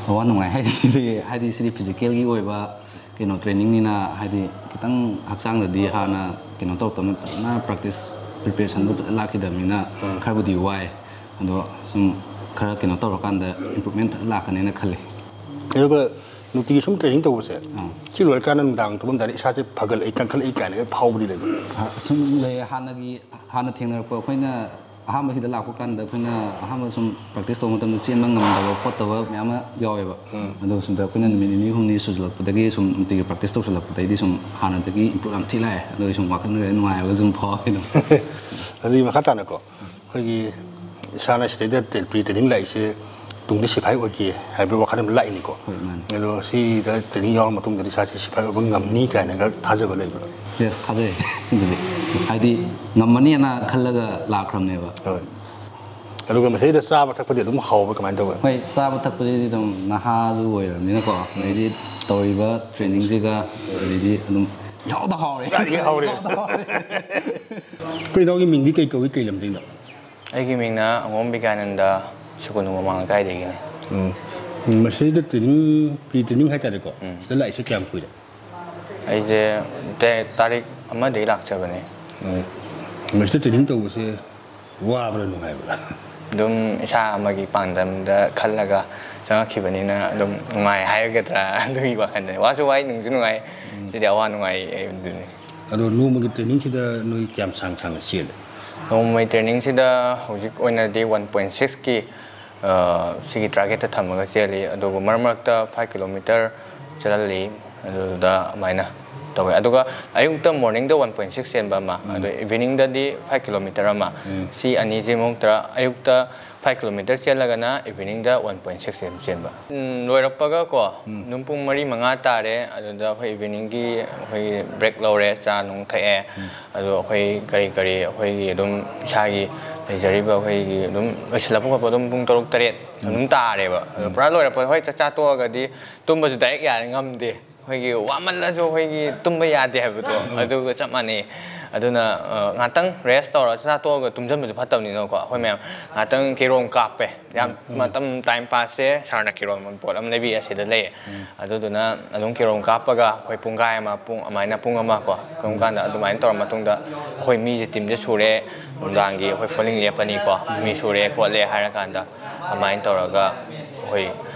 ꯑꯋꯥ ꯅꯨꯡꯉꯥꯏ ꯍꯥꯏꯁꯤꯗꯤ, ꯍꯥꯏꯗꯤ ꯁꯤꯗꯤ ꯐꯤꯖꯤꯀꯦꯜꯒꯤ ꯑꯣꯏꯕ ꯀꯩꯅꯣ ꯇ꯭ꯔꯦꯅꯤꯡꯅꯤꯅ, ꯍꯥꯏꯗꯤ ꯈꯤꯇꯪ ꯍꯛꯆꯥꯡꯗꯗꯤ ꯍꯥꯟꯅ ꯀꯩꯅꯣ ꯇꯧꯔꯛꯇꯕꯅꯤꯅ, ꯐꯖꯅ ꯄ꯭ꯔꯦꯛꯇꯤꯁ ꯄ꯭ꯔꯤꯄꯦꯔꯦꯁꯟꯗꯣ ꯐꯖꯅ ꯂꯥꯛꯈꯤꯗꯕꯅꯤꯅ ꯎꯝ꯫ ꯈꯔꯕꯨꯗꯤ ꯋꯥꯏ꯫ ꯑꯗꯣ ꯁꯨꯝ ꯈꯔ ꯀꯩꯅꯣ ꯇꯧꯔꯀꯥꯟꯗ ꯏꯝꯄ꯭ꯔꯨꯞꯃꯦꯟ ꯐꯖꯅ ꯂꯥꯛꯀꯅꯦꯅ ꯈꯜꯂꯤ꯫ ꯑꯗꯨꯒ ꯅꯨꯡꯇꯤꯒꯤ ꯁꯨꯝ ꯇ꯭ꯔꯦꯅꯤꯡ ꯇꯧꯕꯁꯦ, ꯑꯥ꯫ ꯁꯤ ꯂꯣꯏꯔꯀꯥꯟꯗ ꯅꯨꯡꯗꯥꯡ ꯇꯨꯝꯃꯝꯗꯥꯏꯗ ꯏꯁꯥꯁꯦ ꯐꯒꯠꯂꯛꯏ, ꯀꯟꯈꯠꯂꯛꯏ ꯀꯥꯏꯅꯒ ꯐꯥꯎꯕꯗꯤ ꯂꯩꯕ꯭ꯔꯥ? ꯑ, ꯁꯨꯝ ꯂꯩ꯫ ꯍꯥꯟꯅꯒꯤ, ꯍꯥꯟꯅ ꯊꯦꯡꯅꯔꯛꯄ ꯑꯩꯈꯣꯏꯅ ꯑꯍꯥꯟꯕ ꯁꯤꯗ ꯂꯥꯛꯄ ꯀꯥꯟꯗ ꯑꯩꯈꯣꯏꯅ ꯑꯍꯥꯟꯕ ꯁꯨꯝ ꯄ꯭ꯔꯦꯛꯇꯤꯁ ꯇꯧꯕ ꯃꯇꯝꯗ ꯆꯦꯟꯕ ꯉꯝꯗꯕ ꯈꯣꯠꯇꯕ ꯃꯌꯥꯝ ꯑꯃ ꯌꯥꯎꯋꯦꯕ꯫ ꯎꯝ꯫ ꯑꯗꯣ ꯁꯤꯗ ꯑꯩꯈꯣꯏꯅ ꯅꯨꯃꯤꯠ ꯅꯤꯅꯤ ꯍꯨꯝꯅꯤ ꯁꯨꯖꯜꯂꯛꯄꯗꯒꯤ, ꯁꯨꯝ ꯅꯨꯡꯇꯤꯒꯤ ꯄ꯭ꯔꯦꯛꯇꯤꯁ ꯇꯧꯁꯜꯂꯛꯄꯗꯒꯤꯗꯤ ꯁꯨꯝ ꯍꯥꯟꯅꯗꯒꯤ ꯏꯝꯄ꯭ꯔꯨꯞ ꯌꯥꯝ ꯊꯤ ꯂꯥꯛꯑꯦ꯫ ꯑꯗꯨꯒꯤ ꯁꯨꯝ ꯋꯥꯈꯜꯗ ꯅꯨꯡꯉꯥꯏꯕ ꯁꯨꯝ ꯐꯥꯎꯋꯦ ꯑꯗꯨꯝ꯫ ꯑꯗꯨꯒꯤ ꯃꯈꯥ ꯇꯥꯅꯀꯣ, ꯑꯩꯈꯣꯏꯒꯤ ꯏꯁꯥꯅ ꯁꯤꯗꯩꯗ ꯇ꯭ꯔꯦ-, ꯄ꯭ꯔꯤ ꯇ꯭ꯔꯦꯅꯤꯡ ꯂꯥꯛꯏꯁꯦ ꯇꯨꯡꯗ ꯁꯤꯐꯥꯏ ꯑꯣꯏꯒꯦ ꯍꯥꯏꯕ ꯋꯥꯈꯜ ꯑꯃ ꯂꯥꯛꯏꯅꯤꯀꯣ꯫ ꯍꯣꯏ, ꯃꯥꯅꯤ꯫ ꯑꯗꯣ ꯁꯤꯗ ꯇ꯭ꯔꯦꯅꯤꯡ ꯌꯥꯎꯔ ꯃꯇꯨꯡꯗꯗꯤ ꯏꯁꯥꯁꯦ ꯁꯤꯐꯥꯏ ꯑꯣꯏꯕ ꯉꯝꯅꯤ ꯀꯥꯏꯅꯒ ꯊꯥꯖꯕ ꯂꯩꯕ꯭ꯔꯥ? ꯌꯦꯁ, ꯊꯥꯖꯩ꯫ ꯑꯗꯨꯗꯤ ꯍꯥꯏꯗꯤ ꯉꯝꯃꯅꯤꯅ ꯈꯜꯂꯒ ꯂꯥꯛꯈ꯭ꯔꯕꯅꯦꯕ꯫ ꯍꯣꯏ꯫ ꯑꯗꯨꯒ ꯃꯁꯤꯗꯩꯗ ꯆꯥꯕ ꯊꯛꯄꯗꯤ ꯑꯗꯨꯝ ꯍꯥꯎꯕ꯭ꯔꯥ, ꯀꯃꯥꯏꯅ ꯇꯧꯒꯦ? ꯍꯣꯏ, ꯆꯥꯕ ꯊꯛꯄꯁꯤꯗꯤ ꯑꯗꯨꯝ ꯅꯍꯥꯁꯨ ꯑꯣꯏꯔꯕꯅꯤꯅꯀꯣ, ꯑꯗꯩꯗꯤ ꯇꯧꯔꯤꯕ ꯇ꯭ꯔꯦꯅꯤꯡꯁꯤꯒ ꯑꯗꯩꯗꯤ ꯑꯗꯨꯝ ꯏꯍꯥꯎꯗ ꯍꯥꯎꯔꯦ꯫ ꯆꯥꯔꯤꯈꯩ ꯍꯥꯎꯔꯦ꯫ ꯏꯍꯥꯎꯗ ꯍꯥꯎꯔꯦ꯫ ꯑꯩꯈꯣꯏ ꯏꯅꯥꯎꯒꯤ ꯃꯤꯡꯗꯤ ꯀꯩ ꯀꯧꯏ, ꯀꯩ ꯂꯝꯗꯩꯅꯣ? ꯑꯩꯒꯤ ꯃꯤꯡꯅ ꯑꯉꯣꯝ ꯕꯤꯒ꯭ꯌꯥꯅꯟꯗ, ꯁꯨꯀꯨꯅꯨ ꯃꯃꯥꯡ ꯂꯩꯀꯥꯏꯗꯒꯤꯅꯦ꯫ ꯎꯝ꯫ ꯃꯁꯤꯗ ꯇ꯭ꯔꯦꯅꯤꯡ, ꯄ꯭ꯔꯤ ꯇ꯭ꯔꯦꯅꯤꯡ ꯍꯥꯏꯇꯥꯔꯦꯀꯣ, ꯎꯝ꯫ ꯁꯤꯗ ꯂꯥꯛꯏꯁꯦ ꯀꯌꯥꯝ ꯀꯨꯏꯔꯦ? ꯑꯩꯁꯦ ꯇꯦ-, ꯇꯥꯔꯤꯛ ꯑꯃꯗꯒꯤ ꯂꯥꯛꯆꯕꯅꯦ꯫ ꯎꯝ꯫ ꯃꯁꯤꯗ ꯇ꯭ꯔꯦꯅꯤꯡ ꯇꯧꯕꯁꯦ ꯋꯥꯕ꯭ꯔꯥ, ꯅꯨꯡꯉꯥꯏꯕ꯭ꯔꯥ? ꯑꯗꯨꯝ ꯏꯁꯥ ꯑꯃꯒꯤ ꯄꯥꯟꯗꯝꯗ ꯈꯜꯂꯒ ꯆꯪꯉꯛꯈꯤꯕꯅꯤꯅ ꯑꯗꯨꯝ ꯅꯨꯡꯉꯥꯏ ꯍꯥꯏꯒꯗ꯭ꯔꯥ, ꯑꯗꯨꯒꯤ ꯋꯥꯈꯜꯗꯅꯦ꯫ ꯋꯥꯁꯨ ꯋꯥꯏ, ꯅꯨꯡꯁꯨ ꯅꯨꯡꯉꯥꯏ꯫ ꯎꯝ꯫ ꯁꯤꯗꯤ ꯑꯋꯥ ꯅꯨꯡꯉꯥꯏ ꯑꯗꯨꯅꯤ꯫ ꯑꯗꯣ ꯅꯣꯡꯃꯒꯤ ꯇ꯭ꯔꯦꯅꯤꯡꯁꯤꯗ ꯅꯣꯏ ꯀꯌꯥꯝ ꯁꯥꯡ ꯁꯥꯡꯅ ꯆꯦꯜꯂꯦ? ꯅꯣꯡꯃꯒꯤ ꯇ꯭ꯔꯦꯅꯤꯡꯁꯤꯗ ꯍꯧꯖꯤꯛ ꯑꯣꯏꯅꯗꯤ ꯋꯥꯟ ꯄꯣꯏꯟ ꯁꯤꯛꯁꯀꯤ, ꯑ, ꯁꯤꯒꯤ ꯇꯥꯔꯒꯦꯠꯇ ꯊꯝꯃꯒ ꯆꯦꯜꯂꯤ꯫ ꯑꯗꯨꯕꯨ ꯃꯔꯛ ꯃꯔꯛꯇ ꯐꯥꯏꯚ ꯀꯤꯂꯣꯃꯤꯇꯔ ꯆꯦꯜꯍꯜꯂꯤ꯫ ꯑꯗꯨꯗ ꯑꯗꯨꯃꯥꯏꯅ ꯇꯧꯋꯦ꯫ ꯑꯗꯨꯒ ꯑꯌꯨꯛꯇ, ꯃꯣꯔꯅꯤꯡꯗ ꯋꯥꯟ ꯄꯣꯏꯟ ꯁꯤꯛꯁ ꯆꯦꯟꯕ ꯑꯃ, ꯎꯝ꯫ ꯑꯗꯣ ꯏꯚꯤꯅꯤꯡꯗꯗꯤ ꯐꯥꯏꯚ ꯀꯤꯂꯣꯃꯤꯇꯔ ꯑꯃ꯫ ꯎꯝ꯫ ꯁꯤ ꯑꯅꯤꯁꯤ ꯃꯑꯣꯡ ꯇꯔꯥ, ꯑꯌꯨꯛꯇ ꯐꯥꯏꯚ ꯀꯤꯂꯣꯃꯤꯇꯔ ꯆꯦꯜꯂꯒꯅ ꯏꯚꯤꯅꯤꯡꯗ ꯋꯥꯟ ꯄꯣꯏꯟ ꯁꯤꯛꯁ ꯑꯗꯨꯝ ꯆꯦꯟꯕ꯫ ꯎꯝ, ꯂꯣꯏꯔꯛꯄꯒ ꯀꯣ, ꯎꯝ꯫ ꯑꯗꯨꯝ ꯄꯨꯡ ꯃꯔꯤ ꯃꯉꯥ ꯇꯥꯔꯦ꯫ ꯑꯗꯨꯗ ꯑꯩꯈꯣꯏ ꯏꯚꯤꯅꯤꯡꯒꯤ ꯑꯩꯈꯣꯏꯒꯤ ꯕ꯭ꯔꯦꯛ ꯂꯧꯔꯦ, ꯆꯥ ꯅꯨꯡ ꯊꯛꯑꯦ꯫ ꯎꯝ꯫ ꯑꯗꯣ ꯑꯩꯈꯣꯏ ꯀꯔꯤ ꯀꯔꯤ ꯑꯩꯈꯣꯏꯒꯤ ꯑꯗꯨꯝ ꯏꯁꯥꯒꯤ ꯂꯩꯖꯔꯤꯕ ꯑꯩꯈꯣꯏꯒꯤ ꯑꯗꯨꯝ ꯂꯣꯏꯁꯤꯜꯂꯛꯄ ꯈꯣꯠꯄ ꯑꯗꯨꯝ ꯄꯨꯡ ꯇꯔꯨꯛ ꯇꯔꯦꯠ ꯎꯝ꯫ ꯑꯗꯨꯝ ꯇꯥꯔꯦꯕ꯫ ꯑꯗꯣ ꯎꯝ꯫ ꯄꯨꯔꯥ ꯂꯣꯏꯔꯛꯄꯗ ꯍꯣꯏ ꯆꯥꯛ ꯆꯥ ꯇꯣꯛꯑꯒꯗꯤ ꯇꯨꯝꯕꯁꯨ ꯗꯥꯏꯔꯦꯛ ꯌꯥ ꯉꯝꯗꯦ꯫ ꯑꯩꯈꯣꯏꯒꯤ ꯋꯥꯃꯜꯂꯁꯨ ꯑꯩꯈꯣꯏꯒꯤ ꯇꯨꯝꯕ ꯌꯥꯗꯦ ꯍꯥꯏꯕꯗꯣ, ꯎꯝ꯫ ꯑꯗꯨꯒ ꯆꯞ ꯃꯥꯟꯅꯩ꯫ ꯑꯗꯨꯅ, ꯑ, ꯉꯥꯛꯇꯪ ꯔꯦꯁ ꯇꯧꯔ ꯆꯥꯛ ꯆꯥ ꯇꯣꯛꯑꯒ ꯇꯨꯝꯁꯤꯟꯕꯁꯨ ꯐꯠꯇꯕꯅꯤꯅꯀꯣ꯫ ꯑꯩꯈꯣꯏ ꯃꯌꯥꯝ ꯉꯥꯛꯇꯪ ꯀꯦꯔꯣꯝ ꯀꯥꯞꯄꯦ꯫ ꯌꯥꯝ ꯎꯝ꯫ ꯃꯇꯝ ꯇꯥꯏꯝ ꯄꯥꯁꯁꯦ ꯁꯥꯔꯅ ꯀꯦꯔꯣꯝ ꯄꯣꯠ ꯑꯃ ꯂꯩꯕꯤ ꯑꯁꯤꯗ ꯂꯩꯌꯦ꯫ ꯎꯝ꯫ ꯑꯗꯨꯗꯨꯅ ꯑꯗꯨꯝ ꯀꯦꯔꯣꯝ ꯀꯥꯞꯄꯒ ꯑꯩꯈꯣꯏ ꯄꯨꯡꯈꯥꯏ ꯑꯃ, ꯄꯨꯡ ꯑꯃꯥꯏꯅ, ꯄꯨꯡ ꯑꯃ ꯀꯣ, ꯀꯔꯝ ꯀꯥꯟꯗ ꯑꯗꯨꯃꯥꯏꯅ ꯇꯧꯔ ꯃꯇꯨꯡꯗ ꯑꯩꯈꯣꯏ ꯃꯤꯁꯦ ꯇꯤꯝꯁꯦ ꯁꯨꯔꯦ, ꯅꯨꯡꯗꯥꯡꯒꯤ ꯑꯩꯈꯣꯏ ꯐꯣꯂꯤꯡ ꯂꯦꯞꯄꯅꯤꯀꯣ, ꯃꯤ ꯁꯨꯔꯦ ꯈꯣꯠꯂꯦ ꯍꯥꯏꯔꯀꯥꯟꯗ ꯑꯗꯨꯃꯥꯏꯅ ꯇꯧꯔꯒ ꯑꯩꯈꯣꯏ,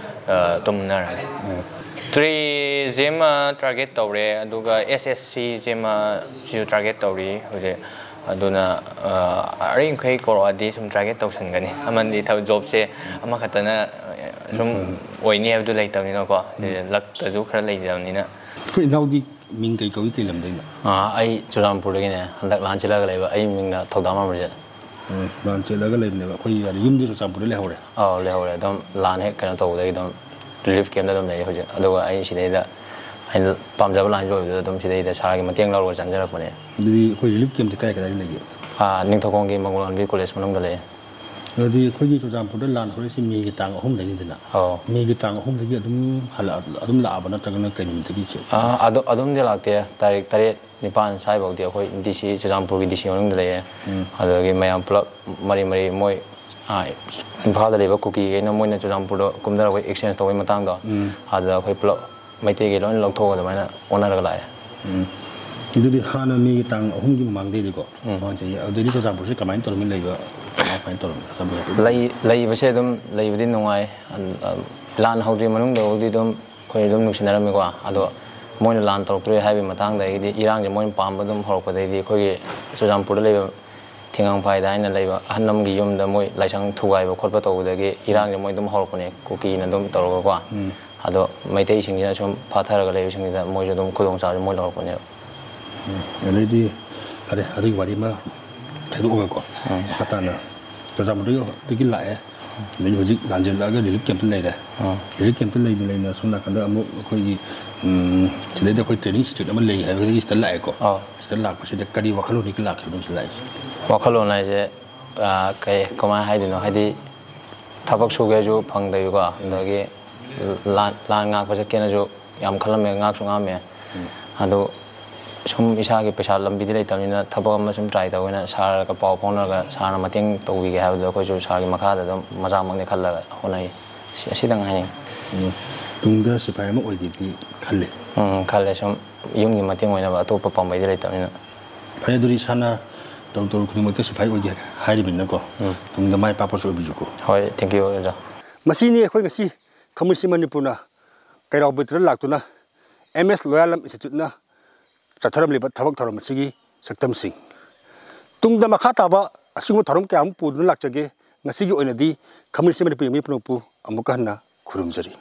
ꯑ, ꯇꯨꯝꯅꯔꯅꯤ꯫ ꯎꯝ꯫ ꯇ꯭ꯔꯤꯁꯤꯃ ꯇꯥꯔꯒꯦꯠ ꯇꯧꯔꯦ, ꯑꯗꯨꯒ ꯑꯦꯁ ꯑꯦꯁ ꯁꯤꯁꯤꯃ ꯁꯤꯁꯨ ꯇꯥꯔꯒꯦꯠ ꯇꯧꯔꯤ ꯍꯧꯖꯤꯛ꯫ ꯑꯗꯨꯅ, ꯑ, ꯑꯔꯤꯃꯈꯩ ꯀꯧꯔꯛꯑꯗꯤ ꯁꯨꯝ ꯇꯥꯔꯒꯦꯠ ꯇꯧꯁꯟꯒꯅꯤ꯫ ꯑꯃꯗꯤ ꯊꯕꯛ ꯖꯣꯕꯁꯦ ꯑꯃꯈꯛꯇꯅ, ꯑ, ꯁꯨꯝ ꯎꯝ꯫ ꯑꯣꯏꯅꯤ ꯍꯥꯏꯕꯗꯨ ꯂꯩꯇꯕꯅꯤꯅꯀꯣ, ꯎꯝ꯫ ꯂꯛꯇꯁꯨ ꯈꯔ ꯂꯩꯖꯕꯅꯤꯅ꯫ ꯑꯩꯈꯣꯏ ꯏꯅꯥꯎꯗꯤ ꯃꯤꯡ ꯀꯩ ꯀꯧꯏ, ꯀꯩ ꯂꯝꯗꯩꯅꯣ? ꯑꯥ, ꯑꯩ ꯆꯨꯔꯆꯥꯟꯄꯨꯔꯗꯒꯤꯅꯦ꯫ ꯍꯟꯗꯛ ꯂꯥꯟ ꯆꯦꯜꯂꯒ ꯂꯩꯕ꯫ ꯑꯩ ꯃꯤꯡꯅ ꯊꯧꯗꯥꯝ ꯑꯃꯔꯖꯤꯠ꯫ ꯎꯝ, ꯂꯥꯟ ꯆꯦꯜꯂꯒ ꯂꯩꯕꯅꯦꯕ꯫ ꯑꯩꯈꯣꯏ ꯑꯗ ꯌꯨꯝꯗꯤ ꯆꯨꯔꯆꯥꯟꯄꯨꯔꯗ ꯂꯩꯍꯧꯔꯦ꯫ ꯑꯧ, ꯂꯩꯍꯧꯔꯦ꯫ ꯑꯗꯨꯝ ꯂꯥꯟ ꯍꯦꯛ ꯀꯩꯅꯣ ꯇꯧꯕꯗꯒꯤ ꯑꯗꯨꯝ ꯔꯤꯂꯤꯐ ꯀꯦꯝꯞꯇ ꯑꯗꯨꯝ ꯂꯩ ꯍꯧꯖꯤꯛ꯫ ꯑꯗꯨꯒ ꯑꯩ ꯁꯤꯗꯩꯗ ꯑꯩꯅ ꯄꯥꯝꯖꯕ ꯂꯥꯏꯟꯁꯨ ꯑꯣꯏꯕꯗꯨꯗ ꯑꯗꯨꯝ ꯁꯤꯗꯩꯗ ꯁꯥꯔꯒꯤ ꯃꯇꯦꯡ ꯂꯧꯔꯒ ꯆꯪꯖꯔꯛꯄꯅꯦ꯫ ꯑꯗꯨꯗꯤ ꯑꯩꯈꯣꯏ ꯔꯤꯂꯤꯐ ꯀꯦꯝꯞꯁꯦ ꯀꯥꯏ ꯀꯗꯥꯏꯗ ꯂꯩꯒꯦ? ꯑꯥ, ꯅꯤꯡꯊꯧꯈꯣꯡꯒꯤ ꯃꯪꯒꯣꯜ ꯂꯝꯕꯤ ꯀꯣꯂꯦꯖ ꯃꯅꯨꯡꯗ ꯂꯩ꯫ ꯑꯗꯨꯗꯤ ꯑꯩꯈꯣꯏꯒꯤ ꯆꯨꯔꯆꯥꯟꯄꯨꯔꯗ ꯂꯥꯟ ꯍꯧꯔꯛꯏꯁꯦ ꯃꯦꯒꯤ ꯇꯥꯡ ꯑꯍꯨꯝꯗꯒꯤꯅꯤꯗꯅ? ꯑꯧ꯫ ꯃꯦꯒꯤ ꯇꯥꯡ ꯑꯍꯨꯝꯗꯒꯤ ꯑꯗꯨꯝ ꯍꯜꯂꯛꯑ-, ꯑꯗꯨꯝ ꯂꯥꯛꯑꯕ ꯅꯠꯇ꯭ꯔꯒꯅ ꯀꯩ ꯅꯨꯃꯤꯠꯇꯒꯤ ꯆꯦ-? ꯑꯥ, ꯑꯗꯨ, ꯑꯗꯨꯝꯗꯤ ꯂꯥꯛꯇꯦ꯫ ꯇꯥꯔꯤꯛ ꯇꯔꯦꯠ, ꯅꯤꯄꯥꯟ ꯁ꯭ꯋꯥꯏꯐꯥꯎꯗꯤ ꯑꯩꯈꯣꯏ ꯗꯤ ꯁꯤ, ꯆꯨꯔꯆꯥꯟꯄꯨꯔꯒꯤ ꯗꯤ ꯁꯤ ꯃꯅꯨꯡꯗ ꯂꯩꯌꯦ꯫ ꯎꯝ꯫ ꯑꯗꯨꯗꯒꯤ ꯃꯌꯥꯝ ꯄꯨꯂꯞ ꯃꯔꯤ ꯃꯔꯤ ꯃꯣꯏ, ꯑꯥ, ꯏꯝꯐꯥꯜꯗ ꯂꯩꯕ ꯀꯨꯀꯤꯈꯩꯅ ꯃꯣꯏꯅ ꯆꯨꯔꯆꯥꯟꯄꯨꯔꯗ ꯀꯨꯝꯊꯔꯛꯄ ꯑꯦꯛꯁꯆꯦꯟꯖ ꯇꯧꯕꯒꯤ ꯃꯇꯥꯡꯗꯣ, ꯎꯝ꯫ ꯑꯗꯨꯗ ꯑꯩꯈꯣꯏ ꯄꯨꯂꯞ ꯃꯩꯇꯩꯒꯤ ꯂꯣꯏꯅ ꯂꯧꯊꯣꯛꯑꯒ ꯑꯗꯨꯃꯥꯏꯅ ꯑꯣꯟꯅꯔꯒ ꯂꯥꯛꯑꯦ꯫ ꯎꯝ꯫ ꯑꯗꯨꯗꯤ ꯍꯥꯟꯅ ꯃꯦꯒꯤ ꯇꯥꯡ ꯑꯍꯨꯝꯒꯤ ꯃꯃꯥꯡꯗꯩꯗꯤꯀꯣ, ꯎꯝ꯫ ꯃꯃꯥꯡ ꯆꯍꯤ, ꯑꯗꯨꯗꯩꯗꯤ ꯆꯨꯔꯆꯥꯟꯄꯨꯔꯁꯦ ꯀꯃꯥꯏꯅ ꯇꯧꯔꯝꯃꯤ ꯂꯩꯕ? ꯀꯃꯥꯏ, ꯀꯃꯥꯏꯅ ꯇꯧꯔꯝꯃꯤ? ꯂꯩ-, ꯂꯩꯕꯁꯦ ꯑꯗꯨꯝ ꯂꯩꯕꯗꯤ ꯅꯨꯡꯉꯥꯏ꯫ ꯑ, ꯑ, ꯂꯥꯟ ꯍꯧꯗ꯭ꯔꯤ ꯃꯅꯨꯡꯗꯕꯨꯗꯤ ꯑꯗꯨꯝ ꯑꯩꯈꯣꯏ ꯑꯗꯨꯝ ꯅꯨꯡꯁꯤꯅꯔꯝꯃꯤꯀꯣ꯫ ꯑꯗꯣ ꯃꯣꯏꯅ ꯂꯥꯟ ꯇꯧꯔꯛꯇ꯭ꯔꯦ ꯍꯥꯏꯕꯒꯤ ꯃꯇꯥꯡꯗꯒꯤꯗꯤ ꯏꯔꯥꯡꯁꯦ ꯃꯣꯏꯅ ꯄꯥꯝꯕ ꯑꯗꯨꯝ ꯍꯧꯔꯛꯄꯗꯒꯤꯗꯤ ꯑꯩꯈꯣꯏꯒꯤ ꯆꯨꯔꯆꯥꯟꯄꯨꯔꯗ ꯂꯩꯕ ꯊꯤꯉꯥꯡꯐꯥꯏꯗ ꯍꯥꯏꯅ ꯂꯩꯕ ꯑꯍꯜ ꯑꯃꯒꯤ ꯌꯨꯝꯗ ꯃꯣꯏ ꯂꯥꯏꯁꯪ ꯊꯨꯒꯥꯏꯕ ꯈꯣꯠꯄ ꯇꯧꯕꯗꯒꯤ ꯏꯔꯥꯡꯁꯦ ꯃꯣꯏ ꯑꯗꯨꯝ ꯍꯧꯔꯛꯄꯅꯦ, ꯀꯨꯀꯤꯅ ꯑꯗꯨꯝ ꯇꯧꯔꯒꯀꯣ꯫ ꯎꯝ꯫ ꯑꯗꯣ ꯃꯩꯇꯩꯁꯤꯡꯁꯤꯅ ꯁꯨꯝ ꯐꯥꯊꯔꯒ ꯂꯩꯕꯁꯤꯡꯁꯤꯗ ꯃꯣꯏꯁꯨ ꯑꯗꯨꯝ ꯈꯨꯗꯣꯡꯆꯥꯕꯁꯦ ꯃꯣꯏ ꯂꯧꯔꯛꯄꯅꯦꯕ꯫ ꯎꯝ꯫ ꯑꯗꯩꯗꯤ ꯐꯔꯦ, ꯑꯗꯨꯒꯤ ꯋꯥꯔꯤ ꯑꯃ ꯊꯩꯗꯣꯛꯑꯒꯀꯣ, ꯎꯝ꯫ ꯃꯈꯥ ꯇꯥꯅ ꯆꯨꯔꯆꯥꯟꯄꯨꯔꯗꯒꯤ ꯂꯥꯛꯑꯦ꯫ ꯑꯗꯒꯤ ꯍꯧꯖꯤꯛ ꯂꯥꯟꯖꯦꯜꯂꯛꯑꯒ ꯔꯤꯂꯤꯐ ꯀꯦꯝꯞꯇ ꯂꯩꯔꯦ꯫ ꯑꯥ꯫ ꯔꯤꯂꯤꯐ ꯀꯦꯝꯞꯇ ꯂꯩꯅ ꯂꯩꯅ ꯁꯣꯝ ꯅꯥꯀꯟꯗ ꯑꯃꯨꯛ ꯑꯩꯈꯣꯏꯒꯤ, ꯎꯝ, ꯁꯤꯗꯩꯗ ꯑꯩꯈꯣꯏ ꯇ꯭ꯔꯦꯅꯤꯡ ꯏꯟꯁꯇꯤꯇ꯭ꯌꯨꯠ ꯑꯃ ꯂꯩ ꯍꯥꯏꯕꯗꯒꯤ ꯁꯤꯗ ꯂꯥꯛꯑꯦꯀꯣ꯫ ꯑꯥ꯫ ꯁꯤꯗ ꯂꯥꯛꯄꯁꯤꯗ ꯀꯔꯤ ꯋꯥꯈꯜꯂꯣꯟꯗꯒꯤ ꯂꯥꯛꯈꯤꯕꯅꯣ ꯁꯤꯗ ꯂꯥꯛꯏꯁꯦ? ꯋꯥꯈꯜꯂꯣꯟ ꯍꯥꯏꯁꯦ, ꯑꯥ, ꯀꯩ, ꯀꯃꯥꯏꯅ ꯍꯥꯏꯗꯣꯏꯅꯣ? ꯍꯥꯏꯗꯤ ꯊꯕꯛ ꯁꯨꯒꯦꯁꯨ ꯐꯪꯗꯕꯤꯀꯣ, ꯑꯗꯒꯤ ꯂꯥꯟ, ꯂꯥꯟ ꯉꯥꯛꯄ ꯆꯠꯀꯦꯅꯁꯨ ꯌꯥꯝ ꯈꯜꯂꯝꯃꯦ, ꯉꯥꯛꯁꯨ ꯉꯥꯛꯑꯝꯃꯦ꯫ ꯎꯝ꯫ ꯑꯗꯨ ꯁꯨꯝ ꯏꯁꯥꯒꯤ ꯄꯩꯁꯥ ꯂꯝꯕꯤꯗꯤ ꯂꯩꯇꯕꯅꯤꯅ ꯊꯕꯛ ꯑꯃ ꯁꯨꯝ ꯇ꯭ꯔꯥꯏ ꯇꯧꯒꯦꯅ ꯁꯥꯔꯒ ꯄꯥꯎ ꯐꯥꯎꯅꯔꯒ ꯁꯥꯔꯅ ꯃꯇꯦꯡ ꯇꯧꯕꯤꯒꯦ ꯍꯥꯏꯕꯗꯣ ꯑꯩꯈꯣꯏꯁꯨ ꯁꯥꯔꯒꯤ ꯃꯈꯥꯗ ꯑꯗꯨꯝ ꯃꯆꯥꯃꯛꯅꯤ ꯈꯜꯂꯒ ꯍꯣꯠꯅꯩ꯫ ꯁꯤ, ꯑꯁꯤꯗꯪ ꯍꯥꯏꯅꯤꯡꯉꯤ꯫ ꯎꯝ꯫ ꯇꯨꯡꯗ ꯁꯤꯐꯥꯏ ꯑꯃ ꯑꯣꯏꯒꯦꯗꯤ ꯈꯜꯂꯤ? ꯎꯝ, ꯈꯜꯂꯦ꯫ ꯁꯨꯝ ꯌꯨꯝꯒꯤ ꯃꯇꯦꯡ ꯑꯣꯏꯅꯕ ꯑꯇꯣꯞꯄ ꯄꯥꯝꯕꯩꯗꯤ ꯂꯩꯇꯕꯅꯤꯅ꯫ ꯐꯔꯦ, ꯑꯗꯨꯗꯤ ꯏꯁꯥꯅ ꯇꯧꯔꯨ ꯇꯧꯔꯨ ꯈꯨꯗꯤꯡꯃꯛꯇ ꯁꯤꯐꯥꯏ ꯑꯣꯏꯒꯦ ꯍꯥꯏꯔꯤꯕꯅꯤꯅꯀꯣ꯫ ꯎꯝ꯫ ꯇꯨꯡꯗ ꯃꯥꯏ ꯄꯥꯛꯄꯁꯨ ꯑꯣꯏꯕꯤꯌꯨꯀꯣ꯫ ꯍꯣꯏ, thank you, ꯑꯣꯖꯥ꯫ ꯃꯁꯤꯅꯤ ꯑꯩꯈꯣꯏ ꯉꯁꯤ ꯈꯃꯨꯁꯤ ꯃꯅꯤꯄꯨꯔꯅ ꯀꯩꯔꯥꯎ ꯕꯤꯠꯇ ꯂꯥꯛꯇꯨꯅ ꯑꯦꯝ ꯑꯦꯁ ꯂꯣꯌꯥꯂꯝ ꯏꯟꯁꯇꯤꯇ꯭ꯌꯨꯠꯅ ꯆꯠꯊꯔꯝꯂꯤꯕ ꯊꯕꯛ ꯊꯧꯔꯝ ꯑꯁꯤꯒꯤ ꯁꯛꯇꯝꯁꯤꯡ꯫ ꯇꯨꯡꯗ ꯃꯈꯥ ꯇꯥꯕ ꯑꯁꯤꯒꯨꯝꯕ ꯊꯧꯔꯝ ꯀꯌꯥ ꯑꯃ ꯄꯨꯗꯨꯅ ꯂꯥꯛꯆꯒꯦ꯫ ꯉꯁꯤꯒꯤ ꯑꯣꯏꯅꯗꯤ ꯈꯃꯨꯁꯤ ꯃꯅꯤꯄꯨꯔꯒꯤ ꯃꯤ ꯄꯨꯝꯅꯃꯛꯄꯨ ꯑꯃꯨꯛꯀ ꯍꯟꯅ ꯈꯨꯔꯨꯝꯖꯔꯤ꯫